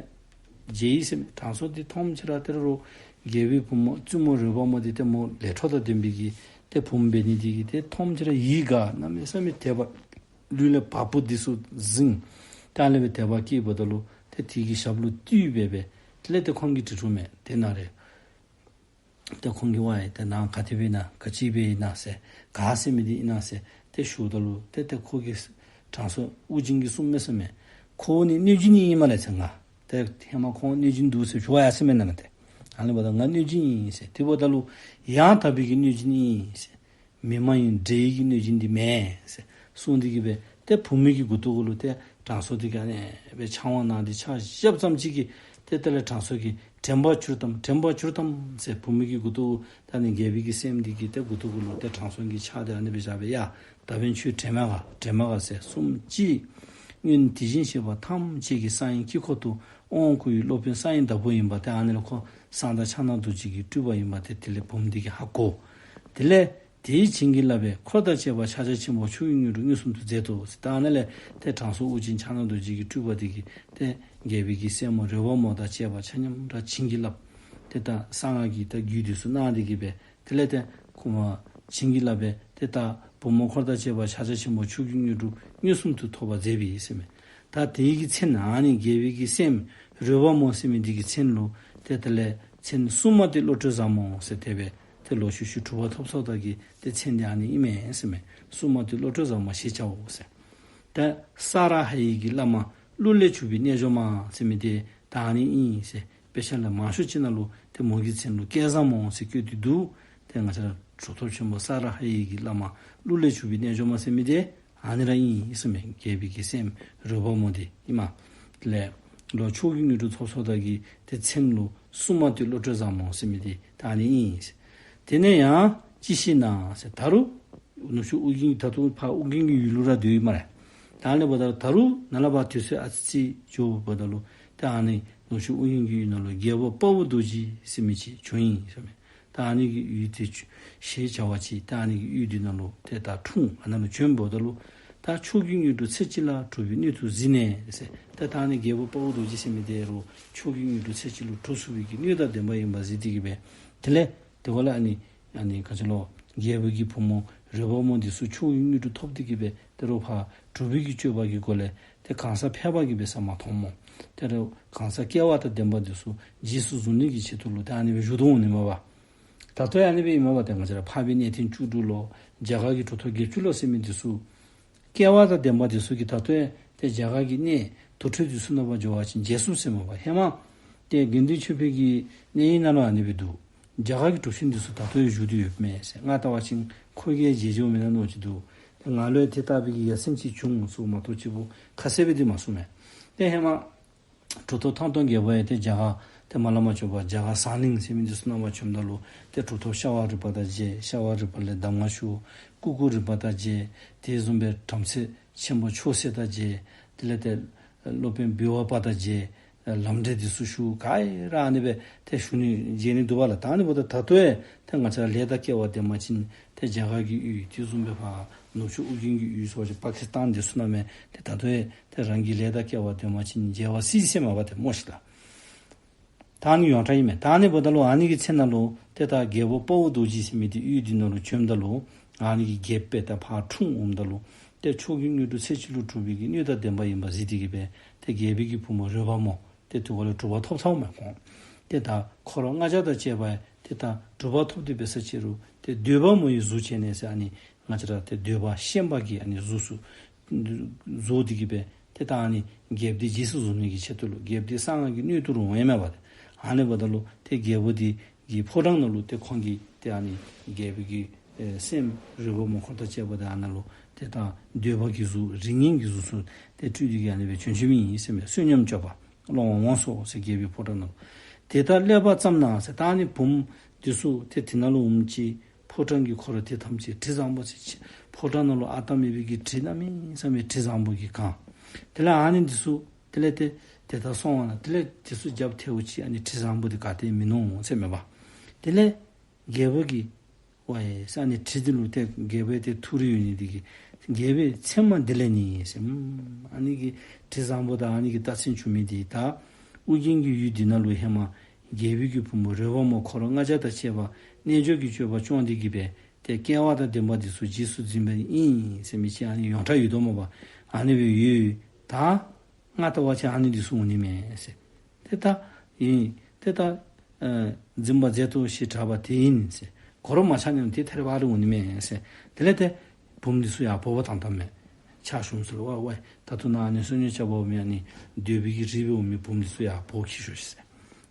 མཇལ་ཡི་ཟེར་མས། དྲང་སྲོང་འདི་མཐོངམ་ཅིག་ར་ཏེ་རོགས་རྒྱལ་པོའི་བུམོ་བཙུན་མོ་རོལ་པ་མོ་འདི་ཏེ་མོ་ལས་འཕྲོ་དང་ལྡན་པའི་གི་ཏེ་བུམོ་འབད་ནི་འདི་གིས་ཏེ་མཐོངམ་ཅིག་ར་ཡིད་དགའ་གནམ་མེད་ས་མེད་དད་པ་ལུས་ལས་བ་སྤུ་འདི་ཚུ་ཟིང་། ད་ལས་སྦེ་དད་པ་སྐྱེས་འབདཝ་ད་ལུ་ཏེ་དེ་གི་ཞབས་ལུ་བཏུད་སྦེ་སྦེ་དེ་ལས་ཏེ་ཁོང་གིས་དྲི་དྲིཝ་མས། དེ་ན་རེ་ཏེ་ཁོང་གིས་ཝའི་ཏེ་ནཱ་ག་དེ་སྦེ་ཨིན་ན་ག་ཅི་སྦེ་ཨིན་ན་ཟེར་ག་ཟེར་མི་འདི་ཨིན་ན་ཟེར་ཏེ་ཞུཝ་ད་ལུ་ཏེ་ཏེ་ཁོ་གིས་དྲང་སྲོང་ཨོ་རྒྱན་གྱིས་གསུངས་མས་ཟེར་མས། ཁོ་ནི་གནོད་སྦྱིན་ཨིན་སྨ་རེ་ཟེར། ང་ཏེ་ཧེ་མ་ཁོང་གནོད་སྦྱིན་འདུག་ཟེར་ཞུ་བ་ཡར་སོང་མས་ན་མ་ཏེ། ཨ་ནི་འབདཝ་ད་ང་གནོད་སྦྱིན་ཨིན་ཟེར། དེ་འབདཝ་ད་ལུ་ཡང་དག་པའི་གི་གནོད་སྦྱིན་ཨིན་ཟེར། མི་མ་ཡིན་འདྲེ་ཡི་གི་གནོད་སྦྱིན་འདི་མེན་ཟེར་གསུངས་ཏེ་གི་སྦེ་ཏེ་བུམོ་གི་མགུ་ཏོ་གུ་ལུ་ཏེ་དྲང་སྲོང་འདི་གིས་ཨ་ནི་སྦེ་འཆང་བ་གནང་སྟེ་ཕྱག་བཞགཔ་ཙམ་ཅིག་གིས་ཏེ་དེ་ལས་དྲང་སྲོང་གིས་དྲན་པ་གྱུར་ཏམ་དྲན་པ་གྱུར་ཏམ་ཟེར། བུམོ་གི་མགུ་ཏོ་ད་ནི་རྒྱལ་པོའི་གི་སྲསམོ་འདི་གི་ཏེ་མགུ་ཏོ་གུ་ལུ་ཏེ་དྲང་སྲོང་གིས་ཕྱག་འདི་ཨ་ནི་སྦེ་བཞག་སྦེ་ཡ་ད་འབདན་ཁྱོད་དྲན་མས་ག་དྲན་མས་ག་ཟེར་གསུངམ་ཅིག། སྔོན་དེ་བཞིན་གཤེགས་པ་ཐམས་ཅད་ཀྱི་གསང་བའི་དཀྱིལ་འཁོར་དུ་དབང་བསྐུར་བའི་སློབ་དཔོན་གསང་བའི་བདག་པོ་ཡིན་པ་ཏེ་ཨ་ནི་ལུ་ཁོ་གསང་བདག་ཕྱག་ན་རྡོ་རྗེ་གི་སྤྲུལ་པ་ཡིན་པ་ཏེ་དེ་ལས་བུམོ་འདི་གིས་ཧ་གོ། དེ་ལས་དེས་བྱིན་གྱིས་བརླབས་པའི་འཁོར་དང་བཅས་པ་ཕྱག་རྒྱ་ཆེན་པོ་མཆོག་གི་དངོས་གྲུབ་མངོན་སུམ་དུ་མཛད་དོ་ཟེར། ད་ཨ་ནཱ་ལས་ཏེ་དྲང་སྲོང་ཨོ་རྒྱན་ཕྱག་ན་རྡོ་རྗེ་གི་སྤྲུལ་པ་འདི་གིས་ཏེ་རྒྱལ་པོའི་གི་སྲསམོ་རོལ་པ་མོ་དང་བཅས་པ་ཆ་མཉམ་ར་བྱིན་གྱིས་བརླབས། ཏེ་ད་གསང་སྔགས་ཀྱི་ད་རྒྱུད་འདི་ཚུ་གནང་སྟེ་གི་སྦེ་དེ་ལས་ཏེ་ཁོ་མ་བྱིན་གྱིས་བརླབས་སྦེ་ཏེ་ད་བུམོ་འཁོར་དང་བཅས་པ་ཕྱག་རྒྱ་ཆེན་པོ་མཆོག་གི་དངོས་གྲུབ་མངོན་སུམ་དུ་ཐོབ་པར་མཛད་པའི་ཟེར་མས། ད་དེའི་གི་མཚན་ཨ་ནི་རྒྱལ་པོའི་གི་སྲསམོ་རོལ་པ་མོ་ཟེར་མི་འདི་གི་མཚན་ལུ་ཏེ་དེ་ལས་མཚན་སྲུང་མ་སྟེ་བློ་གྲོས་བཟང་མོ་ཟེར་དེ་སྦེ་ཏེ་ལོག་ཤུལ་ཤུལ་གྲུབ་པ་ཐོབ་ཚརཝ་ད་གི་ཏེ་མཚན་འདི་ཨ་ནི་ཨིན་མས་ཟེར་མས། སྲུང་མ་སྟེ་བློ་གྲོས་བཟང་མོ་ཞེས་བྱའོ་ཟེར། ད་ས་ར་ཧའི་གི་བླ་མ་གླུ་ལས་གྱུར་པའི་རྣལ་འབྱོར་མ་ཟེར་མི་འདི་ད་ཨ་ནི་ཨིན་ཟེར། དཔེ་ཆ་ལུ་མང་ཤོས་ཅིག་ནང་ལུ་ཏེ་མོ་གི་མཚན་ལུ་སྐལ་བཟང་མོ་ཟེར་བཀོད་དེ་འདུག། ཏེ་ང་བཅས་ར་གྲུབ་ཐོབ་ཆེན་པོ་ས་ར་ཧའི་གི་བླ་མ་གླུ་ལས་གྱུར་པའི་རྣལ་འབྱོར་མ་ཟེར་མི་འདི་ཨ་ནི་ར་ཨིན་ཟེར་མས། རྒྱལ་པོའི་གི་སྲསམོ་རོལ་པ་མོ་འདི་ཨིན་མས། དེ་ལས་ལོག་མཆོག་གི་དངོས་གྲུབ་ཐོབ་ཚརཝ་ད་གི་ཏེ་མཚན་ལུ་སྲུང་མ་སྟེ་བློ་གྲོས་བཟང་མོ་ཟེར་མི་འདི་ད་ཨ་ནི་ཨིན་ཟེར། དེ་ནས་ཡང་ཅི་ཞིག་ན་ཟེར། ད་རུང་ནུབ་ཕྱོགས་ཨོ་རྒྱན་ད་ལྟོ་ཕར་ཨོ་རྒྱན་གྱི་ཡུལ་ལུ་ར་སྡོད་ཡི་སྨ་རེ། ད་ཨ་ནི་འབདཝ་ད་ད་རུང་ནཱ་ལས་ཕར་དུས་ཚོད་ཨ་ཙི་ཅིག་འགྱོཝ་ད་ལུ་ཏེ་ཨ་ནི་ནུབ་ཕྱོགས་ཨོ་རྒྱན་གྱི་ཡུལ་ནང་ལུ་རྒྱལ་པོ་དཔའ་བོ་རྡོ་རྗེ་ཟེར་མི་ཅིག་བྱོན་ཡི་ཟེར་མས། ད་ཨ་ནི་གི་ཡུལ་དེ་ཞེས་བྱ་བ་ཅིག་ད་ཨ་ནི་གི་ཡུལ་དེ་ནང་ལུ་ཏེ་ད་འཁྲུངས། ཨ་ནཱ་ལུ་བྱོན་འབདཝ་ད་ལུ་ད་མཆོག་གི་དངོས་གྲུབ་ཚེ་གཅིག་ལ་གྲུབ་པའི་སྣོད་དུ་གཟིགས་ནས་ཟེར། ཏེ་ད་ཨ་ནི་རྒྱལ་པོ་དཔའ་བོ་རྡོ་རྗེ་ཟེར་མི་དེ་རུང་མཆོག་གི་དངོས་གྲུབ་ཚེ་གཅིག་ལུ་གྲུབ་ཚུགས་པའི་གི་སྣོད་དང་ལྡན་པ་ཡིན་པ་གཟིགས་ཏེ་གི་སྦེ་དེ་ལས་དེ་འགོ་ལས་ཨ་ནི་ཨ་ནི་ག་ཅི་ལོ་རྒྱལ་པོ་གི་བུ་མོ་རོལ་པ་མོ་འདི་ཚུ་མཆོག་གི་དངོས་གྲུབ་ཐོབ་སྟེ་གི་སྦེ་ཏེ་རོགས་ཕར་གྲུབ་པའི་གི་སྤྱོད་པ་གི་སྒོ་ལས་ཏེ་གང་ཟག་ཕལ་པ་གིས་འབད་ས་མ་མཐོངམ་སྨོ། ཏེ་རོགས་གང་ཟག་སྐལ་བ་དང་ལྡན་པ་འདི་ཚུ་རྗེས་སུ་བཟུང་ནི་གི་ཆེད་དུ་ལུ་ཏེ་ཨ་ནི་སྦེ་བཞུགས་དོ་འོང་ནི་མས་པ། ད་ལྟོ་ཡང་ཨ་ནི་སྦེ་ཨིན་མས་པ། ཏེ་ང་བཅས་ར་འཕགས་པའི་གནས་བརྟན་བཅུ་དྲུག་ལོ་རྒྱ་གར་གྱི་གྲུབ་ཐོབ་བརྒྱད་ཅུ་ལོ་ཟེར་མི་འདི་ཚུ་སྐལ་བ་དང་ལྡན་པ་འདི་ཚུ་གིས་ད་ལྟོ་ཡང་ཏེ་རྒྱ་གར་གྱི་གནས་དུར་ཁྲོད་འདི་ཚུ་ནང་ཕར་འགྱོ་བ་ཅིན་མཇལ་ཚུགས་ཟེར་མས་པ། ཧེ་མ་ཏེ་དགེ་འདུན་ཆོས་འཕེལ་གྱི་གནས་ཡིག་ནང་ལུ་ཨ་ནི་སྦེ་འདུག། རྒྱ་གར་གྱི་གྲུབ་ཆེན་འདི་ཚུ་ད་ལྟོ་ཡང་བཞུགས་ཏེ་ཡོདཔ་མས་ཟེར། ང་བལྟ་བ་ཅིན་ཁོ་གིས་མཇལ་མཇལཝ་མེན་ན་མནོ་ཅིག་འདུག། ཏེ་ང་ལུ་ཡང་དེ་ལྟ་བུའི་གི་ཡ་མཚན་ཅིག་བྱུང་ཟེར་མ་གཏོགས་ཅིག་པོ་ཁ་གསལ་སྦེ་འདི་མ་གསུངས་མས། ཏེ་ཧེ་མ་གྲུབ་ཐོབ་ཐང་སྟོང་རྒྱལ་པོ་ཡང་ཏེ་རྒྱ་གར་ཏེ་མར་ལས་མར་འགྱོ་བར་རྒྱ་གར་ཟངས་གླིང་ཟེར་མི་འདི་ཚུ་ནང་ཕར་བྱོནམ་ད་ལུ་ཏེ་གྲུབ་ཐོབ་ཤ་བ་རི་པ་དང་མཇལ། ཤ་བ་རི་པ་ལས་གདམས་ངག་ཞུ། ཀུ་ཀུ་རི་པ་དང་མཇལ། དེ་བཟུམ་སྦེ་བྲམ་ཟེ་ཆེན་པོ་མཆོག་སྲེད་དང་མཇལ། དེ་ལས་ཏེ་སློབ་དཔོན་བི་བ་པ་དང་མཇལ། ལམ་འབྲས་འདི་ཚུ་ཞུ། ག་ར་ཨ་ནི་སྦེ་ཏེ་ཞུ་ནི་མཇལ་ནི་འདུག་པ་ལགས། ད་ཨ་ནི་འབདཝ་ད་ད་ལྟོ་ཡང་ཏེ་ང་བཅས་ར་ལས་དང་སྐལ་བ་ལྡན་པ་ཅིན་ཏེ་རྒྱ་གར་གྱི་ཡུལ་དེ་བཟུམ་སྦེ་ཕར་ནུབ་ཕྱོགས་ཨོ་རྒྱན་གྱི་ཡུལ་ཟེར་བ་ཅིན་པ་ཀི་སི་ཐན་འདི་ཚུ་ནང་མས། ཏེ་ད་ལྟོ་ཡང་ཏེ་རང་གི་ལས་དང་སྐལ་བ་ལྡན་པ་ཅིན་མཇལ་བར་སྲིད་ཟེར་མས་པ་ཏེ་སྨོ་ཤིག་ལགས། ད་ཨ་ནི་ཡོངས་གྲགས་ཨིན་མས། ད་ཨ་ནི་འབདཝ་ད་ལུ་ཨ་ནི་གི་ཚེ་ནང་ལུ་ཏེ་ད་རྒྱལ་པོ་དཔའ་བོ་རྡོ་རྗེ་ཟེར་མི་འདི་ཡུལ་འདི་ནང་ལུ་བྱོནམ་ད་ལུ་ཨ་ནི་གི་རྒྱལཔོ་སྦེ་ད་ཕར་འཁྲུངས་འོངམ་ད་ལུ་ཏེ་མཆོག་གི་དངོས་གྲུབ་ཚེ་གཅིག་ལུ་གྲུབ་པའི་གི་སྣོད་དང་ལྡན་པ་ཡིན་པ་གཟིགས་ཏེ་གི་སྦེ་ཏེ་རྒྱལ་པོའི་གི་བུ་མོ་རོལ་པ་མོ་ཏེ་དེ་འགོ་ལས་གྲུབ་པ་ཐོབ་ཚརཝ་མས་ཁོང་། ཏེ་ད་འཁོར་ལྔ་ཆ་དང་བཅས་པ་ཏེ་ད་གྲུབ་པ་ཐོབ་སྟེ་འབད་ས་ཅིག་རུང་ཏེ་འདོད་པ་མོ་ཡི་གཟུགས་བྱས་ནས་ཟེར་ཨ་ནི་ང་བཅས་ར་ཏེ་འདོད་པ་ཤན་པ་གི་ཨ་ནི་གཟུགས་སུ་བཟོ་སྟེ་གི་སྦེ་ཏེ་ད་ཨ་ནི་རྒྱལཔོ་འདི་རྗེས་སུ་བཟུང་ནི་གི་ཆེད་དུ་ལུ་རྒྱལཔོ་འདི་གསང་སྔགས་ཀྱི་སྣོད་དུ་རུང་ཡོད་མས་པ། ཏེ་ཨ་ནི་འབདཝ་ད་ལུ་ཏེ་རྒྱལ་པོ་འདི་གི་ཕོ་བྲང་ནང་ལུ་ཏེ་ཁོང་གིས་ཏེ་ཨ་ནི་རྒྱལ་པོའི་གི་ཨེ་སྲསམོ་རོལ་པ་མོ་འཁོར་དང་བཅས་པ་ཏེ་ཨ་ནཱ་ལུ་ ཏེ་ད་འདོད་པ་གི་གཟུགས་རིགས་ངན་གྱི་གཟུགས་ཚུ་ཏེ་སྤྲུལ་ཏེ་གི་ཨ་ནི་སྦེ་བྱོན་བྱོནམ་ཨིན་ཟེར་མས། བསོད་སྙོམས་སྤྱོད་པ་སློང་བར་འོངས་སོ་ཟེར། རྒྱལ་པོའི་ཕོ་བྲང་ནང་ལུ། དེ་ལྟར་སླེབས་པ་ཙམ་ན་ཟེར། ད་ཨ་ནི་བུམོ་འདི་ཚུ་ཏེ་དེ་ནང་ལུ་འོངམ་ཅིག་ཕོ་བྲང་གི་འཁོར་དེ་ཐམས་ཅད་དྲི་བཟང་པོ་ཟེར་ཕྱི་ཕོ་བྲང་ནང་ལུ་ཨ་རྟག་མེད་པའི་གི་དྲི་གནམ་མེད་ས་མེད་དྲི་བཟང་པོ་གིས་གང་། དེ་ལས་ཨ་ནི་འདི་ཚུ་དེ་ལས་ཏེ་དེ་ལྟར་སོང་བ་ན་དེ་ལས་དེ་ཚུ་རྒྱབ་ཐལཝ་ཅིག་ཨ་ནི་དྲི་བཟང་པོ་འདི་ག་ཏེ་མིན་ནུག་ཟེར་མས་པ། དེ་ལས་རྒྱལ་པོ་གིས་ཝའི་ཟེར་ཨ་ནི་དྲི་འདི་ལུ་ཏེ་རྒྱལ་པོའི་ཏེ་ཐུགས་རེ་ཡོད་ནི་འདི་གིས་རྒྱལ་པོའི་མཚན་མ་འདི་ལས་ནི་ཟེར། ཨམ་ཨ་ནི་གི་དྲི་བཟང་པོ་དང་ཨ་ནི་གི་རྟགས་མཚན་བྱུང་མི་འདི་ད་ཨོ་རྒྱན་གྱི་ཡུལ་འདི་ནང་ལུ་ཧེ་མ་རྒྱལ་པོའི་གི་བུམོ་རོལ་པ་མོ་འཁོར་ལྔ་བརྒྱ་དང་བཅས་པ་རྣལ་འབྱོར་གྱི་སྤྱོད་པ་སྐྱོང་སྟེ་གི་སྦེ་ཏེ་སྐལ་བ་དང་ལྡན་པ་འདི་ཚུ་རྗེས་སུ་འཛིན་པ་ཨིན་ཟེར་མི་ཅིག་ཨ་ནི་ཡོངས་གྲགས་ཡོད་དོ་མས་པ། ཨ་ནི་སྦེ་ཡོད། ད་ང་ལྟ་བ་ཅིན་ཨ་ནི་འདི་ཚུ་འོང་ནི་མས་ཟེར། ཏེ་ད་ཨིན། ཏེ་ད་ཨ་འཛིན་པ་མཛད་དོ་ཞེས་གྲགས་པ་དེ་ཡིན་ཟེར། གོ་ར་མ་ཆག་ནི་འོང་། ཏེ་ཐད་རི་བ་རི་འོང་ནི་མས་ཟེར། དེ་ལས་ཏེ་བུམོ་འདི་ཚུ་ཡར་འབོ་བར་བཏང་བཏངམ་མས། ཕྱག་ཞུ་མི་ཚུ་ལུ། ཝའི་ཝའི་ད་ལྟོ་ནཱ་ཨ་ནི་བསོད་སྙོམས་རྐྱབ་པར་འོང་མི་ཨ་ནི་འདོད་པའི་གི་རིགས་སྦེ་འོང་མི་བུམོ་འདི་ཚུ་ཡར་འབོ་འཁྱིད་ཤོག་ཤིག་ཟེར།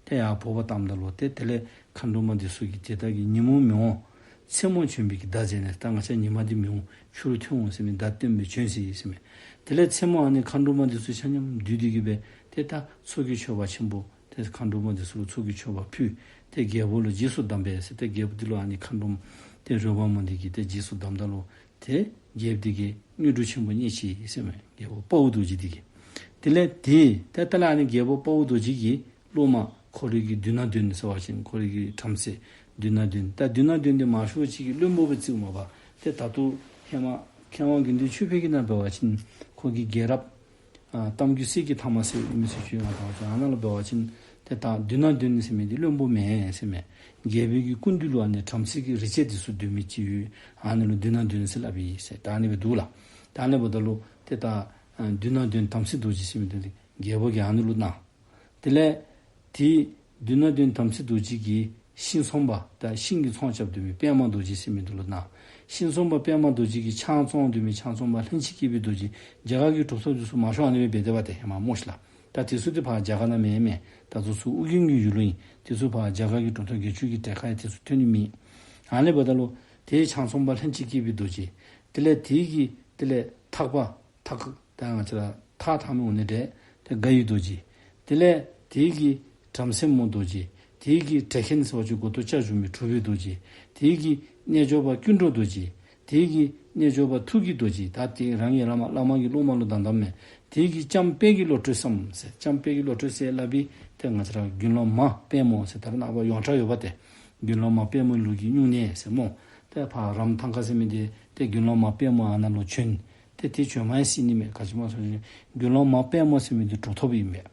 ཏེ་ཡར་འབོ་བར་བཏངམ་ད་ལུ་ཏེ་དེ་ལས་མཁའ་འགྲོ་མ་འདི་ཚུ་གིས་དེ་དག་གི་ཉིན་མོ་མི་འོང་། མཚན་མོ་བྱོན་པའི་གི་བརྡ་མཛད་ནས། ད་ང་བཅས་ཉི་མ་འདི་མི་འོང་། ཕྱི་རུ་ཐོན་འོང་ཟེར་མི་བརྡ་སྟོན་སྦེ་བྱོན་ཟེར་ཟེར་མས། དེ་ལས་མཚན་མོ་ཨ་ནི་མཁའ་འགྲོ་མ་འདི་ཚུ་ཆ་མཉམ་འདུས་ཏེ་གི་སྦེ་ཏེ་ད་ཚོགས་ཀྱི་མཆོད་པ་ཆེན་པོ་ཏེ་མཁའ་འགྲོ་མ་འདི་ཚུ་ལུ་ཚོགས་ཀྱི་མཆོད་པ་ཕུལ། ཏེ་རྒྱལ་པོ་ལུ་རྗེས་སུ་གདམས་པས་ཟེར། ཏེ་རྒྱལ་པོ་འདི་ལུ་ཨ་ནི་མཁའ་འགྲོ་མ་ཏེ་རོལ་པ་མོ་འདི་གིས་ཏེ་རྗེས་སུ་གདམས་ད་ལུ་ཏེ་རྒྱལཔོ་འདི་གིས་དངོས་གྲུབ་ཆེན་པོ་བརྙེས་ཅི་ཟེར་མས། རྒྱལ་པོ་དཔའ་བོ་རྡོ་རྗེ་འདི་གིས། དེ་ལས་ཏེ་ཏེ་ད་ལས་ཨ་ནི་རྒྱལ་པོ་དཔའ་བོ་རྡོ་རྗེ་གི་སློབ་མ་ཁོ་རའི་གི་མདུན་ན་འདོན་ཟེར་བ་ཅིན་ཁོ་རའི་གི་བྲམ་ཟེ་མདུན་ན་འདོན། ད་མདུན་ན་འདོན་ཏེ་མང་ཤོས་ཅིག་གིས་བློན་པོ་སྦེ་བརྩིཝ་མས་པ། ཏེ་ད་ལྟོ་ཧེ་མ་མཁས་དབང་དགེ་འདུན་ཆོས་འཕེལ་གྱི་ནང་འབད་བ་ཅིན་ཁོ་གི་རྒྱལ་རབས་ཨ་གཏམ་རྒྱུད་གསེར་གྱི་ཐ་མ་ཟེར་མི་ཚུ་ཅིག་ཡོད། ང་ད་བ་ཅིན་ཨ་ནཱ་ལུ་འབད་བ་ཅིན་ཏེ་ད་མདུན་ན་འདོན་ཟེར་མི་འདི་བློན་པོ་མེན་ཟེར་མས། རྒྱལ་པོའི་གི་སྐུ་མདུན་ལུ་ཨ་ནི་བྲམ་ཟེ་གི་རིག་བྱེད་འདི་ཚུ་འདོན་མི་ཅིག་ཡོད། ཨ་ནི་ལུ་མདུན་ན་འདོན་ཟེར་སླབ་ཨིན་ཟེར། ད་ཨ་ནི་སྦེ་འདུག་ལགས། ད་ཨ་ནི་འབདཝ་ད་ལུ་ཏེ་ད་ཨ་མདུན་ན་འདོན་དམ་སྲི་རྡོ་རྗེ་ཟེར་མི་འདི་རྒྱལ་པོ་གིས་ཨ་ནི་ལུ་གནང་། དེ་ལས་ཏེ་མདུན་ན་འདོན་དམ་སྲི་རྡོ་རྗེ་གིས་ཤིང་ཟོམ་པ་ད་ཤིང་གི་ཚོང་རྐྱབ་སྡོད་མི་པདྨ་རྡོ་རྗེ་ཟེར་མི་འདི་ལུ་གནང་། ཤིང་ཟོམ་པ་པདྨ་རྡོ་རྗེ་གིས་ཆང་བཙོང་སྡོད་མི་ཆང་བཙོང་པ་ལྷན་ཅིག་སྐྱེས་པའི་རྡོ་རྗེ། རྒྱ་གར་གྱི་གྲུབ་ཐོབ་འདི་ཚུ་མང་ཤོས་ཨ་ནི་སྦེ་འབད་དེས་པ་ཏེ་ཧེ་མ་སྨོ་ཤིག་ལགས། ད་དེ་ཚུ་ཏེ་ཕར་རྒྱ་གར་ནང་མེན་མས། ད་དེ་ཚུ་ཨོ་རྒྱན་གྱི་ཡུལ་ལུ་ཨིན། དེ་ཚུ་ཕར་རྒྱ་གར་གྱི་གྲུབ་ཐོབ་བརྒྱད་ཅུ་གི་གྲལ་ཁར་ཡང་དེ་ཚུ་ཐོན་ནི་མེད། ཨ་ནི་འབདཝ་ད་ལུ་ཏེ་ཆང་ཟོམ་པ་ལྷན་ཅིག་སྐྱེས་པའི་རྡོ་རྗེ། དེ་ལས་དེ་གི་དེ་ལས་ཐག་པ་ཐག་ད་ང་བཅས་ར་ཐག་ཐག་མི་འོང་ནི་འདྲས། ཏེ་དགའ་བའི་རྡོ་རྗེ། དེ་ལས་དེ་གི་བྲམ་ཟེ་མོ་རྡོ་རྗེ། དེ་གི་བྲེ་ཁན་ཟེར་བ་ཅིན་མགུ་ཏོ་སྐྱ་བཞར་མི་གྲུབ་པའི་རྡོ་རྗེ། དེ་གི་རྣལ་འབྱོར་པ་སྐྱུག་བྲོ་རྡོ་རྗེ། དེ་གི་རྣལ་འབྱོར་པ་ཐུགས་ཀྱི་རྡོ་རྗེ། ད་དེ་རང་གི་བླ་མ་བླ་མ་གི་སློབ་མ་ལུ་གདམས་གདམས་མས། དེ་གི་ལྕམ་དཔལ་གྱི་བློ་གྲོས་སམ་ཟེར། ལྕམ་དཔལ་གྱི་བློ་གྲོས་ཟེར་སླབ་པའི་ཏེ་ང་བཅས་ར་དགེ་སློང་མ་དཔལ་མོ་ཟེར་ད་རེས་ནངས་པ་ཡོངས་གྲགས་ཡོད་པ་ཏེ། དགེ་སློང་མ་དཔལ་མོ་ལུགས་ཀྱི་སྨྱུང་གནས་ཟེར་སྨོ། ཏེ་ཕར་རམ་ཐང་ཁ་ཟེར་མི་འདི་ཏེ་དགེ་སློང་མ་དཔལ་མོ་ཨ་ནཱ་ལུ་བྱོན། ཏེ་དེ་བྱོནམ་ཡང་སྲིད་ནི་མས། ག་ཅི་སྨོ་ཟེར་བ་ཅིན་དགེ་སློང་མ་དཔལ་མོ་ཟེར་མི་འདི་གྲུབ་ཐོབ་ཨིན་མས།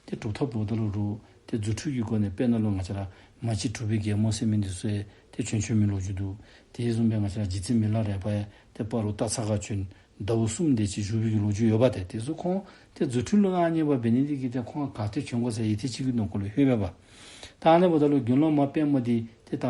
ཏེ་གྲུབ་ཐོབ་འབདཝ་ད་ལུ་རུང་ཏེ་རྫུ་འཕྲུལ་གྱི་སྒོ་ནས་དཔེར་ན་ལུ་ང་བཅས་ར་མ་གཅིག་གྲུབ་པའི་རྒྱལ་མོ་ཟེར་མི་འདི་ཚུ་ཡང་ཏེ་བྱོན་བྱོན་མི་ལོ་རྒྱུས་འདུག། དེ་བཟུམ་སྦེ་ང་བཅས་ར་རྗེ་བཙུན་མི་ལ་རས་པ་ཡང་ཏེ་སྤ་རོ་སྟག་ཚང་ཁར་བྱོན། ཟླཝ་གསུམ་དེ་ཅིག་བཞུགས་པའི་གི་ལོ་རྒྱུས་ཡོད་པ་ཏེ། དེ་ཚུ་ཁོང་ཏེ་རྫུ་འཕྲུལ་ལུ་མངའ་བརྙེས་པ་འབད་ནི་འདི་གིས་ཏེ་ཁོང་ག་ཏེ་བྱོན་དགོ་ཟེར་ཡི་ཏེ་ཅིག་གི་ནང་འཁོད་ལུ་ལྷོད་པས་པ། ད་ཨ་ནི་འབདཝ་ད་ལུ་དགེ་སློང་མ་དཔལ་མོ་འདི་ཏེ་ད་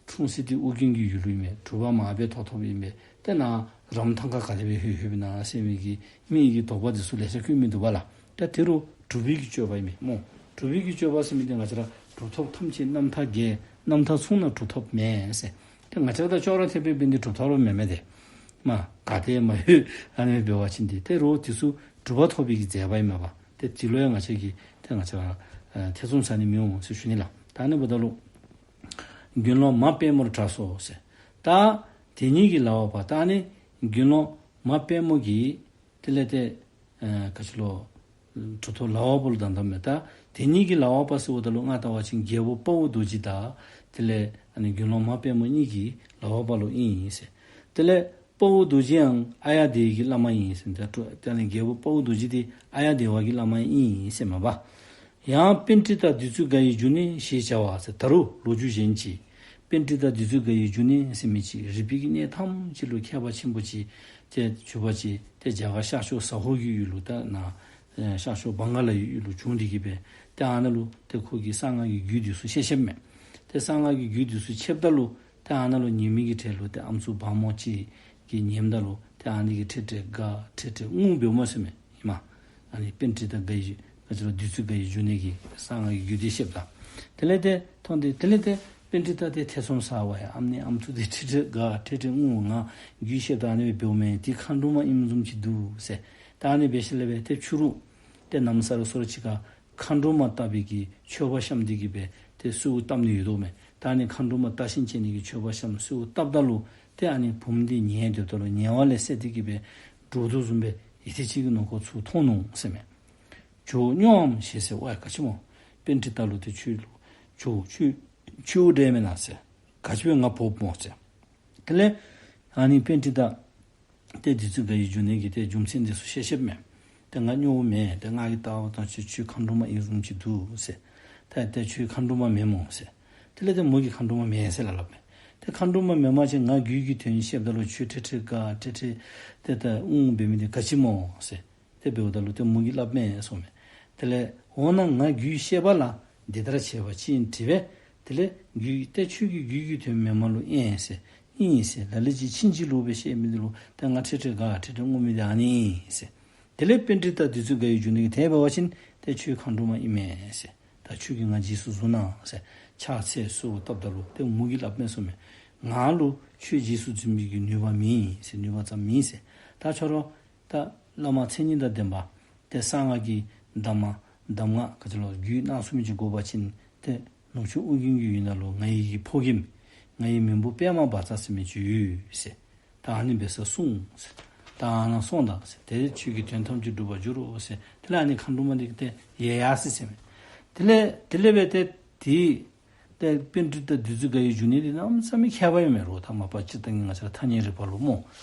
འཁྲུངས་ས་འདི་ཨོ་རྒྱན་གྱི་ཡུལ་ལུ་ཨིན་མས། གྲུབ་པ་མར་སྦེ་ཐོབ་ཐོབ་ཨིན་མས། ཏེ་ནཱ་རམ་ཐང་ཁ་ག་དེ་སྦེ་ལྷོད་ལྷོདཔ་ཨིན་ན་ཟེར་མི་གི་མི་གི་དོགས་པ་འདི་ཚུ་ལེ་ཤ་བཀོད་མི་འདུག་པ་ལགས། ད་དེ་རུང་གྲུབ་པའི་གི་སྤྱོད་པ་ཨིན་མས་སྨོ། གྲུབ་པའི་གི་སྤྱོད་པ་ཟེར་མི་འདི་ང་བཅས་ར་གྲུབ་ཐོབ་ཐམས་ཅད་རྣམ་ཐར་རྒྱས། རྣམ་ཐར་མཚུངས་ན་གྲུབ་ཐོབ་མེད་ཟེར། ཏེ་ང་བཅས་ར་དང་ཅོག་ར་འཐདཔ་སྦེ་འབད་ནི་འདི་གྲུབ་ཐོབ་ར་མེན་མས་ཏེ། མ་ག་ཏེ་མ་ལྷོད་ཨ་ནི་འབད་བ་ཅིན་ཏེ་དེ་རུང་དེ་ཚུ་གྲུབ་པ་ཐོབ་པའི་གི་མཛད་པ་ཨིན་མས་པ། ཏེ་དེ་ལུ་ཡང་ང་བཅས་ཀྱིས་ཏེ་ང་བཅས་ར་ཨ་ཐེ་ཚོམ་ཟ་ནི་མི་འོང་ཟེར་ཞུ་ནི་ལགས། ད་ཨ་ནི་འབདཝ་ད་ལུ་དགེ་སློང་མ་དཔལ་མོར་གྲགས་སོ་ཟེར། ད་དེ་ཉིད་ཀྱི་ལག་པ་པ། ད་ཨ་ནི་དགེ་སློང་མ་དཔལ་མོ་གིས་དེ་ལས་ཏེ་ཨ་ག་ཅི་ལོ་གྲུབ་ཐོབ་ལག་པ་པ་ལུ་གདམས་གདམས་མས། ད་དེ་ཉིད་ཀྱི་ལག་པ་པ་ཟེརཝ་ད་ལུ་ང་ལྟ་བ་ཅིན་རྒྱལ་པོ་དཔའ་བོ་རྡོ་རྗེ་དང་དེ་ལས་ཨ་ནི་དགེ་སློང་མ་དཔལ་མོ་གཉིས་ཀྱི་ལག་པ་པ་ལུ་ཨིན་ཟེར། དེ་ལས་དཔའ་བོ་རྡོ་རྗེ་ཡང་ཨཱརྱ་དེ་བའི་གི་བླ་མ་ཨིན་ཟེར། ད་ད་ནི་རྒྱལ་པོ་དཔའ་བོ་རྡོ་རྗེ་འདི་ཨཱརྱ་དེ་བ་གི་བླ་མ་ཨིན་ཟེར་མས་པ། ཡང་པཎྜི་ཏ་བདུད་རྩི་དགའ་བའི་འབྱུང་གནས་ཞེས་བྱ་བ་ཟེར། ད་རུང་ལོ་རྒྱུས་གཞན་ཅིག། པཎྜི་ཏ་བདུད་རྩི་དགའ་བའི་འབྱུང་གནས་ཟེར་མི་ཅིག་རིག་པའི་གི་གནས་ཐམས་ཅད་ལུ་མཁས་པ་ཆེན་པོ་ཅིག་ཏེ་གྱུར་པ་ཅིག་ཏེ་རྒྱ་གར་ཤར་ཕྱོགས་ཟ་ཧོར་གྱི་ཡུལ་ལུ་ད་ནཱ་ཤར་ཕྱོགས་བྷང་ག་ལ་ཡུལ་ལུ་བྱོན་ཏེ་གི་སྦེ་ཏེ་ཨ་ནཱ་ལུ་ཏེ་ཁོ་གིས་གསང་སྔགས་ཀྱི་རྒྱུད་འདི་ཚུ་བཤད་བཤདཔ་མས། ཏེ་གསང་སྔགས་ཀྱི་རྒྱུད་འདི་ཚུ་བཤདཔ་ད་ལུ་ཏེ་ཨ་ནཱ་ལུ་ཉན་མི་གི་གྲལ་ལུ་ཏེ་ཨམ་སྲུ་བ་མོ་ཅིག་གིས་ཉནམ་ད་ལུ་ཏེ་ཨ་ནི་གིས་ཁྲེལ་ཁྲེལ་དགའ་ཁྲེལ་ཁྲེལ་ངུ་འབདཝ་མས་ཟེར་མས། ཨིན་མས། ཨ་ནི་པཎྜི་ཏ་དགའ་བའི་ག་ཅི་ལོ་བདུད་རྩི་དགའ་བའི་འབྱུང་གནས་ཀྱིས་གསང་སྔགས་ཀྱི་རྒྱུད་སྡེ་བཤདཔ་ད། དེ་ལས་ཏེ་མཐོང་སྟེ་དེ་ལས་ཏེ་ པཎྜི་ཏ་དེ་ཐེ་ཚོམ་ཟ་བ་ཡ། ཨམ་ནི་ཨམ་ཐུག་དེ་ཁྲིག་ཁྲི་དགའ་ཁྲིག་ཁྲི་ངུ། ང་རྒྱུད་བཤདཔ་ད་ཨ་ནི་སྦེ་འབདཝ་མས། དེ་མཁའ་འགྲོ་མ་ཨིནམ་བཟུམ་ཅིག་འདུག་ཟེར། ད་ཨ་ནི་སྦེ་ཞིནམ་ལས་སྦེ་ཏེ་ཕྱི་རུ་ཏེ་ནམ་ས་རུ་སོ་རུ་ཅིག་ཁར་མཁའ་འགྲོ་མ་བཏབ་པའི་གི་མཆོད་པ་བཤམས་ཏེ་གི་སྦེ་ཏེ་གསོལཝ་བཏབ་ནི་ཡོདཔ་མས། ད་ཨ་ནི་མཁའ་འགྲོ་མ་བཏབ་ཞིནམ་ཅིག་ཨ་ནི་གི་མཆོད་པ་བཤམས་གསོལཝ་བཏབ་ད་ལུ་ཏེ་ཨ་ནི་བུམོ་འདི་ཉལ་སྡོདཔ་ད་ལུ་ཉལ་བ་ལས་སད་དེ་གི་སྦེ་འདྲོག་དོ་བཟུམ་སྦེ་ཡུད་ཐེངས་ཅིག་གི་ནང་འཁོད་ཚུར་མཐོང་ནུག་ཟེར་མས། ཇོ་བོ་སྨྱོ་འམ་ཞེས་ཟེར། ཝའི་ག་ཅི་སྨོ། པཎྜི་ཏ་ལུ་ཏེ་ཁྱོད་ལུ་ཇོ་བོ་ཁྱོད་ཁྱོད་འདྲས་མེན་ན་ཟེར། ག་ཅི་སྦེ་ང་འབོཝ་སྨོ་ཟེར། དེ་ལས་ཨ་ནི་པཎྜི་ཏ་ཏེ་བདུད་རྩི་དགའ་བའི་འབྱུང་གནས་ཀྱིས་ཏེ་རྒྱུ་མཚན་འདི་ཚུ་བཤད་བཤདཔ་མས། ཏེ་ང་སྨྱོཝ་མེན། ཏེ་ང་གིས་བལྟཝ་ད་ཁྱོད་ཁྱོད་མཁའ་འགྲོ་མ་ཨིནམ་བཟུམ་ཅིག་འདུག་ཟེར། ད་ཏེ་ཁྱོད་མཁའ་འགྲོ་མ་མེན་སྨོ་ཟེར། དེ་ལས་ཏེ་མོ་གིས་མཁའ་འགྲོ་མ་མེན་ཟེར་སླབ་སླབ་མས། ཏེ་མཁའ་འགྲོ་མ་མེན་པ་ཅིན་ང་རྒྱུད་ཀྱི་དོན་བཤདཔ་ད་ལུ་ཁྱོད་ཁྲིག་ཁྲི་དགའ་ཁྲིག་ཁྲི་ཏེ་ད་ངུ་འབད་མི་འདི་ག་ཅི་སྨོ་ཟེར། ཏེ་འབདཝ་ད་ལུ་ཏེ་མོ་གིས་སླབ་མས་གསུངས་མས། དེ་ལས་འོ་ན་ང་རྒྱུད་བཤད་པ་ལ་འདི་ལྟར་བྱས་པ་ཅིན་དྲིས་པས། དེ་ལས་རྒྱུད་ཏེ་ཁྱོད་ཀྱི་རྒྱུད་ཀྱི་དོན་མེན་མ་ལུ་ཨིན་ཟེར། ཨིན་ཟེར། ལ་ལུ་ཅིག་ཕྱིན་ཅི་ལོག་སྦེ་བཤད་མི་འདི་ལུ་ཏེ་ང་ཁྲིག་ཁྲི་དགའ་ཁྲིག་ཁྲི་ངུ་མི་འདི་ཨ་ནི་ཨིན་ཟེར། དེ་ལས་པཎྜི་ཏ་བདུད་རྩི་དགའ་བའི་འབྱུང་གནས་ཀྱིས་དེ་འབད་བ་ཅིན་ཏེ་ཁྱོད་མཁའ་འགྲོ་མ་ཨིན་མས་ཟེར། ད་ཁྱོད་ཀྱིས་ང་རྗེས་སུ་བཟུང་གནང་ཟེར་ཕྱག་འཚལ་གསོལཝ་བཏབ་ད་ལུ་ཏེ་མོ་གིས་སླབ་མས་གསུངས་མས། ང་ལུ་ཁྱོད་རྗེས་སུ་འཛིན་པའི་གི་ནུས་པ་མེད་ཟེར། ནུས་པ་ཙམ་མེད་ཟེར། ད་ཁྱོད་ར་ད་བླ་མ་མཚན་ཉིད་དང་ལྡན་པ་ཏེ་གསང་སྔགས་ཀྱི་གདམས་ངག་གདམས་ངག་ག་ཅི་ལོ་རྒྱུད་སྣ་ཚོགས་མི་ཅིག་དགོ་པ་ཅིན་ཏེ་ནུབ་ཕྱོགས་ཨོ་རྒྱན་གྱི་ཡུལ་ནང་ལུ་ང་ཡི་གི་ཕོ་རྒནམ་ང་ཡི་མིང་པོ་པདྨ་བཛྲ་ཟེར་མི་ཅིག་ཡོད་ཟེར། ད་ཨ་ནི་འབད་ས་སོང་ཟེར། ད་ཨ་ནཱ་སོང་ད་ཟེར། ཏེ་ཁྱོད་ཀྱི་དོན་ཐམས་ཅད་འགྲུབ་པར་འགྱུར་རོ་ཟེར། དེ་ལས་ཨ་ནི་མཁའ་འགྲོ་མ་འདི་གིས་ཏེ་ཡལ་ཡར་སོ་ཟེར་མས། དེ་ལས་དེ་ལས་འབད་ཏེ་དེ་ཏེ་པཎྜི་ཏ་བདུད་རྩི་དགའ་བའི་འབྱུང་གནས་འདི་གནམ་མེད་ས་མེད་མཁས་པ་ཡོད་མས་རོགས། ད་མ་པ་སྤྱིར་བཏང་གི་ང་བཅས་ར་ཐ་སྙད་རིག་པ་ལུ་སྨོ།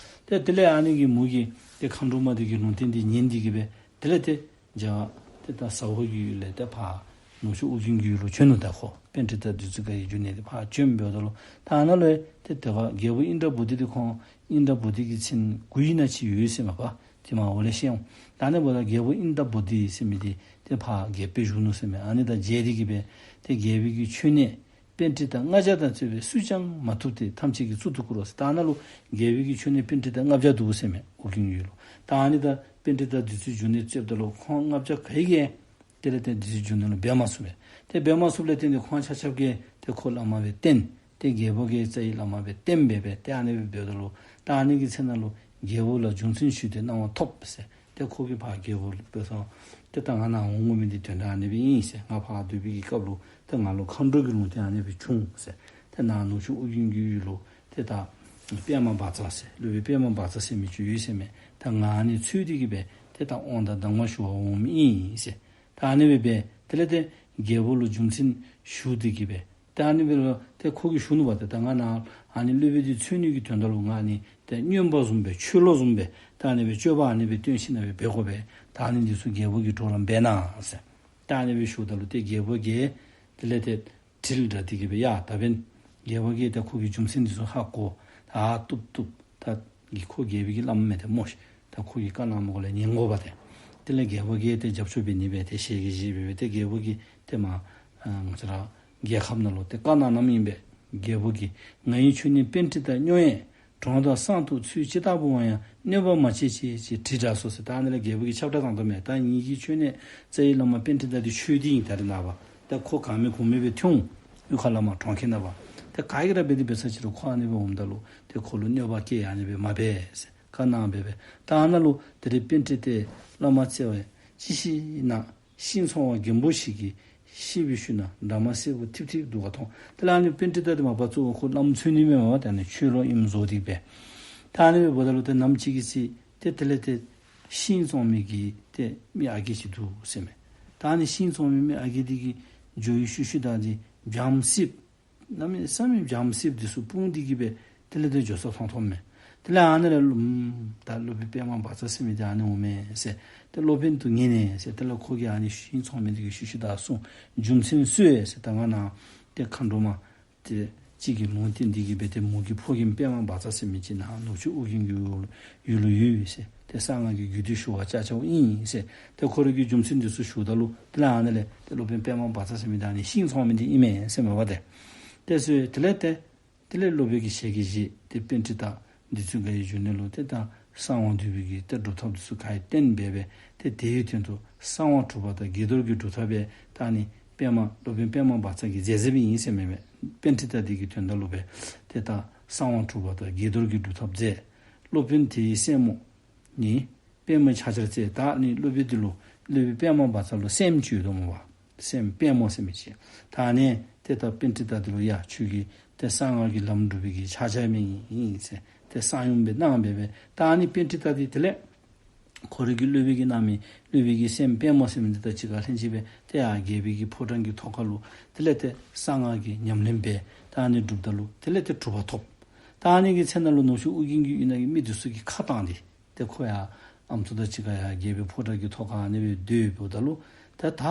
ཏེ་དེ་ལས་ཨ་ནི་གི་མོ་གིས་ཏེ་མཁའ་འགྲོ་མ་འདི་གི་ལུང་བསྟན་འདི་ཉན་ཏེ་གི་སྦེ་དེ་ལས་ཏེ་རྒྱ་ཏེ་ད་ཟ་འོག་གི་ཡུལ་ལས་ཏེ་ཕར་ནུབ་ཕྱོགས་ཨོ་རྒྱན་གྱི་ཡུལ་ལུ་བྱོན་ནུག། ད་ཁོ་པཎྜི་ཏ་བདུད་རྩི་དགའ་བའི་འབྱུང་གནས་འདི་ཕར་བྱོནམ་འབདཝ་ད་ལུ་ད་ཨ་ནཱ་ལུ་ཏེ་དེ་ཁར་རྒྱལ་པོ་ཨིནྡྲ་བོ་དྷི་འདི་ཁོང་ཨིནྡྲ་བོ་དྷི་གི་མཚན་དགུ་ཡི་ནང་ཅིག་ཡོད་ཟེར་མས་པ། དེ་མ་འོ་ལས་ཤེས་འོང་། ད་ཨ་ནི་འབདཝ་ད་རྒྱལ་པོ་ཨིནྡྲ་བོ་དྷི་ཟེར་མི་འདི་ཏེ་ཕར་རྒྱལ་པོ་བཞུགས་ནུག་ཟེར་མས། ཨ་ནི་དང་མཇལ་ཏེ་གི་སྦེ་ཏེ་རྒྱལ་པོ་གི་མཆོད་གནས་པཎྜི་ཏ་ལྔ་བརྒྱ་དང་རྩོད་པའི་སུས་ཀྱང་མ་ཐུབ་སྟེ། ཐམས་ཅད་ཀྱིས་གཙུག་ཏུ་བཀུར་རོ་ཟེར། ད་ཨ་ནཱ་ལུ་རྒྱལ་པོ་གི་མཆོད་གནས་པཎྜི་ཏ་ལྔ་བརྒྱ་འདུག་ཟེར་མས་ཨོ་རྒྱན་ཡུལ་ལུ། ད་ཨ་ནི་དང་པཎྜི་ཏ་བདུད་རྩིའི་འབྱུང་གནས་རྩོདཔ་ད་ལུ་ཁོང་ལྔ་བརྒྱ་ག་གིས་དེ་ལས་ཏེ་བདུད་རྩིའི་འབྱུང་གནས་ལུ་འབད་མ་ཚུགས་པས། ཏེ་འབད་མ་ཚུགསཔ་ལས་བརྟེན་ཏེ་ཁོང་ཆ་ཁྱབ་ཀྱིས་ཏེ་ཁོ་བླ་མ་སྦེ་བསྟེན། ཏེ་རྒྱལ་པོ་གིས་རྩ་བའི་བླ་མ་སྦེ་བསྟེན་སྦེ་སྦེ་ཏེ་ཨ་ནི་སྦེ་འབདཝ་ད་ལུ་ད་ཨ་ནི་གི་ཚེ་ན་ལུ་རྒྱལ་པོ་ལ་རྒྱུ་མཚན་ཞུས་ཏེ་གནང་བ་ཐོབ་ཟེར། ཏེ་ཁོ་གིས་ཕར་རྒྱལ་པོ་ལུ་སྦེ་གསུངས། ཏེ་ད་ང་ནཱ་འོང་དགོ་མི་འདི་དོན་དག་ཨ་ནི་སྦེ་ཨིན་ཟེར། ང་ཕར་སྡོད་པའི་གི་སྐབས་ལུ་ཏེ་ང་ལུ་མཁའ་འགྲོ་གི་ལུང་བསྟན་ཨ་ནི་སྦེ་བྱུང་ཟེར། ཏེ་ནཱ་ནུབ་ཕྱོགས་ཨོ་རྒྱན་གྱི་ཡུལ་ལུ་ཏེ་ད་པདྨ་བཛྲ་ཟེར་སློབ་དཔོན་པདྨ་བཛྲ་ཟེར་མི་ཅིག་ཡོད་ཟེར་མས། ད་ང་ཨ་ནི་འཚོལ་ཏེ་གི་སྦེ་ཏེ་ད་དབང་དང་གདམས་ངག་ཞུ་བར་འོངམ་ཨིན་ཟེར། ད་ཨ་ནི་སྦེ་སྦེ་དེ་ལས་ཏེ་རྒྱལ་པོ་ལུ་རྒྱུ་མཚན་ཞུ་སྟེ་གི་སྦེ་ད་ཨ་ནི་སྦེ་ལུ་ཏེ་ཁོ་གིས་ཞུ་ནུག་པ། ཏེ་ད་ང་ནཱ་ཨ་ནི་སློབ་དཔོན་འདི་འཚོལ་ནི་གི་དོན་དག་ལུ་ང་ཨ་ནི་ཏེ་སྨྱོན་པ་བཟུམ་སྦེ་འཆོལ་ལོ་བཟུམ་སྦེ་ད་ཨ་ནི་སྦེ་སྤྱོད་པ་ཨ་ནི་སྦེ་སྟོན་ཞིནམ་སྦེ་འབད་དགོ་པས། ད་ཨ་ནི་འདི་ཚུ་རྒྱལ་པོ་གིས་གྲོགས་རམ་འབད་གནང་ཟེར། ད་ཨ་ནི་སྦེ་ཞུཝ་ད་ལུ་ཏེ་རྒྱལ་པོ་གིས་དེ་ལས་ཏེ་དྲིལ་བསྒྲགས་ཏེ་གི་སྦེ་ཡ་ད་འབདན་རྒྱལ་པོ་གིས་ཏེ་ཁོ་གི་རྒྱུ་མཚན་འདི་ཚུ་ཧ་གོ། ད་ཨ་བཏུབ་བཏུབ་ད་གི་ཁོ་རྒྱལ་པོ་གི་བླམ་མས་ཏེ་སྨོ་ཤིག། ད་ཁོ་གིས་བཀའ་གནང་མི་དགོ་ལས་ཉན་དགོ་པ་ཏེ། དེ་ལས་རྒྱལ་པོ་གིས་ཏེ་རྒྱབ་སྐྱོར་འབད་ནི་སྦེ་ཏེ་ཞལ་གྱིས་བཞེས་སྦེ་སྦེ་ཏེ་རྒྱལ་པོ་གིས་ཏེ་མ་ཨ་ང་བཅས་ར་རྒྱལ་ཁབ་ནང་ལུ་ཏེ་བཀའ་གནང་གནངམ་ཨིན་པས། རྒྱལ་པོ་གིས་ང་ཡི་མཆོད་གནས་པཎྜི་ཏ་སྨྱོ་ཡས། གྲོང་དང་སྲང་དུ་ཚུལ་ཇི་ལྟ་བུ་འོང་ཡང་གནོད་པ་མ་བྱེད་ཅེས་ཅེས་དྲིལ་བསྒྲགས་སོ་ཟེར། ད་ཨ་ནི་ལས་རྒྱལ་པོ་གིས་ཁྱབ་བསྒྲགས་བཏང་དོ་མས། ད་ངེ་གི་མཆོད་གནས་རྩ་བའི་བླ་མ་པཎྜི་ཏ་འདི་འཆོལ་ཏེ་ཨིན། ད་རེས་ནངས་པ་ད་ཁོ་ག་མེད་གོ་མེད་སྦེ་ཐོན་འོང་། གཡུས་ཁ་ལས་མར་གྲོང་ཁྱེར་ནང་པ། ད་ག་གིས་ར་འབད་དེ་འབད་ས་ཅིག་རུང་ཁོ་ཨ་ནི་སྦེ་འོངམ་ད་ལུ་ཏེ་ཁོ་ལུ་གནོད་པ་བཀལ་ཡ་ཨ་ནི་སྦེ་མ་འབད་ཟེར་བཀའ་གནང་སྦེ་སྦེ། ད་ཨ་ནཱ་ལུ་དེ་རིང་པཎྜི་ཏའི་བླ་མ་བརྩེ་བའི་ཅི་ཞིག་ན། ཤིང་ཚོང་བ་རྒན་པོ་ཞིག་གིས་ཤེས་པའི་ཤུལ་ན་འདབ་མ་སེར་པོ་ཐིབ་ཐིབ་འདུག་ག་མཐོང་། དེ་ལས་ཨ་ནི་པཎྜི་ཏ་འདི་མ་པ་གཙོ་བོ་ཁོ་བླམ་འཚོལ་ནི་མས་མ་པ། ཏེ་ཨ་ནི་འཆོལ་ལོ་ཨིནམ་བཟོ་སྟེ་སྦེ། ད་ཨ་ནི་སྦེ་འབདཝ་ད་ལུ་ཏེ་ནམ་ཅིག་གི་ཚེ་ཏེ་དེ་ལས་ཏེ་ཤིང་བཙོང་མི་གི་ཏེ་མི་ཨ་རྒས་ཅིག་འདུག་ཟེར་མས། ད་ཨ་ནི་ཤིང་བཙོང་མི་མི་ཨ་རྒས་འདི་གིས་འགྱོ་བའི་ཤུལ་ཤུལ་ད་འདི་འཇམ་སིབ་གནམ་མེད་ས་མེད་འཇམ་སིབ་འདི་ཚུ་སྤུངས་ཏེ་གི་སྦེ་དེ་ལས་ཏེ་འགྱོ་ས་མཐོང་མཐོངམ་མས། དེ་ལས་ཨ་ནི་ལས་ཨུམ་ད་སློབ་དཔོན་པདྨ་བཛྲ་ཟེར་མི་འདི་ཨ་ནི་འོང་མས་ཟེར། ཏེ་སློབ་དཔོན་དུ་ངེས་ནས་ཟེར། དེ་ལས་ཁོ་གིས་ཨ་ནི་ཤིང་བཙོང་མི་འདི་གི་ཤུལ་ཤུལ་ད་སོང་རྒྱུ་མཚན་སུ་ཡོད་ཟེར། ད་ང་ནཱ་ཏེ་མཁའ་འགྲོ་མ་ཏེ་གཅིག་གིས་ལུང་བསྟན་ཏེ་གི་སྦེ་ཏེ་མོ་གི་ཕོ་རྒནམ་པདྨ་བཛྲ་ཟེར་མི་ཅིག་ནཱ་ནུབ་ཕྱོགས་ཨོ་རྒྱན་གྱི་ཡུལ་ཡུལ་ལུ་ཡོད་ཟེར། ཏེ་གསང་སྔགས་ཀྱི་རྒྱུད་སྡེ་ཞུ་བར་བཅར་བཅརཝ་ཨིན་ཟེར། ཏེ་ཁོ་ར་གིས་རྒྱུ་མཚན་འདི་ཚུ་ཞུཝ་ད་ལུ་དེ་ལས་ཨ་ནི་ལས་ཏེ་སློབ་དཔོན་པདྨ་བཛྲ་ཟེར་མི་འདི་ཨ་ནི་ཤིང་བཙོང་མི་འདི་ཨིན་མས་ཟེར་མས་པ་ཏེ། ཏེ་སོ་དེ་ལས་ཏེ་དེ་ལས་སློབ་དཔོན་གྱིས་ཞལ་གྱིས་བཞེས་ཏེ་པཎྜི་ཏ་བདུད་རྩི་དགའ་བའི་འབྱུང་གནས་ལུ་ཏེ་ད་གསང་བ་འདུས་པའི་གི་ཏེ་སྒྲུབ་ཐབས་འདི་ཚུ་ག་ར་བསྟན་སྦེ་སྦེ་ཏེ་དེའི་དོན་དུ་གསང་བ་གྲུབ་པ་དང་དགྱེས་རྡོར་གྱི་སྒྲུབ་ཐབས་སྦེ་ད་ཨ་ནི་ པདྨ་སློབ་དཔོན་པདྨ་བཛྲ་གིས་མཛད་མཛདཔ་ཨིན་ཟེར་མས་པས། པཎྜི་ཏ་དེ་གི་དོན་དག་ལུ་སྦེ་ཏེ་ད་གསང་བ་གྲུབ་པ་དང་དགྱེས་རྡོར་གྱི་སྒྲུབ་ཐབས་མཛད། སློབ་དཔོན་དེའི་སྲས་མོ་ནི་པདྨ་ཕྱག་བྱར་བརྩེ། ད་ནི་སློབ་དཔོན་དེ་ལུ་སློབ་དཔོན་པདྨ་བཛྲ་ལུ་སྲསམོ་ཅིག་ཡོད་དོ་མས་པ། སྲསམོ་པདྨོ་ཟེར་མི་ཅིག། ད་ནི་ཏེ་ད་པཎྜི་ཏ་དེ་ལུ་ཡ་ཁྱོད་ཀྱིས་ཏེ་གསང་སྔགས་ཀྱི་ལམ་སྒྲུབ་པའི་གི་ཕྱག་བྱ་མི་ཨིན་ཟེར་ཏེ་གསང་ཡུམ་སྦེ་གནང་སྦེ་སྦེ། ད་ནི་པཎྜི་ཏ་དེ་དེ་ལས་ཁོ་རའི་གི་སློབ་དཔོན་གྱིས་གནང་མི་སློབ་དཔོན་གྱི་སྲསམོ་པདྨོ་ཟེར་མི་འདི་དང་གཅིག་ཁར་ལྷན་ཅིག་སྦེ་ཏེ་ཡར་རྒྱལ་པོའི་གི་ཕོ་བྲང་གི་ཐོག་ཁ་ལུ་དེ་ལས་ཏེ་གསང་སྔགས་ཀྱི་ཉམས་ལེན་འབད། ད་ནི་སྒྲུབ་ད་ལུ་དེ་ལས་ཏེ་གྲུབ་པ་ཐོབ། ད་ནི་གི་ཚེ་ན་ལུ་ནུབ་ཕྱོགས་ཨོ་རྒྱན་གྱི་ཡུལ་ནང་གི་མི་འདི་ཚུ་གིས་ཁ་བཏང་སྟེ་ཏེ་ཁོ་ཡར་ཨམ་སྲུ་དང་གཅིག་ཁར་ཡར་རྒྱལ་པོའི་ཕོ་བྲང་གི་ཐོག་ཁར་ཨ་ནི་སྦེ་སྡོད་འབདཝ་ད་ལུ་ཏེ་ད་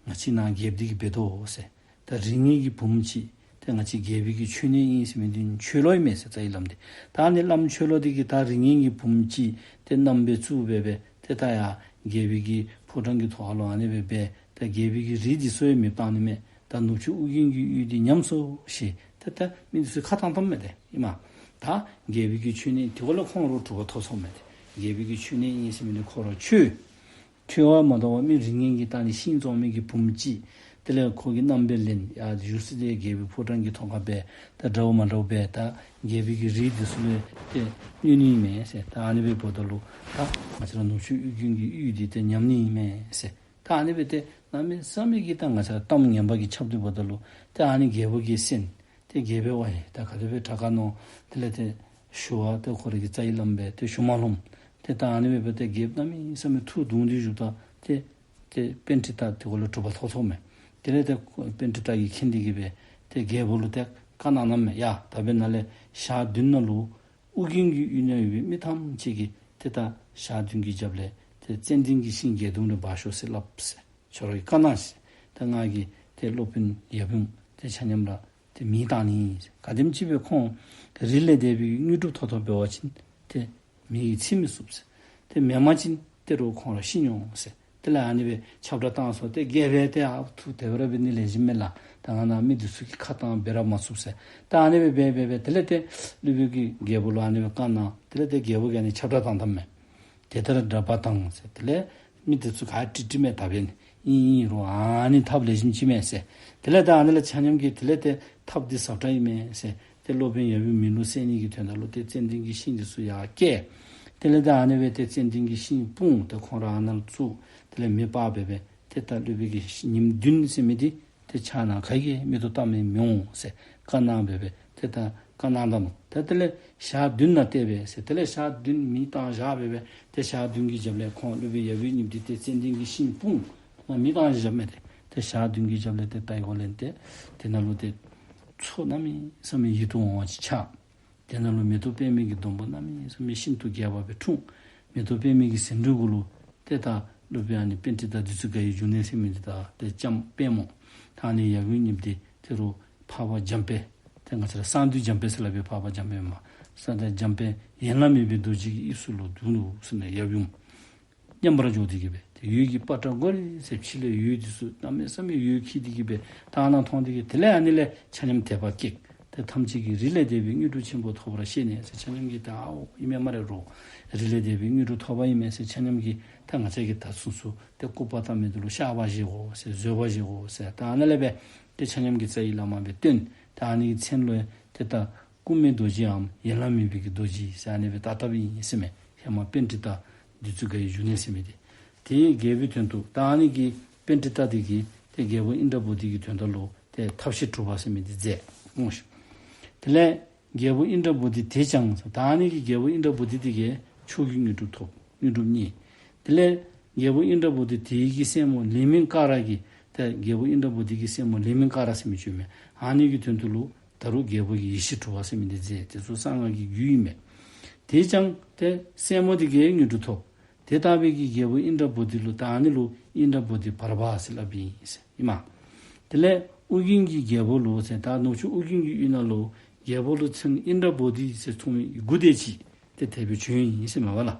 ང་བཅས་ནཱ་རྒྱལཔོ་འདི་གིས་འབད་དོ་ཟེར། ད་རིགས་ངན་གྱི་བུམོ་ཅིག་ཏེ་ང་བཅས་རྒྱལ་པོའི་གི་མཆོད་གནས་ཨིན་ཟེར་མི་འདི་མཆོད་ལོ་ཨིན་མས་ཟེར་རྩ་བའི་བླམ་འདི། ད་ནི་བླམ་མཆོད་ལོ་འདི་གིས་ད་རིགས་ངན་གྱི་བུམོ་ཅིག་ཏེ་མནའམ་སྦེ་བཙུགས་སྦེ་སྦེ་ཏེ་ད་ཡར་རྒྱལ་པོའི་གི་ཕོ་བྲང་གི་ཐོག་ཁ་ལུ་ཨ་ནི་སྦེ་སྦེ་ད་རྒྱལ་པོའི་གི་རིགས་འདི་ཚུ་ཡང་མེདཔ་བཏང་ནི་མས། ད་ནུབ་ཕྱོགས་ཨོ་རྒྱན་གྱི་ཡུལ་འདི་ཉམས་སོ་ཞེས་ཏེ་ད་མི་འདི་ཚུ་ཁ་བཏང་བཏངམ་མས་ཏེ་ཨིན་མས། ད་རྒྱལ་པོའི་གི་མཆོད་གནས་དེ་ཁར་ལུ་ཁོང་ར་གྲུབ་པ་ཐོབ་སོངམ་མས་ཏེ། རྒྱལ་པོའི་གི་མཆོད་གནས་ཨིན་ཟེར་མི་འདི་ཁོ་ར་མཆོད། མཆོད་པ་མ་དག་པར་མི་རིགས་ངན་གྱིས་ད་ནི་ཤིང་བཙོང་མི་གི་བུམོ་ཅིག་དེ་ལས་ཁོ་གིས་མནའམ་སྦེ་ལེན་ཡར་བཞུགས་ས་འདི་རྒྱལ་པོའི་ཕོ་བྲང་གི་ཐོག་ཁར་སྦེ་ད་འདྲཝ་མ་འདྲཝ་སྦེ་ད་རྒྱལ་པོའི་གི་རིགས་འདི་ཚུ་ལུ་ཏེ་གནོད་ནི་ཨིན་མས་ཟེར། ད་ཨ་ནི་སྦེ་འབདཝ་ད་ལུ་ད་ང་བཅས་ར་ནུབ་ཕྱོགས་ཨོ་རྒྱན་གྱི་ཡུལ་འདི་ཏེ་ཉམས་ནི་ཨིན་མས་ཟེར། ད་ཨ་ནི་སྦེ་ཏེ་གནམ་མེད་ས་མེད་ཀྱི་ད་ང་བཅས་ར་གཏམ་ངན་པ་གིས་ཁྱབ་སྟེ་འབདཝ་ད་ལུ་ཏེ་ཨ་ནི་རྒྱལ་པོ་གིས་གསན། ཏེ་རྒྱལ་པོ་ཝའི་ད་ག་དེ་སྦེ་དྲག་ག་མནོ། དེ་ལས་ཏེ་ཞུ་བ་ཏེ་ཁོ་རའི་གི་རྩ་བའི་བླམ་སྦེ་ཏེ་ཞུ་མ་ནུམ། ཏེ་ད་ཨ་ནི་སྦེ་སྦེ་ཏེ་རྒྱལཔོ་གནམ་མེད་ས་མེད་ཐུགས་གདུང་སྟེ་བཞུགསཔ་ད་ཏེ་ཏེ་པཎྜི་ཏ་དེ་ཁར་ལུ་གྲུབ་པ་ཐོབ་སོངམ་མས། དེ་ལས་ཏེ་པཎྜི་ཏ་གིས་མཁྱེན་ཏེ་གིས་སྦེ་ཏེ་རྒྱལ་པོ་ལུ་ཏེ་བཀའ་གནང་གནངམ་མས། ཡ་ད་འབདན་ལས་ཞག་བདུན་ནང་ལུ་ཨོ་རྒྱན་གྱི་ཡུལ་ནང་ཡོད་པའི་མི་ཐམས་ཅད་ཀྱིས་ཏེ་ད་ཞག་བདུན་གྱི་རྒྱབ་ལས་ཏེ་ཙན་དན་གྱི་ཤིང་བརྒྱད་སྟོང་རེ་འབག་ཤོག་ཟེར་སླབ་ཟེར། ཁྱོད་ར་གིས་བཀའ་གནང་ཟེར། ད་ང་གིས་ཏེ་སློབ་དཔོན་ཡབ་ཡུམ་ཏེ་ཆ་མཉམ་ར་ཏེ་མེ་བཏང་ནི་ཨིན་ཟེར། ག་དེམ་ཅིག་སྦེ་ཁོང་རི་ལས་འདས་པའི་དངོས་གྲུབ་ཐོབ་ཐོབ་འབད་བ་ཅིན་ཏེ་མེ་གིས་འཚིག་མི་ཚུགས་ཟེར། ཏེ་མེ་མ་བྱིན་ཏེ་རུང་ཁོང་ར་ཤི་འོང་ཟེར། དེ་ལས་ཨ་ནི་སྦེ་ཁྱབ་བསྒྲགས་བཏང་སོང་། ཏེ་རྒྱལ་པོ་ཏེ་ཨ་ཐུགས་དེ་སྦེ་ར་འབད་ནི་ལེགས་ཤོམ་མས་ལགས། ད་ང་ནཱ་མི་འདི་ཚུ་གིས་ཁ་བཏང་འབད་ར་མ་ཚུགས་ཟེར། ད་ཨ་ནི་སྦེ་འབད་འབད་འབད་དེ་ལས་ཏེ་སློབ་དཔོན་གྱིས་རྒྱལ་པོ་ལུ་ཨ་ནི་སྦེ་བཀའ་གནང་། དེ་ལས་ཏེ་རྒྱལ་པོ་གིས་ཨ་ནི་ཁྱབ་བསྒྲགས་བཏང་བཏངམ་མས། དེ་ལྟར་གྲགས་པ་དང་ཟེར། དེ་ལས་མི་འདི་ཚུ་ག་ཏྲིག་ཏྲི་མས། ད་འབདན་ཨིན་ཨིན་རུང་ཨ་ནི་ཐབས་ལེགས་ཤོམ་ཅིག་མས་ཟེར། དེ་ལས་ད་ཨ་ནི་ལས་ཆ་མཉམ་གྱིས་དེ་ལས་ཏེ་ཐབས་འདི་ཟབ་དྲགས་ཨིན་མས་ཟེར། ཏེ་སློབ་དཔོན་ཡབ་ཡུམ་མེ་ལུ་བསད་ནི་གི་དོན་དག་ལུ་ཏེ་ཙན་དན་གྱི་ཤིང་འདི་ཚུ་ཡར་བསྐྱལ། དེ་ལས་ད་ཨ་ནི་སྦེ་ཏེ་ཙན་དན་གྱི་ཤིང་སྤུངས། ཏེ་ཁོང་ར་ཨ་ནཱ་ལུ་བཙུགས། དེ་ལས་མེ་སྤར་འབད་འབད་ཏེ་ད་སློབ་དཔོན་གྱིས་ཉིནམ་བདུན་ཟེར་མི་འདི་ཏེ་ཕྱག་ནང་ག་གིས་མིག་ཏོ་བལྟ་མི་མི་འོང་ཟེར་བཀའ་གནང་འབད་འབད་ཏེ་ད་བཀའ་གནང་དོ་མས། ཏེ་དེ་ལས་ཞག་བདུན་ནང་བལྟས་པས་ཟེར། དེ་ལས་ཞག་བདུན་མེ་བཏང་བཞག་འབད་འབད་ཏེ་ཞག་བདུན་གྱི་རྒྱབ་ལས་ཁོང་སློབ་དཔོན་ཡབ་ཡུམ་གཉིས་འདི་ཏེ་ཙན་དན་གྱི་ཤིང་སྤུངས། མེ་བཏང་བཞག་མས་ཏེ། ཏེ་ཞག་བདུན་གྱི་རྒྱབ་ལས་ཏེ་ད་ཡོད་ལས་ཏེ་དེ་ནང་ལུ་ཏེ་མཚོ་གནམ་མེད་ས་མེད་ཡིད་དུ་འོང་བ་ཅིག་ཆགས། དེ་ནང་ལུ་མེ་ཏོག་པདྨའི་གི་སྡོང་པོ་གནམ་མེད་ས་མེད་ཤིན་ཏུ་རྒྱས་པ་སྦེ་འཁྲུངས། མེ་ཏོག་པདྨའི་གི་ཟེའུ་འབྲུ་གུ་ལུ་ཏེ་ད་སློབ་དཔོན་ཨ་ནི་པཎྜི་ཏ་བདུད་རྩི་དགའ་བའི་འབྱུང་གནས་ཟེར་མི་འདི་དང་ཏེ་ལྕམ་པདྨོ་ད་ཨ་ནི་ཡབ་ཡུམ་གཉིས་འདི་ཏེ་རུང་འཕགས་པ་འཇམ་དཔལ་ཏེ་ང་བཅས་ར་གསང་འདུས་འཇམ་དཔལ་ཟེར་སླབ་པའི་འཕགས་པ་འཇམ་དཔལ་མས། གསང་འདུས་འཇམ་དཔལ་ཡན་ལག་མེད་པའི་རྡོ་རྗེ་གི་དབུས་སུ་ལུ་འདུག་ནུག་ཟེར་ནི་ཡབ་ཡུམ་མཉམ་པར་འཇོག་སྟེ་གིས་སྦེ་ཏེ་འོད་ཀྱི་པ་ཏྲ་གོ་རེ་ཟེར་ཕྱི་ལས་འོད་འདི་ཚུ་གནམ་མེད་ས་མེད་འོད་འཁྱིལ་ཏེ་གིས་སྦེ་ད་ཨ་ནཱ་མཐོང་སྟེ་གིས་དེ་ལས་ཨ་ནི་ལས་ཆ་མཉམ་དད་པ་སྐྱེས། ཏེ་ཐམས་ཅད་ཀྱིས་རི་ལས་འདས་པའི་དངོས་གྲུབ་ཆེན་པོ་ཐོབ་པར་ཤེས་ནས་ཟེར་ཆ་མཉམ་གྱིས་ད་ཨའོ་ཨིན་མས་སྨ་རེ་རོ། རི་ལས་འདས་པའི་དངོས་གྲུབ་ཐོབ་པ་ཨིན་མས་ཟེར་ཆ་མཉམ་གྱིས་ད་ང་བཅས་ཀྱིས་ད་ཚུན་ཚོད་ཏེ་སྐུར་པ་བཏབ་མི་འདི་ལུ་བཤགས་པ་བཞེས་དགོ་ཟེར་བཟོད་པ་བཞེས་དགོ་ཟེར་ད་ཨ་ནཱ་ལས་སྦེ་ཏེ་ཆ་མཉམ་གྱིས་རྩ་བའི་བླ་མ་སྦེ་བསྟེན། ད་ཨ་ནི་གི་མཚན་ལུ་ཡང་ཏེ་ད་སྐུ་མེད་རྡོ་རྗེའམ་ཡན་ལག་མེད་པའི་གི་རྡོ་རྗེ་ཟེར་ཨ་ནི་སྦེ་བཏགས་བཏགསཔ་ཨིན་ཟེར་མས། ཧེ་མ་པཎྜི་ཏ་བདུད་རྩི་དགའ་བའི་འབྱུང་གནས་ཟེར་མི་འདི། དེ་རྒྱལ་པོའི་དོན་དུ་ད་ཨ་ནི་གི་པཎྜི་ཏ་འདི་གིས་ཏེ་རྒྱལ་པོ་ཨིནྡྲ་བོ་དྷི་གི་དོན་དག་ལུ་ཏེ་ཐབས་ཤེས་གྲུབ་པ་ཟེར་མི་འདི་མཛད་འོང་ཞིནམ། དེ་ལས་རྒྱལ་པོ་ཨིནྡྲ་བོ་དྷི་དེས་ཀྱང་ཟེར་ད་ཨ་ནི་གི་རྒྱལ་པོ་ཨིནྡྲ་བོ་དྷི་འདི་གིས་མཆོག་གི་དངོས་གྲུབ་ཐོབ། དངོས་གྲུབ་བརྙེས། དེ་ལས་རྒྱལ་པོ་ཨིནྡྲ་བོ་དྷི་དེ་གི་སྲས་མོ་ལིང་མིང་ཀ་ར་གིས་ཏེ་རྒྱལ་པོ་ཨིནྡྲ་བོ་དྷི་གི་སྲས་མོ་ལིང་མིང་ཀ་ར་ཟེར་མི་ཅིག་ཡོད་མས། ཨ་ནི་གི་དོན་དུ་ལུ་ད་རུང་རྒྱལ་པོ་གི་ཡེ་ཤེས་གྲུབ་པ་ཟེར་མི་འདི་མཛད། དེ་ཚུ་གསང་སྔགས་ཀྱི་རྒྱུད་ཨིན་མས། དེས་ཀྱང་ཏེ་སྲས་མོ་དེ་གིས་དངོས་གྲུབ་ཐོབ། དེ་ལྟ་བུའི་གི་རྒྱལ་པོ་ཨིནྡྲ་བོ་དྷི་ལུ་ད་ཨ་ནི་ལུ་ཨིནྡྲ་བོ་དྷི་བར་པ་ཟེར་སླབ་ཨིན་ཟེར་ཨིན་མས། དེ་ལས་ཨོ་རྒྱན་གྱི་རྒྱལ་པོ་ལུ་ཟེར་ད་ནུབ་ཕྱོགས་ཨོ་རྒྱན་གྱི་ཡུལ་ནང་ལུ་རྒྱལ་པོ་ལུ་མཚན་ཨིནྡྲ་བོ་དྷི་ཟེར་ཐོགས་མི་དགུ་དེ་ཅིག་ཏེ་དེ་སྦེ་བྱོན་ཡི་ཟེར་མས་པ་ལགས།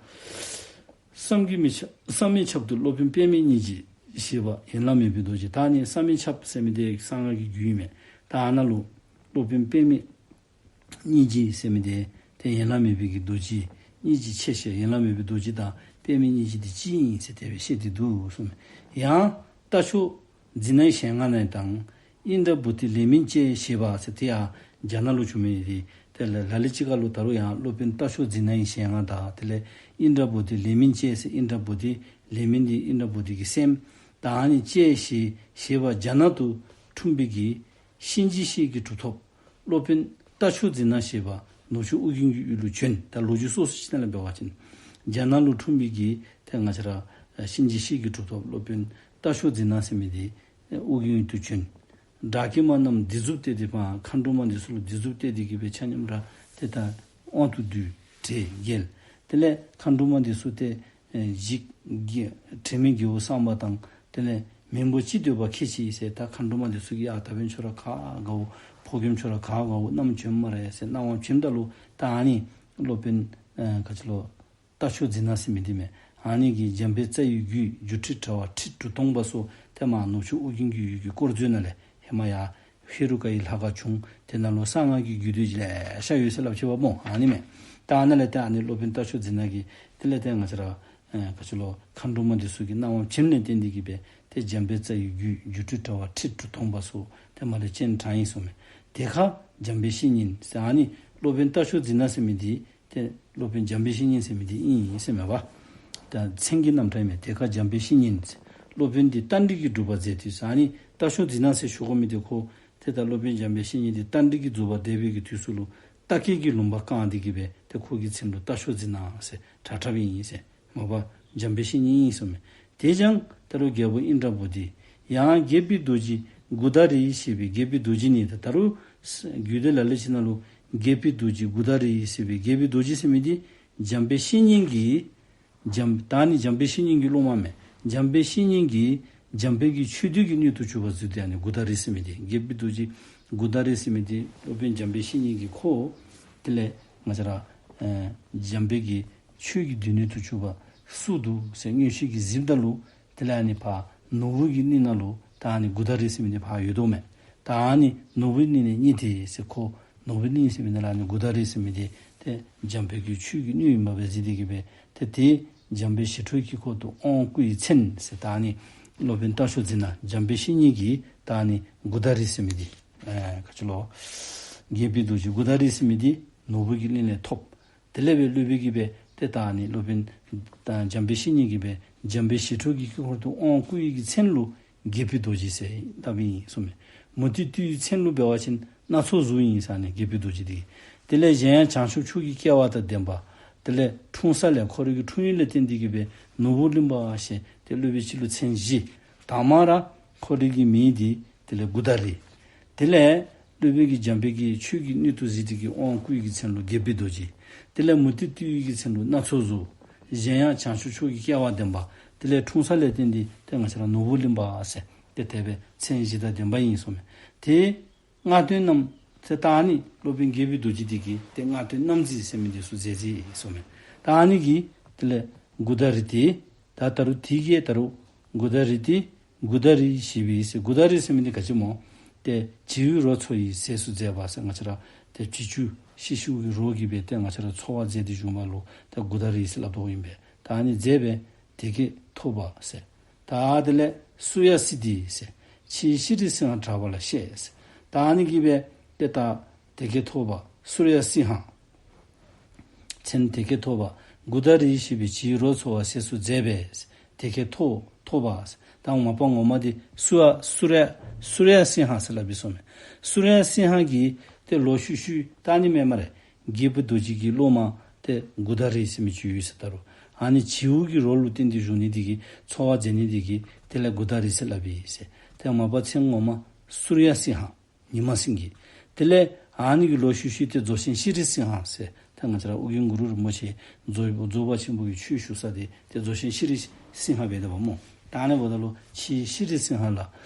བསམ་གྱིས་མི་ཁྱབ་བསམ་མི་ཁྱབ་ཏུ་སློབ་དཔོན་པདྨའི་སྙིང་རྗེ་ཞེས་པ་ཡན་ལག་མེད་པའི་རྡོ་རྗེ། ད་ཨ་ནི་བསམ་མི་ཁྱབ་ཟེར་མི་འདི་གསང་སྔགས་ཀྱི་རྒྱུད་ཨིན་མས། ད་ཨ་ནཱ་ལུ་སློབ་དཔོན་པདྨའི་སྙིང་རྗེ་ཟེར་མི་འདི་ཏེ་ཡན་ལག་མེད་པའི་གི་རྡོ་རྗེ་སྙིང་རྗེ་ཆེ་ཞེས་ཡན་ལག་མེད་པའི་རྡོ་རྗེ་དང་པདྨའི་སྙིང་རྗེ་འདི་གཅིག་ཨིན་ཟེར་དེ་སྦེ་བཤད་དེ་འདུག་གསུངས་མས། ཡང་རྟ་མཆོག་ འཛིན་ནའི་ཞལ་སྔ་ན་དང་། ཨིནྡྲ་བྷུ་ཏི་ལེགས་སྨིན་ཅེས་ཞེས་པ་ཟེར་དེ་ཡང་རྒྱ་ནག་ལུ་བྱུང་མི་དེ། དེ་ལས་ལ་ལུ་ཅིག་ཁར་ལུ་ད་རུང་ཡང་སློབ་དཔོན་རྟ་མཆོག་འཛིན་ནའི་ཞལ་སྔ་དང་དེ་ལས་ཨིནྡྲ་བྷུ་ཏི་ལེགས་སྨིན་ཅེས་ཟེར་ཨིནྡྲ་བྷུ་ཏི་ལེགས་སྨིན་འདི་ཨིནྡྲ་བྷུ་ཏི་གི་སྲསམོ་དང་ཨ་ནི་ཅེས་ཞེས་ཞེས་པ་རྒྱ་ནག་ཏུ་འཁྲུངས་པའི་གི་གཤིན་རྗེ་གཤེད་ཀྱི་གྲུབ་ཐོབ་སློབ་དཔོན་རྟ་མཆོག་འཛིན་ན་ཞེས་པ་ནུབ་ཕྱོགས་ཨོ་རྒྱན་གྱི་ཡུལ་ལུ་བྱོན། ད་ལོ་རྒྱུས་སོ་སོ་ཅིག་ནང་ལས་འབད་བ་ཅིན་རྒྱ་ནག་ལུ་འཁྲུངས་པའི་གི་ཏེ་ང་བཅས་ར་གཤིན་རྗེ་གཤེད་ཀྱི་གྲུབ་ཐོབ་སློབ་དཔོན་རྟ་མཆོག་འཛིན་ན་ཟེར་མི་དེ་ཨོ་རྒྱན་ཡུལ་དུ་བྱོན། སྦྲ་གི་མ་རྣམས་སྡིགས་མཛུབ་སྟེ་དེ་བ་མཁའ་འགྲོ་མ་འདི་ཚུ་ལུ་སྡིགས་མཛུབ་སྟེ་དེ་གི་སྦེ་ཆ་མཉམ་ར་ཏེ་ད་དབང་དུ་བསྡུས་བསྒྲལ་རྒྱལ། དེ་ལས་མཁའ་འགྲོ་མ་འདི་ཚུ་ཏེ་ཨེ་འཇིགས་དྲི་མེད་རྒྱལ་པོ་གསང་བ་དང་དེ་ལས་མེས་པོ་ཅི་འདོད་པ་ཁྱེད་ཅི་ཟེར། ད་མཁའ་འགྲོ་མ་འདི་ཚུ་གིས་ཡ་ད་འབདན་ཁྱོད་ར་ག་དགའཝ་ཕོ་རྒནམ་ཁྱོད་ར་ག་དགའཝ་གནངམ་བྱོནམ་སྨ་རེ་ཟེར་གནང་བ་བྱོནམ་ད་ལུ་ད་ཨ་ནི་སློབ་དཔོན་ཨེ་ག་ཅི་ལོ་རྟ་མཆོག་འཛིན་ན་ཟེར་མི་འདི་མས། ཨ་ནི་གིས་འཇམ་དཔལ་རྩ་བའི་རྒྱུད་སྒྱུ་འཕྲུལ་དྲ་བ་ཁྲིད་གྲུབ་སྟོང་པ་སོགས་ཏེ་མར་ནུབ་ཕྱོགས་ཨོ་རྒྱན་གྱི་ཡུལ་གྱི་དཀོར་མཛོད་ནང་ལས་ཧེ་མ་ཡ་ཧེ་རུ་ཀ་ཡི་ལྷ་ཁང་བྱུང་། དེ་ནང་ལུ་གསང་སྔགས་ཀྱི་རྒྱུད་སྡེ་ལེ་ཤ་ཡོད་ཟེར་སླབ་ཅི་པ་སྨོ། ཨ་ནི་མས། ད་ཨ་ནཱ་ལས་ཏེ་ཨ་ནི་སློབ་དཔོན་རྟ་མཆོག་འཛིན་ན་གིས་དེ་ལས་ཏེ་ང་བཅས་ར་ཨེ་ག་ཅི་ལོ་མཁའ་འགྲོ་མ་འདི་ཚུ་གི་གནང་བ་བྱིན་ལས་བརྟེན་ཏེ་གི་སྦེ་ཏེ་འཇམ་དཔལ་རྩ་བའི་རྒྱུད་སྒྱུ་འཕྲུལ་དྲ་བ་ཁྲིད་གྲུབ་སྟོང་པ་སོགས་ཏེ་མར་ལས་སྤྱན་དྲངས་ཡི་ཟེར་མས། དེ་ཁར་འཇམ་དཔལ་བཤེས་གཉེན་ཟེར་ཨ་ནི་སློབ་དཔོན་རྟ་མཆོག་འཛིན་ན་ཟེར་མི་འདི་ཏེ་སློབ་དཔོན་འཇམ་དཔལ་བཤེས་གཉེན་ཟེར་མི་འདི་ཨིན་ཟེར་མས་པ། ད་མཚན་གྱི་རྣམ་གྲངས་མས། དེ་ཁར་འཇམ་དཔལ་བཤེས་གཉེན་ཟེར་སློབ་དཔོན་འདི་རྟ་མགྲིན་གྱི་སྒྲུབ་པ་མཛད་དུས་ཟེར་ཨ་ནི་རྟ་མཆོག་འཛིན་ན་ཟེར་ཞུ་དགོ་མི་འདི་ཁོ་ཏེ་ད་སློབ་དཔོན་འཇམ་དཔལ་བཤེས་གཉེན་འདི་རྟ་མགྲིན་གྱི་སྒྲུབ་པ་མཛད་པའི་གི་དུས་སུ་ལུ་རྟ་སྐད་ཀྱི་ལུང་པ་བཀང་སྟེ་གི་སྦེ་ཏེ་ཁོ་གི་མཚན་ལུ་རྟ་མཆོག་འཛིན་ན་ཟེར་གྲགས་གྲགསཔ་ཨིན་ཟེར། མ་པ་འཇམ་དཔལ་བཤེས་གཉེན་ཨིན་ཟེར་མས། དེ་ཀྱང་ད་རུང་རྒྱལ་པོ་ཨིནྡྲ་བྷུ་ཏི། ཡང་དགྱེས་པའི་རྡོ་རྗེ་མགུ་ད་རི་ཞེས་པའི་དགྱེས་པའི་རྡོ་རྗེ་ནི་ད་ད་རུང་རྒྱུད་སྡེ་ལ་ལུ་ཅིག་ནང་ལུ་དགྱེས་པའི་རྡོ་རྗེ་མགུ་ད་རི་ཞེས་པའི་དགྱེས་པའི་རྡོ་རྗེ་ཟེར་མི་འདི་འཇམ་དཔལ་བཤེས་གཉེན་གྱི་འཇམ་ད་ནི་འཇམ་དཔལ་བཤེས་གཉེན་གྱི་སློབ་མ་མས། འཇམ་དཔལ་བཤེས་གཉེན་གྱིས་འཇམ་དཔལ་གྱི་ཆོས་སྡུད་ཀྱི་སྣོད་དུ་གྱུར་པ་གཟིགས་ཏེ་ཨ་ནི་མགུ་ད་རི་ཟེར་མི་འདི་དགྱེས་པའི་རྡོ་རྗེ་མགུ་ད་རི་ཟེར་མི་འདི་སློབ་དཔོན་འཇམ་དཔལ་བཤེས་གཉེན་གྱིས་ཁོ་དེ་ལས་ང་བཅས་ར་ཨེ་འཇམ་དཔལ་གྱི་ཆོས་ཀྱི་སྡུད་སྣོད་དུ་གྱུར་པ་སུ་འདུག་ཟེར་མངོན་ཤེས་ཀྱིས་གཟིགསཔ་ད་ལུ་དེ་ལས་ཨ་ནི་ཕར་ནོར་བུ་གི་གླིང་ནང་ལུ་ད་ཨ་ནི་མགུ་ད་རི་ཟེར་མི་འདི་ཕར་ཡོད་དོ་མས། ད་ཨ་ནི་ནོར་བུའི་གླིང་ནས་རྙེད་དེ་ཟེར་ཁོ་ནོར་བུའི་གླིང་ཟེར་མི་འདི་ལུ་ཨ་ནི་མགུ་ད་རི་ཟེར་མི་འདི་ཏེ་འཇམ་དཔལ་གྱི་ཆོས་ཀྱི་སྣོད་ཨིནམ་སྦེ་གཟིགས་ཏེ་གི་སྦེ་ཏེ་དེ་འཇམ་དཔལ་ཞི་ཁྲོའི་དཀྱིལ་འཁོར་དུ་དབང་བསྐུར་བའི་མཚན་ཟེར་ད་ཨ་ནི་སློབ་དཔོན་རྟ་མཆོག་འཛིན་ན་འཇམ་དཔལ་བཤེས་གཉེན་གྱིས་ད་ཨ་ནི་མགུ་ད་རི་ཟེར་མི་འདི་ཨེ་ག་ཅི་ལོ་དགྱེས་པའི་རྡོ་རྗེ་མགུ་ད་རི་ཟེར་མི་འདི་ནོར་བུ་གི་གླིང་ལས་ཐོབ། དེ་ལས་སྦེ་སློབ་དཔོན་གྱིས་སྦེ་ཏེ་ད་ཨ་ནི་སློབ་དཔོན་ད་འཇམ་དཔལ་བཤེས་གཉེན་གྱིས་སྦེ་འཇམ་དཔལ་ཞི་ཁྲོ་གི་དཀྱིལ་འཁོར་དུ་དབང་བསྐུར་བའི་གི་མཚན་ལུ་དགྱེས་པའི་རྡོ་རྗེ་ཟེར་བཏགས་པ་ཨིན་གསུངས་མས། མུ་སྟེགས་བཏུལ་བའི་མཚན་ལུ་འབད་བ་ཅིན་སྣ་ཚོགས་གཟུགས་ཨིན་ཟེར་ཨ་ནི་དགྱེས་པའི་རྡོ་རྗེ་འདི། དེ་ལས་གཞན་ཡང་བྱང་ཆུབ་མཆོག་གི་སྐལ་བ་དང་ལྡན་པ། དེ་ལས་འཁྲུངས་ས་ལས་ཁོ་རའི་གི་འཁྲུངས་ཡུལ་ལས་བརྟེན་ཏེ་གི་སྦེ་ནོར་བུ་གླིང་པ་ཞེས་ཏེ་སློབ་དཔོན་སྤྱི་ལོ་མཚན་བཞི། དང་པ་ར་ཁོ་རའི་གི་མིང་འདི་དེ་ལས་མགུ་ད་རི། དེ་ལས་སློབ་དཔོན་གྱིས་འཇམ་དཔལ་གྱི་ཆོས་ཀྱི་སྣོད་དུ་གཟིགས་ཏེ་གི་དབང་བསྐུར་བའི་གི་མཚན་ལུ་དགྱེས་པའི་རྡོ་རྗེ། དེ་ལས་མུ་སྟེགས་བཏུལ་བའི་གི་མཚན་ལུ་སྣ་ཚོགས་གཟུགས། གཞན་ཡང་བྱང་ཆུབ་མཆོག་གི་སྐལ་བ་ལྡན་པ། དེ་ལས་འཁྲུངས་ས་ལས་བརྟེན་ཏེ་ཏེ་ང་བཅས་ར་ནོར་བུ་གླིང་པ་ཟེར་ཏེ་དེ་སྦེ་མཚན་བཞི་དང་ལྡན་པ་ཨིན་གསུངས་མས། ཏེ་སྔགས་དོན་རྣམས་ཟེར་ད་ཨ་ནི་སློབ་དཔོན་དགྱེས་པའི་རྡོ་རྗེ་འདི་གིས་ཏེ་སྔགས་དོན་རྣམ་འབྱེད་ཟེར་མི་འདི་ཚུ་མཛད་མཛདཔ་ཨིན་གསུངས་མས། ད་ཨ་ནི་གིས་དེ་ལས་མགུ་ད་རི་ཏེ་ད་ད་རུང་དེ་གིས་ད་རུང་མགུ་ད་རི་ཏེ་མགུ་ད་རི་ཞེས་པའི་ཟེར་མགུ་ད་རི་ཟེར་མི་འདི་ག་ཅི་སྨོ། ཏེ་བྱིའུའི་རོ་འཚོ་བའི་ཟས་སུ་མཛད་པ་ཟེར་ང་བཅས་ར་ཏེ་བྱི་ཅུང་ཤིག་ཤིག་གི་རོ་གིས་སྦེ་ཏེ་ང་བཅས་ར་འཚོ་བ་མཛད་དེ་བཞུགས་པ་ལུ་ཏེ་མགུ་ད་རི་ཟེར་སླབ་དོ་ཨིན་པས། ད་ཨ་ནི་མཛད་པས་དེ་སྐད་ཐོས་པ་ཟེར། ད་དེ་ལས་སུ་ཡ་སིདྡྷི་ཟེར། ཕྱིའི་ཤྲཱི་སིང་ཧ་གྲགས་པ་ལ་བཤད་ཟེར། ད་ཨ་ནི་གིས་སྦེ་ཏེ་ད་དེ་སྐད་ཐོས་པ་སུ་ཡ་སིང་ཧ། མཚན་དེ་སྐད་ཐོས་པ། མགུ་ད་རི་ཞེས་པའི་བྱིའུའི་རོ་འཚོ་བའི་ཟས་སུ་མཛད་པས། དེ་སྐད་ཐོས་ཐོས་པ། ད་མ་པ་ངོ་མ་འདི་སུ་ཡ་སུ་ཡ་སུ་ཡ་སིང་ཧ་ཟེར་སླབ་ཨིན་གསུངས་མས། སུ་ཡ་སིང་ཧ་གིས་ཏེ་ལོག་ཤུལ་ཤུལ་ད་ཨ་ནི་མེན་སྨ་རེ། དགྱེས་པའི་རྡོ་རྗེ་གི་སློབ་མ་ཏེ་མགུ་ད་རི་ཟེར་མི་ཅིག་ཡོད་ཟེར། ད་རུང་ཨ་ནི་བྱིའུ་གི་རོ་ལུ་བརྟེན་ཏེ་བཞུགས་ནི་འདི་གིས་འཚོ་བ་མཛད་ནི་འདི་གིས་དེ་ལས་མགུ་ད་རི་ཟེར་སླབ་ཨིན་ཟེར། ཏེ་མ་པ་མཚན་ངོ་མ་སུ་ཡ་སིང་ཧ། ཉི་མ་སེང་གེ། དེ་ལས་ཨ་ནི་གི་ལོག་ཤུལ་ཤུལ་ཏེ་རྫོགས་ཆེན་ཤྲཱི་སིང་ཧ་ཟེར། ད་ང་བཅས་ར་ཨོ་རྒྱན་གུ་རུ་རིན་པོ་ཆེ་རྫོགས་རྫོགས་པ་ཆེན་པོ་གི་ཆོས་ཞུ་ས་འདི་ཏེ་རྫོགས་ཆེན་ཤྲཱི་སིང་ཧ་འབད་དོ་བ་སྨོ། ད་ཨ་ནི་འབདཝ་ད་ལུ་ཕྱིའི་ཤྲཱི་སིང་ཧ་ལ་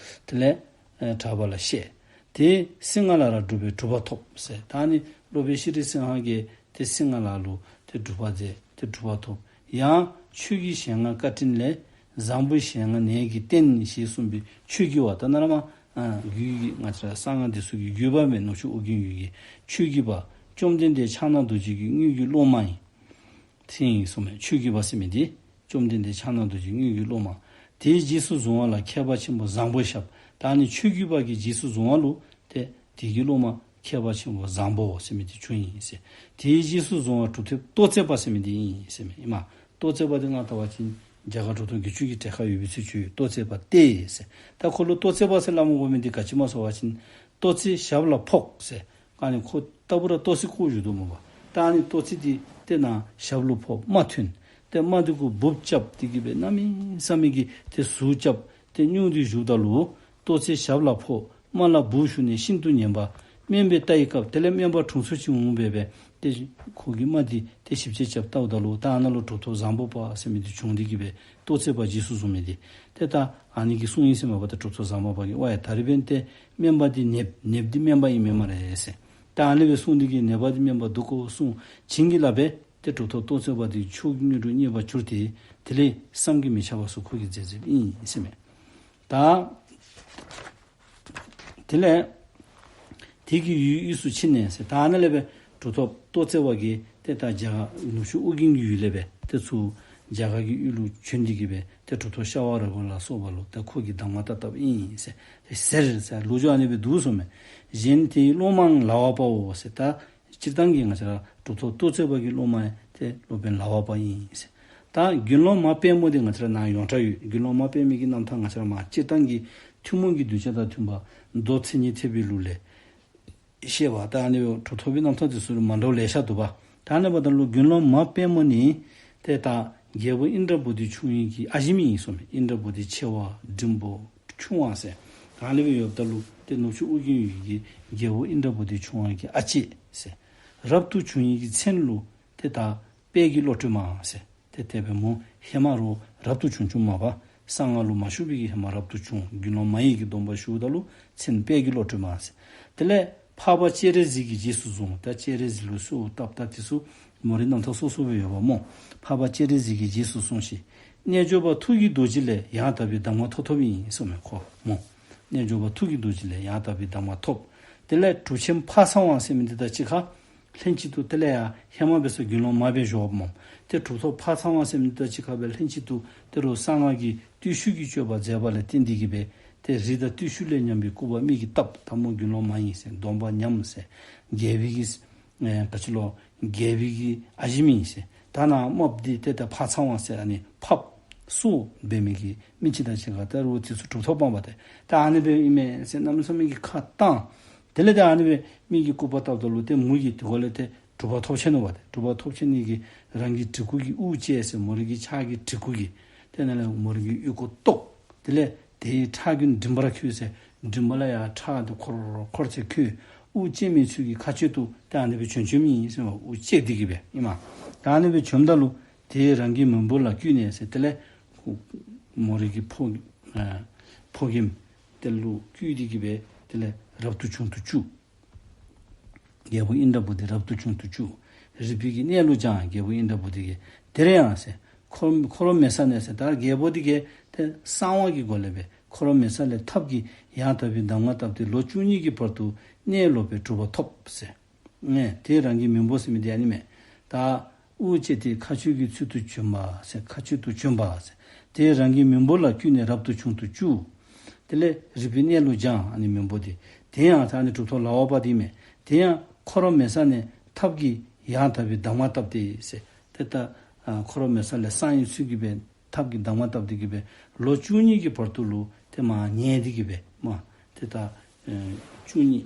དེ་ལས་ཨེ་གྲགས་པ་ལ་བཤད། ཏེ་སིང་ཧ་ལ་ར་སྒྲུབ་པའི་གྲུབ་པ་ཐོབ་ཟེར། ད་ཨ་ནི་སློབ་དཔོན་ཤྲཱི་སིང་ཧ་གིས་ཏེ་སིང་ཧ་ལ་ལུ་ཏེ་སྒྲུབ་པ་མཛད་ཏེ་གྲུབ་པ་ཐོབ། ཡང་ཆོས་ཀྱི་ཞལ་སྔ་བཀའ་དྲིན་ལས། བཟང་པོའི་ཞལ་སྔ་ནད་ཀྱི་རྟེན་ཞེས་གསུངས་པའི་ཆོས་ཀྱི་བ། ད་ནཱ་ལས་མར་ཨ་རྒྱུད་ཀྱི་ང་བཅས་ར་གསང་སྔགས་འདི་ཚུ་གི་རྒྱུད་པ་མས། ནུབ་ཕྱོགས་ཨོ་རྒྱན་ཡུལ་གྱི་ཆོས་ཀྱི་བ། བཅོམ་ལྡན་འདས་ཕྱག་ན་རྡོ་རྗེ་གི་དངོས་ཀྱི་སློབ་མ་ཨིན། ཟེར་ཨིན་གསུངས་མས། ཆོས་ཀྱི་བ་ཟེར་མི་འདི་བཅོམ་ལྡན་འདས་ཕྱག་ན་རྡོ་རྗེ་དངོས་ཀྱི་སློབ་མ། དེའི་རྗེས་སུ་བཟུང་བ་ལ་མཁས་པ་ཆེན་པོ་བཟང་པོ་ཞབས། ད་ཨ་ནི་ཆོས་བརྒྱུད་པ་གི་རྗེས་སུ་བཟུང་བ་ལུ་ཏེ་དེ་གི་སློབ་མ་མཁས་པ་ཆེན་པོ་བཟང་པོ་ཟེར་མི་དེ་བྱུང་ཡི་ཟེར། དེའི་རྗེས་སུ་བཟུང་བ་གྲུབ་ཐོབ་ལྟོ་འཚོལ་པ་ཟེར་མི་དེ་ཨིན་ཟེར་མས། ཨིན་མས། ལྟོ་འཚོལ་པ་དེ་ང་ལྟ་བ་ཅིན་རྒྱ་གར་གྲུབ་ཐོབ་དགེ་བཅུ་གི་གྲས་ཁར་ཡོད་པའི་ཚུལ་ཅིག་ཡོད། ལྟོ་འཚོལ་པ་སྟེ་ཟེར། ད་ཁོ་ལུ་ལྟོ་འཚོལ་པ་ཟེར་སླབ་མི་དགོ་མི་དེ་ག་ཅི་སྨོ་ཟེར་བ་ཅིན་ལྟོ་འཚོལ་ཞབས་ལ་ཕོག་ཟེར། ཨ་ནི་ཁོ་ལྟ་བུ་ར་ལྟོ་འཚོལ་བཀོ་བཞག་དོ་སྨོ་པ། ད་ཨ་ནི་ལྟོ་འཚོལ་དེ་ཏེ་ནཱ་ཞབས་ལུ་ཕོག་རྨ་ཐོན། ཏེ་རྨ་དེ་གུ་འབུཔ་རྐྱབ་སྟེ་གི་སྦེ་གནམ་མེད་ས་མེད་ཀྱི་ཏེ་ཟུག་རྐྱབ་སྟེ་སྙུང་སྟེ་བཞུགསཔ་ད་ལུ་ལྟོ་འཚོལ་ཞབས་ལ་ཕོག། རྨ་ལ་འབུཔ་ཞུགས་ནས་ཤིན་ཏུ་ཉེན་པ། སྨན་པས་བལྟ་བའི་སྐབས་དེ་ལས་སྨན་པ་དྲུང་འཚོ་ཅིག་འོང་སྦེ་སྦེ་ཏེ་ཁོ་གི་རྨ་དེ་ཏེ་ཞིབ་དཔྱད་རྐྱབ་བལྟཝ་ད་ལུ་ད་ཨ་ནཱ་ལུ་གྲུབ་ཐོབ་བཟང་པོ་པ་ཟེར་མི་དེ་བྱུང་སྟེ་གི་སྦེ་ལྟོ་འཚོལ་པ་རྗེས་སུ་བཟུང་མི་དེ། ཏེ་ད་ཨ་ནི་གི་གསུང་ཡི་ཟེར་མས་པ། ད་གྲུབ་ཐོབ་བཟང་པོ་པ་གིས་ཝའི་ད་རིས་འབདན་ཏེ་སྨན་པ་དེ་ནདཔ་ནདཔ་དེ་སྨན་པ་ཨིན་མས་སྨ་རེ་ཟེར། ད་ཨ་ནི་སྦེ་གསུངས་ཏེ་གི་ནདཔ་དེ་སྨན་པ་འདུག་གོ་གསུངས་བྱིན་གྱིས་བརླབས་སྦེ་ཏེ་གྲུབ་ཐོབ་ལྟོ་འཚོལ་པ་དེ་ཆོས་ཀྱི་དངོས་གྲུབ་བརྙེས་པར་གྱུར་ཏེ་དེ་ལས་བསམ་གྱིས་མི་ཁྱབ་པ་སོགས་ཁོ་གི་མཛད་མཛདཔ་ཨིན་ཟེར་མས། ད་དེ་ལས་དེ་གི་ཡུལ་དབུས་སུ་ཕྱིན་ནས་ཟེར། ད་ཨ་ནཱ་ལས་སྦེ་གྲུབ་ཐོབ་ལྟོ་འཚོལ་པ་གིས་ཏེ་ད་རྒྱ་གར་ནུབ་ཕྱོགས་ཨོ་རྒྱན་གྱི་ཡུལ་ལས་སྦེ་ཏེ་ཚུར་རྒྱ་གར་གྱི་ཡུལ་ལུ་བྱོན་ཏེ་གི་སྦེ་ཏེ་གྲུབ་ཐོབ་ཤ་བ་ར་གུ་ལ་སོགས་པ་ལུ་ཏེ་ཁོ་གིས་གདམས་ངག་བཏབ་བཏབཔ་ཨིན་ཟེར། ཟེར་ཟེར་ལོ་རྒྱུས་ཨ་ནི་སྦེ་འདུག་གསུངས་མས། གཞན་དེའི་སློབ་མའང་ལ་བ་པའོ་ཟེར། ད་སྤྱིར་བཏང་གི་ང་བཅས་ར་གྲུབ་ཐོབ་ལྟོ་འཚོལ་པ་གི་སློབ་མ་ཡང་ཏེ་སློབ་དཔོན་ལ་བ་པ་ཨིན་ཟེར། ད་དགེ་སློང་མ་དཔལ་མོ་དེ་ང་བཅས་ར་ནཱ་ཡོངས་གྲགས་ཡོད། དགེ་སློང་མ་དཔལ་མོ་གི་རྣམ་ཐར་ང་བཅས་ར་མ་སྤྱིར་བཏང་གི་ཐུན་མོང་གི་གདུལ་བྱ་དང་མཐུན་པ་མདོ་མཚན་ཉིད་ཐེག་པའི་ལུགས་ལས་བཤད་པ། ད་ཨ་ནི་གྲུབ་ཐོབ་པའི་རྣམ་ཐར་དེ་ཚུ་མ་འདྲཝ་ལེ་ཤ་འདུག་པ། ད་ཨ་ནི་འབདཝ་ད་ལུ་དགེ་སློང་མ་དཔལ་མོ་ནི་ཏེ་ད་རྒྱལ་པོ་ཨིནྡྲ་བྷུ་ཏི་ཆུང་ངུའི་གི་ཨ་ཞེ་མི་ཨིན་གསུངས་མས། ཨིནྡྲ་བྷུ་ཏི་ཆེ་བ་འབྲིང་པོ་ཆུང་བ་ཟེར། ད་ཨ་ནི་སྦེ་ཡོདཔ་ད་ལུ་ཏེ་ནུབ་ཕྱོགས་ཨོ་རྒྱན་ཡུལ་གྱི་རྒྱལ་པོ་ཨིནྡྲ་བྷུ་ཏི་ཆུང་བ་གི་ཨ་ཅེ་ཟེར། རབ་ཏུ་བྱུང་ཡི་གི་མཚན་ལུ་ཏེ་ད་དཔལ་གྱི་བློ་གྲོས་མ་ཟེར། ཏེ་དེ་སྦེ་མོ་ཧེ་མ་ར་རབ་ཏུ་བྱུང་བྱུངམ་མས་པ། གསང་སྔགས་ལུ་མ་ཞུགས་པའི་གི་ཧེ་མ་རབ་ཏུ་བྱུང་དགེ་སློང་མ་ཡི་གི་སྡོམ་པ་ཞུཝ་ད་ལུ་མཚན་དཔལ་གྱི་བློ་གྲོས་མ་ཟེར། དེ་ལས་འཕགས་པ་སྤྱན་རས་གཟིགས་ཀྱི་རྗེས་སུ་བཟུང་། ད་སྤྱན་རས་གཟིགས་ལུ་གསོལཝ་བཏབ་ད་དེ་ཚུ་མོ་རའི་རྣམ་ཐར་སོ་སོ་སྦེ་ཡོདཔ་མོ། འཕགས་པ་སྤྱན་རས་གཟིགས་ཀྱི་རྗེས་སུ་བཟུང་ཞིང་། རྣལ་འབྱོར་པ་ཐུགས་ཀྱི་རྡོ་རྗེ་ལས་ཡང་དག་པའི་གདམས་ངག་ཐོབ་ཐོབ་ཨིན་གསུངས་མས་ཁོ་མོ། རྣལ་འབྱོར་པ་ཐུགས་ཀྱི་རྡོ་རྗེ་ལས་ཡང་དག་པའི་གདམས་ངག་ཐོབ། དེ་ལས་གྲུབ་ཆེན་འཕགས་ཚངས་དབང་ཟེར་མི་འདི་དང་གཅིག་ཁར་ལྷན་ཅིག་ཏུ་དེ་ལས་ཡང་ཧེ་མ་འབད་ས་དགེ་སློང་མ་སྦེ་བཞུགསཔ་མོ། ཏེ་གྲུབ་ཐོབ་འཕགས་ཚངས་དབང་ཟེར་མི་འདི་དང་གཅིག་ཁར་སྦེ་ལྷན་ཅིག་ཏུ་ཏེ་རུང་གསང་སྔགས་ཀྱི་བརྟུལ་ཞུགས་ཀྱི་སྤྱོད་པ་མཛད་པ་ལས་བརྟེན་ཏེ་གི་སྦེ་ཏེ་རི་དྭགས་བརྟུལ་ཞུགས་ལས་ཉམས་པའི་སྐུར་པ་མི་གིས་བཏབ། ད་མོ་དགེ་སློང་མ་ཨིན་ཟེར། སྡོམ་པ་ཉམས་ཟེར། རྒྱལ་པོའི་གི་ཨེ་ག་ཅི་ལོ་རྒྱལ་པོའི་གི་ཨ་ཞེ་མི་ཨིན་ཟེར། ད་ནཱ་རྨགཔ་འདི་ཏེ་ད་འཕགས་ཚངས་དབང་ཟེར་ཨ་ནི་ཕགཔ་སོ་འབད་མི་གི་མི་ཅིག་དང་གཅིག་ཁར་ད་རུང་དེ་ཚུ་གྲུབ་ཐོབ་སྤངས་པ་ཏེ་ད་ཨ་ནི་སྦེ་ཨིན་མས་ཟེར་གནམ་མེད་ས་མེད་ཀྱི་ཁ་བཏང་། དེ་ལས་ཏེ་ཨ་ནི་སྦེ་མི་གིས་སྐུར་པ་བཏབ་ད་ལུ་ཏེ་མོ་གིས་དེ་ཁར་ལས་ཏེ་གྲུབ་པ་ཐོབ་ཆི་ནུག་པ་ཏེ། གྲུབ་པ་ཐོབ་ཆི་ནི་གི་རང་གི་གྲི་གུ་གིས་དབུགས་བཅད་ཟེར། མོ་རའི་གི་ཕྱག་གི་གྲི་གུ་གིས་ཏེ་ནཱ་ལས་མོ་རའི་གི་ཨོལ་ལྐོག་བཏོག། དེ་ལས་དེའི་ཁྲག་རྒྱུན་མགྲིན་པར་ཁོལ་ཟེར། མགྲིན་པ་ལས་ཡར་ཁྲག་དེ་འཁོར་འཁོར་ཚེ་ཁོལ། དབུགས་བཅད་མི་ཚུ་གི་ཁ་གཅོད་དུ་ཏེ་ཨ་ནི་སྦེ་བྱོན་བྱོནམ་ཨིན་ཟེར་མས། དབུགས་བཅད་དེ་གི་སྦེ་ཨིན་མས། ད་ཨ་ནི་སྦེ་བྱོནམ་ད་ལུ་དེ་རང་གི་མོན་བུ་ལ་བརྐུས་ནས་ཟེར། དེ་ལས་མོ་རའི་གི་ཕོ་ཨ་ཕོ་རྒནམ་དེ་ལུ་བརྐུས་ཏེ་གི་སྦེ་དེ་ལས་རབ་ཏུ་བྱུང་དུ་བཅུག། རྒྱལ་པོ་ཨིནྡྲ་བྷུ་ཏི་རབ་ཏུ་བྱུང་དུ་བཅུག། རིག་པའི་གི་གནས་ལུགས་སྦྱངས། རྒྱལ་པོ་ཨིནྡྲ་བྷུ་ཏི་གིས་དེར་ཡང་ཟེར། འཁོར་འཁོར་བ་མེ་ས་ནས་ཟེར། ད་རྒྱལ་པོ་འདི་གིས་ཏེ་གསང་བ་གི་སྒོ་ལས་སྦེ་འཁོར་བ་མེ་ས་ལས་ཐབས་ཀྱིས་ཡང་དག་པའི་གདམས་ངག་བཏབ་སྟེ་ལོ་བཅུ་གཉིས་ཀྱི་བར་དུ་གནས་ལོག་པའི་གྲུབ་པ་ཐོབ་ཟེར། ཨེ་དེ་རང་གི་མོན་བུ་ཟེར་མི་འདི་ཨ་ནི་མས། ད་དབུགས་བཅད་དེ་ཁ་གཅོད་ཀྱི་ཚུལ་དུ་བྱོན་པ་ཟེར། ཁ་གཅོད་དུ་བྱོན་པ་ཟེར། དེ་རང་གི་མོན་བུ་ལ་བརྐུས་ནས་རབ་ཏུ་བྱུང་དུ་བཅུག། དེ་ལས་རིག་པའི་གནས་ལུགས་སྦྱངས། ཨ་ནི་མོན་བུ་འདི་དེ་ཡང་ད་ཨ་ནི་གྲུབ་ཐོབ་ལ་བ་པ་འདི་མས། དེ་ཡང་འཁོར་བ་མེ་ས་ནས་ཐབས་ཀྱིས་ཡང་དག་པའི་གདམས་ངག་བཏབ་སྟེ་ཟེར། ཏེ་ད་ཨ་འཁོར་བ་མེ་ས་ལས་གསང་བའི་ཚུལ་གྱིས་སྦེ་ཐབས་ཀྱིས་གདམས་ངག་བཏབ་སྟེ་གི་སྦེ་ལོ་བཅུ་གཉིས་ཀྱི་བར་དུ་ལུ་ཏེ་མར་ཉལ་ཏེ་གི་སྦེ་མར་ཏེ་ད་ཨེ་བཅུ་གཉིས་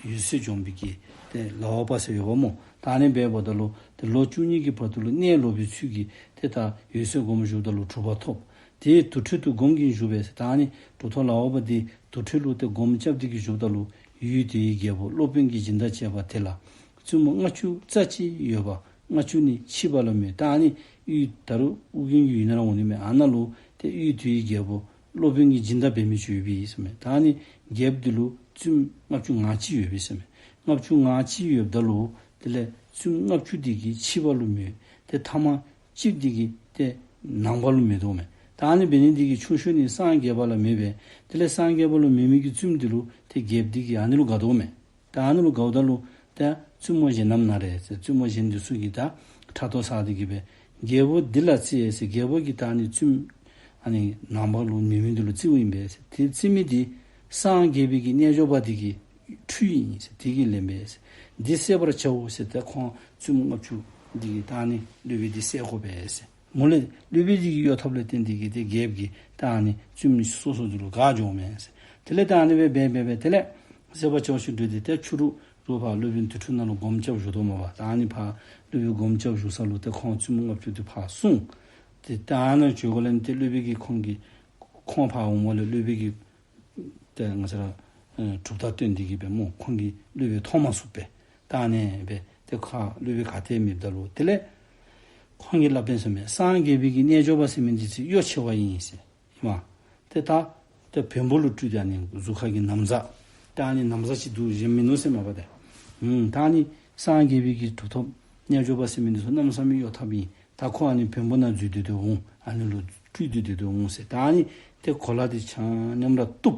འོད་གསལ་འབྱོངས་པའི་གི་ཏེ་ལ་བ་པ་ཟེར་ཡོདཔ་མོ། ད་ཨ་ནི་སྦེ་འབདཝ་ད་ལུ་ཏེ་ལོ་བཅུ་གཉིས་ཀྱི་བར་དུ་ལུ་གནས་ལོག་པའི་ཚུལ་གྱིས་ཏེ་ད་འོད་གསལ་སྒོམ་བཞུགསཔ་ད་ལུ་གྲུབ་པ་ཐོབ། དེའི་དུར་ཁྲོད་དུ་སྒོམ་གྱིན་བཞུགས་པས། ད་ཨ་ནི་གྲུབ་ཐོབ་ལ་བ་པ་འདི་དུར་ཁྲོད་ལུ་ཏེ་སྒོམ་རྐྱབ་སྟེ་གི་བཞུགསཔ་ད་ལུ་ཡུལ་དེའི་རྒྱལ་པོ་སློབ་དཔོན་གྱི་སྦྱིན་བདག་བྱས་པ་དེ་ལ་བཙུན་མོ་ལྔ་བཅུ་རྩ་གཅིག་ཡོད་པ་ལྔ་བཅུ་ནི་འཆི་བ་ལ་མོས། ད་ཨ་ནི་ཡུལ་ད་རུང་ཨོ་རྒྱན་གྱི་ཡུལ་ནང་ར་འོང་ནི་མས། ཨ་ནཱ་ལུ་ཏེ་ཡུལ་དེའི་རྒྱལ་པོ་སློབ་དཔོན་གྱི་སྦྱིན་བདག་འབད་མི་ཅིག་ཡོད་པས་ཟེར་མས། ད་ཨ་ནི་རྒྱལཔོ་འདི་ལུ་བཙུནམོ་ལྔ་བཅུ་ང་གཅིག་ཡོད་པས་ཟེར་མས། ལྔ་བཅུ་ང་གཅིག་ཡོདཔ་ད་ལུ་དེ་ལས་བཙུནམོ་ལྔ་བཅུ་འདི་གིས་འཆི་བ་ལུ་མོས། ཏེ་ཐ་མ་གཅིག་འདི་གིས་ཏེ་ནང་པ་ལུ་མོས་དོ་མས། ད་ཨ་ནི་འབད་ནི་འདི་གིས་ཆུང་ཤོས་ནི་སངས་རྒྱས་པ་ལ་མོས་པས། དེ་ལས་སངས་རྒྱས་པ་ལུ་མོས་མི་གི་བཙུནམོ་འདི་ལུ་ཏེ་རྒྱལཔོ་འདི་གིས་ཨ་ནི་ལུ་དགའ་དོ་མས། ད་ཨ་ནི་ལུ་དགའཝ་ད་ལུ་ད་བཙུནམོ་གཞན་རྣམས་ན་རེ་ཟེར། བཙུནམོ་གཞན་འདི་ཚུ་གིས་ད་ཕྲག་དོག་ཟ་སྟེ་གི་སྦེ་རྒྱལ་པོ་འདི་ལ་བརྩི་ཟེར། རྒྱལ་པོ་གིས་ད་ཨ་ནི་བཙུནམོ་ ཨ་ནི་ནངས་པ་ལུ་ཉིམ་དེ་ལུ་བརྩིཝ་ཨིན་པས་ཟེར། དེ་བརྩི་མི་དེ་སངས་རྒྱས་པའི་གི་རྣལ་འབྱོར་པ་དེ་གི་འཕྲུལ་ཨིན་ཟེར། དེ་གིས་ལེན་པས་ཟེར། འདི་བསད་པར་བྱའོ་ཟེར། ཏེ་ཁོང་བཙུནམོ་ལྔ་བཅུ་དེ་གིས་ད་ཨ་ནི་སློབ་དཔོན་དེ་བསད་དགོ་པས་ཟེར། མོ་ལས་སློབ་དཔོན་དེ་གི་གཡོ་ཐབས་ལས་བརྟེན་ཏེ་གིས་ཏེ་རྒྱལཔོ་གིས་ད་ཨ་ནི་བཙུནམོ་སོ་སོ་དེ་ལུ་དགའ་འགྱོཝ་མས་ཟེར། དེ་ལས་ད་ཨ་ནི་སྦེ་འབད་འབད་འབད་དེ་ལས་བསད་པར་བྱའོ་ཞེས་སྒྲུབ་སྟེ་ཏེ་ཕྱི་རུ་རུ་ཕར་སློབ་དཔོན་དེ་འཕྲོ་ནང་ལུ་སྒོམ་རྐྱབ་བཞུགས་དོ་མས་པ། ད་ཨ་ནི་ཕར་སློབ་དཔོན་སྒོམ་རྐྱབ་བཞུགས་ས་ལུ་ཏེ་ཁོང་བཙུནམོ་ལྔ་བཅུ་དེ་ཕར་སོང་། ཏེ་ད་ཨ་ནཱ་འགྱོ་དགོ་ལས་ཏེ་སློབ་དཔོན་གྱིས་ཁོང་གི་ཁོང་ཕར་འོངམ་ལས་སློབ་དཔོན་གྱིས་ཏེ་ང་བཅས་ར་ཨེ་གྲུབ་རྟགས་སྟོན་ཏེ་གིས་སྦེ་མོ་ཁོང་གིས་སློབ་དཔོན་མཐོང་མ་ཚུགས་པས། ད་ཨ་ནི་སྦེ་ཏེ་ཁོ་སློབ་དཔོན་ག་ཏེ་མེདཔ་ད་ལུ་དེ་ལས་ཁོང་གིས་སླབ་པས་ཟེར་མས། སངས་རྒྱས་པའི་གི་རྣལ་འབྱོར་པ་ཟེར་མི་འདི་ཚུ་གཡོ་ཆེ་བ་ཨིན་ཟེར། ཨིན་མས། ཏེ་ད་ཏེ་བེམ་པོ་ལུ་སྤྲུལ་ཏེ་ཨ་ནི་གཟུགས་ཁ་གི་ན་བཟའ་ད་ཨ་ནི་ན་བཟའ་ཅིག་འདུག། གཞན་མིན་ནུག་ཟེར་མས་པ་ཏེ། ཨུམ་ད་ཨ་ནི་སངས་རྒྱས་པའི་གི་གྲུབ་ཐོབ་རྣལ་འབྱོར་པ་ཟེར་མི་འདི་ཚུ་གནམ་མེད་ས་མེད་གཡོ་ཐབས་ཨིན། ད་ཁོ་ཨ་ནི་བེམ་པོ་ནང་འཛུལ་ཏེ་ཏེ་འོང་། ཨ་ནི་ལུ་སྤྲུལ་ཏེ་ཏེ་ཏེ་འོང་ཟེར། ད་ཨ་ནི་ཏེ་གོ་ལ་དེ་ཆ་མཉམ་ར་གཏུབ།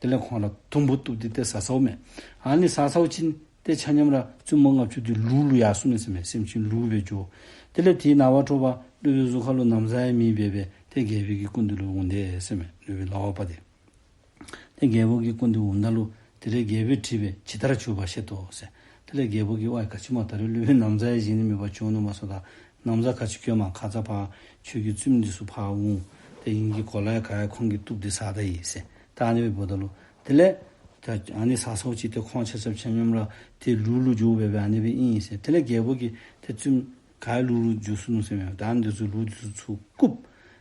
དེ་ལས་ཁོང་ལུ་དུམ་བུ་གཏུབ་སྟེ་ཏེ་ཟ་ཟཝ་མས། ཨ་ནི་ཟ་ཟཝ་ཅིག་ཏེ་ཆ་མཉམ་ར་བཙུནམོ་ལྔ་བཅུ་དེ་ལུག་ལུ་ཡར་སོང་ནུག་ཟེར་མས། སེམས་ཅན་ལུག་སྦེ་འགྱོ། དེ་ལས་དེའི་ནངས་པ་དྲོ་པ་སློབ་དཔོན་གཟུགས་ཁ་ལུ་ན་བཟའ་ཡང་མེད་པར་སྦེ་ཏེ་རྒྱལ་པོའི་གི་སྐུ་མདུན་ལུ་འོང་དེས་ཟེར་མས། སློབ་དཔོན་ལག་པ་དེ། ཏེ་རྒྱལ་པོ་གི་སྐུ་མདུན་འོངམ་ད་ལུ་དེ་ལས་རྒྱལ་པོས་དྲིས་པས། ཇི་ལྟར་བྱུང་བ་བཤད་དོ་ཟེར། དེ་ལས་རྒྱལ་པོ་གིས་ཝའི་ག་ཅི་སྨོ་ད་རུང་སློབ་དཔོན་ན་བཟའ་ཡང་བཞེས་ནི་མེད་པར་བྱོན་ནུག་མས་ཟེར། ད་ན་བཟའ་ག་ཅི་གྱོན་མས། ཁ་ཙ་ཕར་ཁྱོད་ཀྱི་བཙུནམོ་འདི་ཚུ་ཕར་འོང་། ཏེ་ངེ་གི་གོ་ལ་ཡང་ག་ཡང་ཁོང་གིས་གཏུབ་སྟེ་ཟ་ད་ཡི་ཟེར། ད་ཨ་ནི་སྦེ་འབདཝ་ད་ལུ་དེ་ལས་ད་ཨ་ནི་ཟ་ཟཝ་ཅིག་ཏེ་ཁོང་ཆ་ཁྱབ་ཆ་མཉམ་ར་ཏེ་ལུག་ལུ་འགྱོ་སྦེ་སྦེ་ཨ་ནི་སྦེ་ཨིན་ཟེར། དེ་ལས་རྒྱལ་པོ་གིས་ཏེ་བཙུནམོ་ག་ཡང་ལུག་ལུ་འགྱོ་སོང་ནུག་ཟེར་མས། ད་ཨ་ནི་འདི་ཚུ་ལུག་འདི་ཚུ་ཚུར་བཀུག།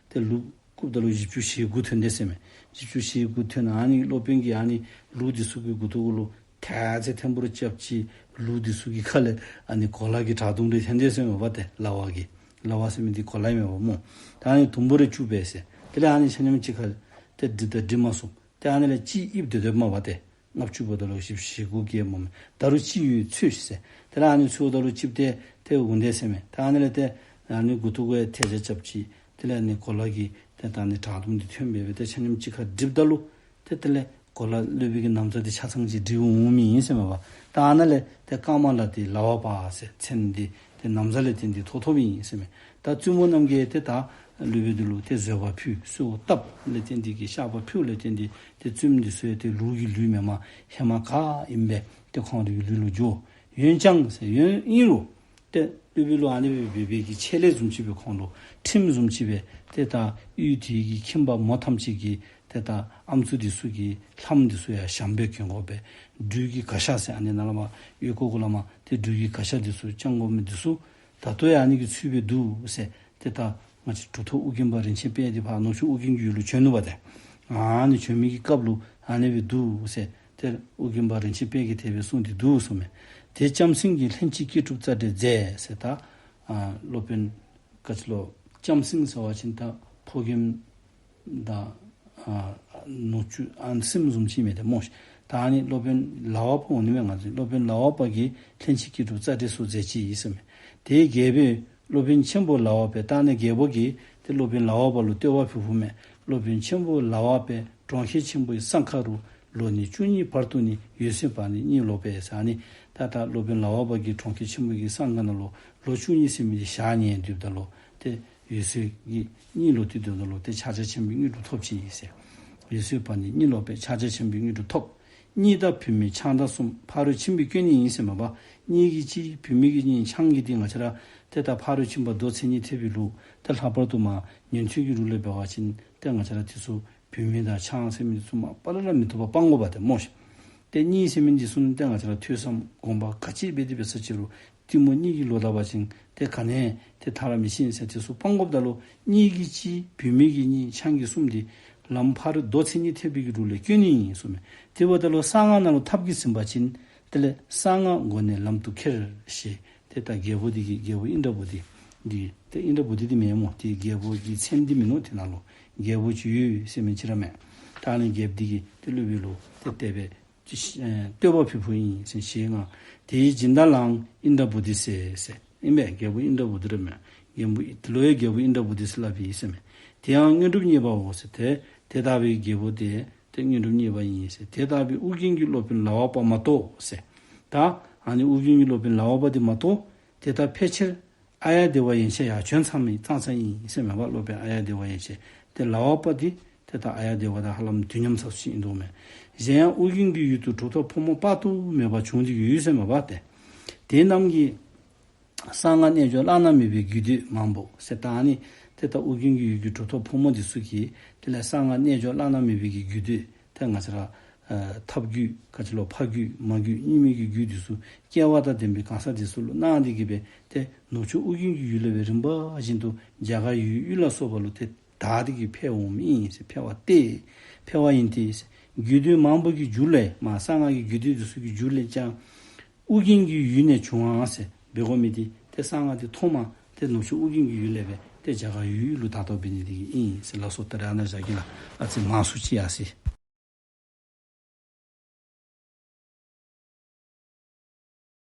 ཏེ་ལུག་བཀུགཔ་ད་ལུ་བཞི་བཅུ་ཞེ་དགུ་ཐོན་དེས་ཟེར་མས། བཞི་བཅུ་ཞེ་དགུ་ཐོན། ཨ་ནི་སློབ་དཔོན་གྱིས་ཨ་ནི་ལུག་འདི་ཚུ་གི་མགུ་ཏོ་གུ་ལུ་ཐལ་ཚེ་ཐེམ་པོ་རེ་རྐྱབ་ཅི། ལུག་འདི་ཚུ་གི་ཁ་ལས་ཨ་ནི་གོ་ལ་གི་བྲག་དུམ་རེ་ཐོན་དེས་ཟེར་མས་པ་ཏེ། ལག་པ་གི་ལག་པ་ཟེར་མི་འདི་གོ་ལ་ཨིན་མས་པ་སྨོ། ད་ཨ་ནི་དུམ་བུ་རེ་བཅུག་པས་ཟེར། དེ་ལས་ཨ་ནི་ཆ་མཉམ་གཅིག་ཁར་ཏེ་སྒྲིལ་ད་སྒྲིལ་མ་ཚུགས། ཏེ་ཨ་ནི་ལས་གཅིག་ཡིབ་སྟེ་སྡོདཔ་མས་པ་ཏེ། ལྔ་བཅུ་འབདཝ་ད་ལུ་བཞི་བཅུ་ཞེ་དགུ་གི་མས། ད་རུང་གཅིག་ཡོད་འཚོལ་ཤིག་ཟེར། དེ་ལས་ཨ་ནི་འཚོལཝ་ད་ལུ་གཅིག་ཏེ་ཏེ་འོང་དེས་ཟེར་མས། ད་ཨ་ནི་ལས་ཏེ་ཨ་ནི་མགུ་ཏོ་གུ་ཡང་ཐལ་ཚེ་རྐྱབ་ཅི། དེ་ལས་ཨ་ནི་གོ་ལ་གི་ཏེ་ད་ཨ་ནི་བྲག་དུམ་འདི་ཐོན་སྦེ་སྦེ་ཏེ་ཆ་མཉམ་གཅིག་ཁར་སྒྲིལཝ་ད་ལུ་ཏེ་དེ་ལས་གོ་ལ་སློབ་དཔོན་གྱི་ན་བཟའ་འདི་ཆ་ཚང་ཅིག་སྒྲིལ་འོང་མི་ཨིན་ཟེར་མས་པ། ད་ཨ་ནཱ་ལས་ཏེ་ཀ་མ་ལ་ཏི་ལག་པ་པ་ཟེར་མཚན་འདི་ཏེ་ན་བཟའ་ལས་བརྟེན་ཏེ་ཐོབ་ཐོབ་ཨིན་ཟེར་མས། ད་བཙུན་མོ་རྣམས་ཀྱིས་ཏེ་ད་སློབ་དཔོན་འདི་ལུ་ཏེ་བཟོད་པ་ཕུལ། གསོལཝ་བཏབ་ལས་བརྟེན་ཏེ་གིས་བཤགས་པ་ཕུལ་ལས་བརྟེན་ཏེ་ཏེ་བཙུནམོ་འདི་ཚུ་ཡང་ཏེ་ལུག་གི་ལུས་མེན་པར་ཧེ་མ་ག་ཨིནམ་སྦེ་ཏེ་ཁོང་རའི་ལུས་ལུ་འགྱུར། འོན་ཀྱང་ཟེར་འོན་ཨིན་རུང་ཏེ་སློབ་དཔོན་ལུ་ཨ་ནི་སྦེ་འབད་བའི་གི་ཆེད་ལས་བཟུམ་ཅིག་སྦེ་ཁོང་ལུ་ཁྲིམས་བཟུམ་ཅིག་སྦེ་ཏེ་ད་ཡུལ་དེ་གི་ཁྱིམ་པ་མོ་ཐམས་ཅད་ཀྱིས་ཏེ་ད་ཨམ་སྲུ་འདི་ཚུ་གི་ལྷམ་འདི་ཚུ་ཡང་ཞྭམོ་སྦེ་གྱོན་དགོ་པས། སྦྲུལ་གྱི་ག་ཤ་ཟེར་ཨ་ནི་ནཱ་ལས་མར་ཡོད་གོ་གུ་ལས་མར་ཏེ་སྦྲུལ་གྱི་ག་ཤ་འདི་ཚུ་བཅང་དགོ་མི་འདི་ཚུ་ད་ལྟོ་ཡང་ཨ་ནི་གི་ཚུལ་སྦེ་འདུག་ཟེར། ཏེ་ད་ང་བཅས་གྲུབ་ཐོབ་ཨོ་རྒྱན་པ་རིན་ཆེན་དཔལ་འདི་ཕར་ནུབ་ཕྱོགས་ཨོ་རྒྱན་གྱི་ཡུལ་ལུ་བྱོན་ནུག་པ་ཏེ། ཨ་ནི་བྱོན་མི་གི་སྐབས་ལུ་ཨ་ནི་སྦེ་འདུག་ཟེར། ཏེ་ཨོ་རྒྱན་པ་རིན་ཆེན་དཔལ་གྱིས་དེ་སྦེ་གསུངས་ཏེ་འདུག་གསུངམ་མས། དེ་ལྕམ་སྲིང་གིས་ལྷན་ཅིག་སྐྱེས་གྲུབ་རྩ་འགྲེལ་མཛད་ཟེར། ད་ཨ་སློབ་དཔོན་ག་ཅི་ལོ་ལྕམ་སྲིང་ཟེར་བ་ཅིན་ད་ཕོ་རྒནམ་དང་ཨ་ནུ་གཅུང་ཨ་སྲསམོ་བཟུམ་ཅིག་མས་ཏེ་སྨོ་ཤིག། ད་ཨ་ནི་སློབ་དཔོན་ལག་པ་པ་འོང་ནི་མས། ང་བཅས་སློབ་དཔོན་ལག་པ་པ་གིས་ལྷན་ཅིག་སྐྱེས་གྲུབ་རྩ་འགྲེལ་སོགས་མཛད་ཅི་ཟེར་མས། དེ་རྒྱལ་པོས་སློབ་དཔོན་ཆེན་པོ་ལག་པ་པས། ད་ཨ་ནི་རྒྱལ་པོ་གིས་ཏེ་སློབ་དཔོན་ལག་པ་པ་ལུ་བསྟོད་པ་ཕུལ་ཕུལཝ་མས། སློབ་དཔོན་ཆེན་པོ་ལག་པ་པས་གྲོང་ཁྱེར་ཆེན་པོའི་སྲང་ཁ་རུ་ལོ་ནི་བཅུ་གཉིས་བར་དུ་ནི་འོད་གསལ་བ་ནི་གཉིད་ལོག་པས་ཟེར། ཨ་ནི་ད་ད་སློབ་དཔོན་ལག་པ་པ་གིས་གྲོང་ཁྱེར་ཆེན་པོ་གི་སྲང་ཁ་ནང་ལུ་ལོ་བཅུ་གཉིས་ཟེར་མི་འདི་ཞག་ཉལ་སྡོདཔ་ད་ལུ་ཏེ་འོད་གསལ་གྱི་གཉིད་ལོག་སྟེ་སྡོདཔ་ད་ལུ་ཏེ་ཕྱག་རྒྱ་ཆེན་པོའི་དངོས་གྲུབ་ཐོབ་ཅི་ཟེར། འོད་གསལ་བ་ནི་གཉིད་ལོག་པས། ཕྱག་རྒྱ་ཆེན་པོའི་དངོས་གྲུབ་ཐོབ། གཉིས་དག་བུད་མེད་ཆང་དག་གསུམ། ཕ་རོལ་ཕྱིན་པའི་སྐྱོན་གཉིས་ཡིན་ཟེར་མས་པ། གཉིས་ཀྱི་གཅིག་བུད་མེད་ཀྱི་གཉིས་ཆང་གི་འདི་ང་བཅས་ར་ཏེ་ད་ཕ་རོལ་ཕྱིན་པ་མདོ་མཚན་ཉིད་ཐེག་པའི་ལུགས་ཏེ་ལྷག་པར་དུ་མར་ཉན་ཐོས་ཀྱི་ལུགས་ལས་འབད་བ་ཅིན་ཏེ་ང་བཅས་ར་དེ་ཚུ་བུད་མེད་དང་ཆང་ཟེར་མི་འདི་ཚུ་མ་པ་ལས་ར་མི་བཏུབ་པ་སྤང་དགོ་པ་ཏེ་སྨོ་ཤིག། ཏེ་གཉིད་ཟེར་མི་འདི་ཚུ་ནི་ཏེ་ང་བཅས་ར་ཐོས་བསམ་སྒོམ་པ་ག་ཅི་འབད་དེ་འབད་ས་ཅི་རུང་གཏི་མུག་གཉིད་ཀྱིས་ལོག་ད་པ་ཅིན་ཏེ་ག་ནི་ཡང་ཏེ་ཐར་ར་མི་ཤེས་ཟེར། དེ་ཚུ་སྤང་དགོཔ་ད་ལུ་གཉིས་ཀྱི་གཅིག་བུད་མེད་ཀྱི་གཉིས་ཆང་གི་གསུམ་འདི་ལམ་ཕ་རོལ་མདོ་མཚན་ཉིད་ཐེག་པའི་གི་ལུགས་ལས་སྐྱོན་གཉིས་ཡིན་གསུངས་མས། དེ་འབདཝ་ད་ལུ་གསང་སྔགས་ནང་ལུ་ཐབས་ཀྱིས་ཟིན་པ་ཅིན་དེ་ལས་གསང་སྔགས་སྒོ་ནས་ལམ་དུ་ཁྱེར་ཞེས། ཏེ་ད་རྒྱལ་པོ་འདི་གིས་རྒྱལ་པོ་ཨིནྡྲ་བྷུ་ཏི་འདི་ཏེ་ཨིནྡྲ་བྷུ་ཏི་འདི་མེན་སྨོ། ཏེ་རྒྱལ་པོ་གི་མཚན་འདི་མིན་ནུག། དེ་ནང་ལུ་རྒྱལ་པོ་ཅིག་ཡོད་ཟེར་མི་ཅིག་ར་མས། ད་ཨ་ནི་རྒྱལཔོ་འདི་གིས་ཏེ་སློབ་དཔོན་ལུ་ཏེ་དེ་སྦེ་ཨེ་བསྟོད་པ་ཕུལ་ཕུལཝ་ཨིན་ཟེར། ཞེས་ང་དེའི་སྦྱིན་བདག་ལའང་ཨིནྡྲ་བྷུ་ཏི་ཟེར་ཟེར། ཨིན་པས། རྒྱལ་པོ་ཨིནྡྲ་བྷུ་ཏི་ར་མས། རྒྱལ་པོ་དེ་ལུ་ཡང་རྒྱལ་པོ་ཨིནྡྲ་བྷུ་ཏི་ཟེར་སླབ་ཨིན་ཟེར་མས། དེ་ཡང་དངོས་གྲུབ་བརྙེས་པའོ་ཟེར། ཏེ་དེ་ལྟ་བུའི་རྒྱལ་པོ་དེ་ཏེ་དངོས་གྲུབ་བརྙེས་པ་ཨིན་ཟེར། དེ་ལྟ་བུའི་ཨོ་རྒྱན་གྱི་སློབ་དཔོན་ལག་པ་པ་མ་གཏོགས་ཟེར། ད་ཨ་ནི་ཨོ་རྒྱན་གྱི་སློབ་དཔོན་ལག་པ་པ་དེ་མ་གཏོགས་དེ་ལྟར་ཕལ་ཆེར་ཨཱརྱ་དེ་བ་ཡན་ཆད་ཡར་བྱོན་ཚར་མི་ཙང་ཙང་ཨིན་ཟེར་མས་པ། སློབ་དཔོན་ཨཱརྱ་དེ་བ་ཡན་ཆད་ ཏེ་ལ་བ་པ་འདི་ཏེ་ད་ཨཱརྱ་དེ་བ་དང་ཧ་ལམ་དུས་མཉམ་ས་སུ་ཅིག་ཨིན་དོ་མས། གཞན་ཡང་ཨོ་རྒྱན་གྱི་ཡུལ་དུ་གྲུབ་ཐོབ་ཕོ་མོ་དཔག་ཏུ་མེད་པ་བྱུང་སྟེ་གི་ཡོད་ཟེར་མས་པ་ཏེ། དེ་རྣམས་ཀྱི་གསང་སྔགས་རྣལ་འབྱོར་བླ་ན་མེད་པའི་རྒྱུད་སྡེ་མང་པོ་ཟེར། ད་ཨ་ནི་ཏེ་ད་ཨོ་རྒྱན་གྱི་ཡུལ་གྱི་གྲུབ་ཐོབ་ཕོ་མོ་འདི་ཚུ་གིས་དེ་ལས་གསང་སྔགས་རྣལ་འབྱོར་བླ་ན་མེད་པའི་གི་རྒྱུད་སྡེ་ཏེ་ང་བཅས་ར་ཨ་ཐབས་རྒྱུད་ག་ཅི་ལོ་ཕ་རྒྱུད་མ་རྒྱུད་གཉིས་མེད་ཀྱི་རྒྱུད་འདི་ཚུ་སྐལ་བ་དང་ལྡན་པའི་གང་ཟག་འདི་ཚུ་ལུ་གནང་སྟེ་གི་སྦེ་ཏེ་ནུབ་ཕྱོགས་ཨོ་རྒྱན་གྱི་ཡུལ་ལས་སྦེ་རིམ་པ་བཞིན་དུ་རྒྱ་གར་ཡུལ་དབུས་ལ་སོགས་པ་ལུ་ཏེ་དར་ཏེ་གི་འཕེལ་འོངམ་ཨིན་ཟེར། འཕེལ་བ་སྟེ་འཕེལ་བ་ཡིན་ཏེ་ཟེར། རྒྱུད་སྡེ་མང་པོ་གི་མཇུག་ལས་མར་གསང་སྔགས་ཀྱི་རྒྱུད་སྡེ་འདི་ཚུ་གི་མཇུག་ལས་ཀྱང་ཨོ་རྒྱན་གྱི་ཡུལ་ནས་བྱུང་བ་ཟེར་འབད་དགོ་མི་འདི་ཏེ་གསང་སྔགས་འདི་ཐོག་མ་ཏེ་ནུབ་ཕྱོགས་ཨོ་རྒྱན་གྱི་ཡུལ་ལས་སྦེ་ཏེ་རྒྱ་གར་ཡུལ་ལུ་དར་དོ་འབད་ནི་འདི་གིས་ཨིན་ཟེར་ལགས་སོ། ད་རེས་ཨ་ནཱ་བཞག་གེ་ལགས། ཨ་ཙི་མང་སུ་ཅིག་ཡར་སོ་ཡི།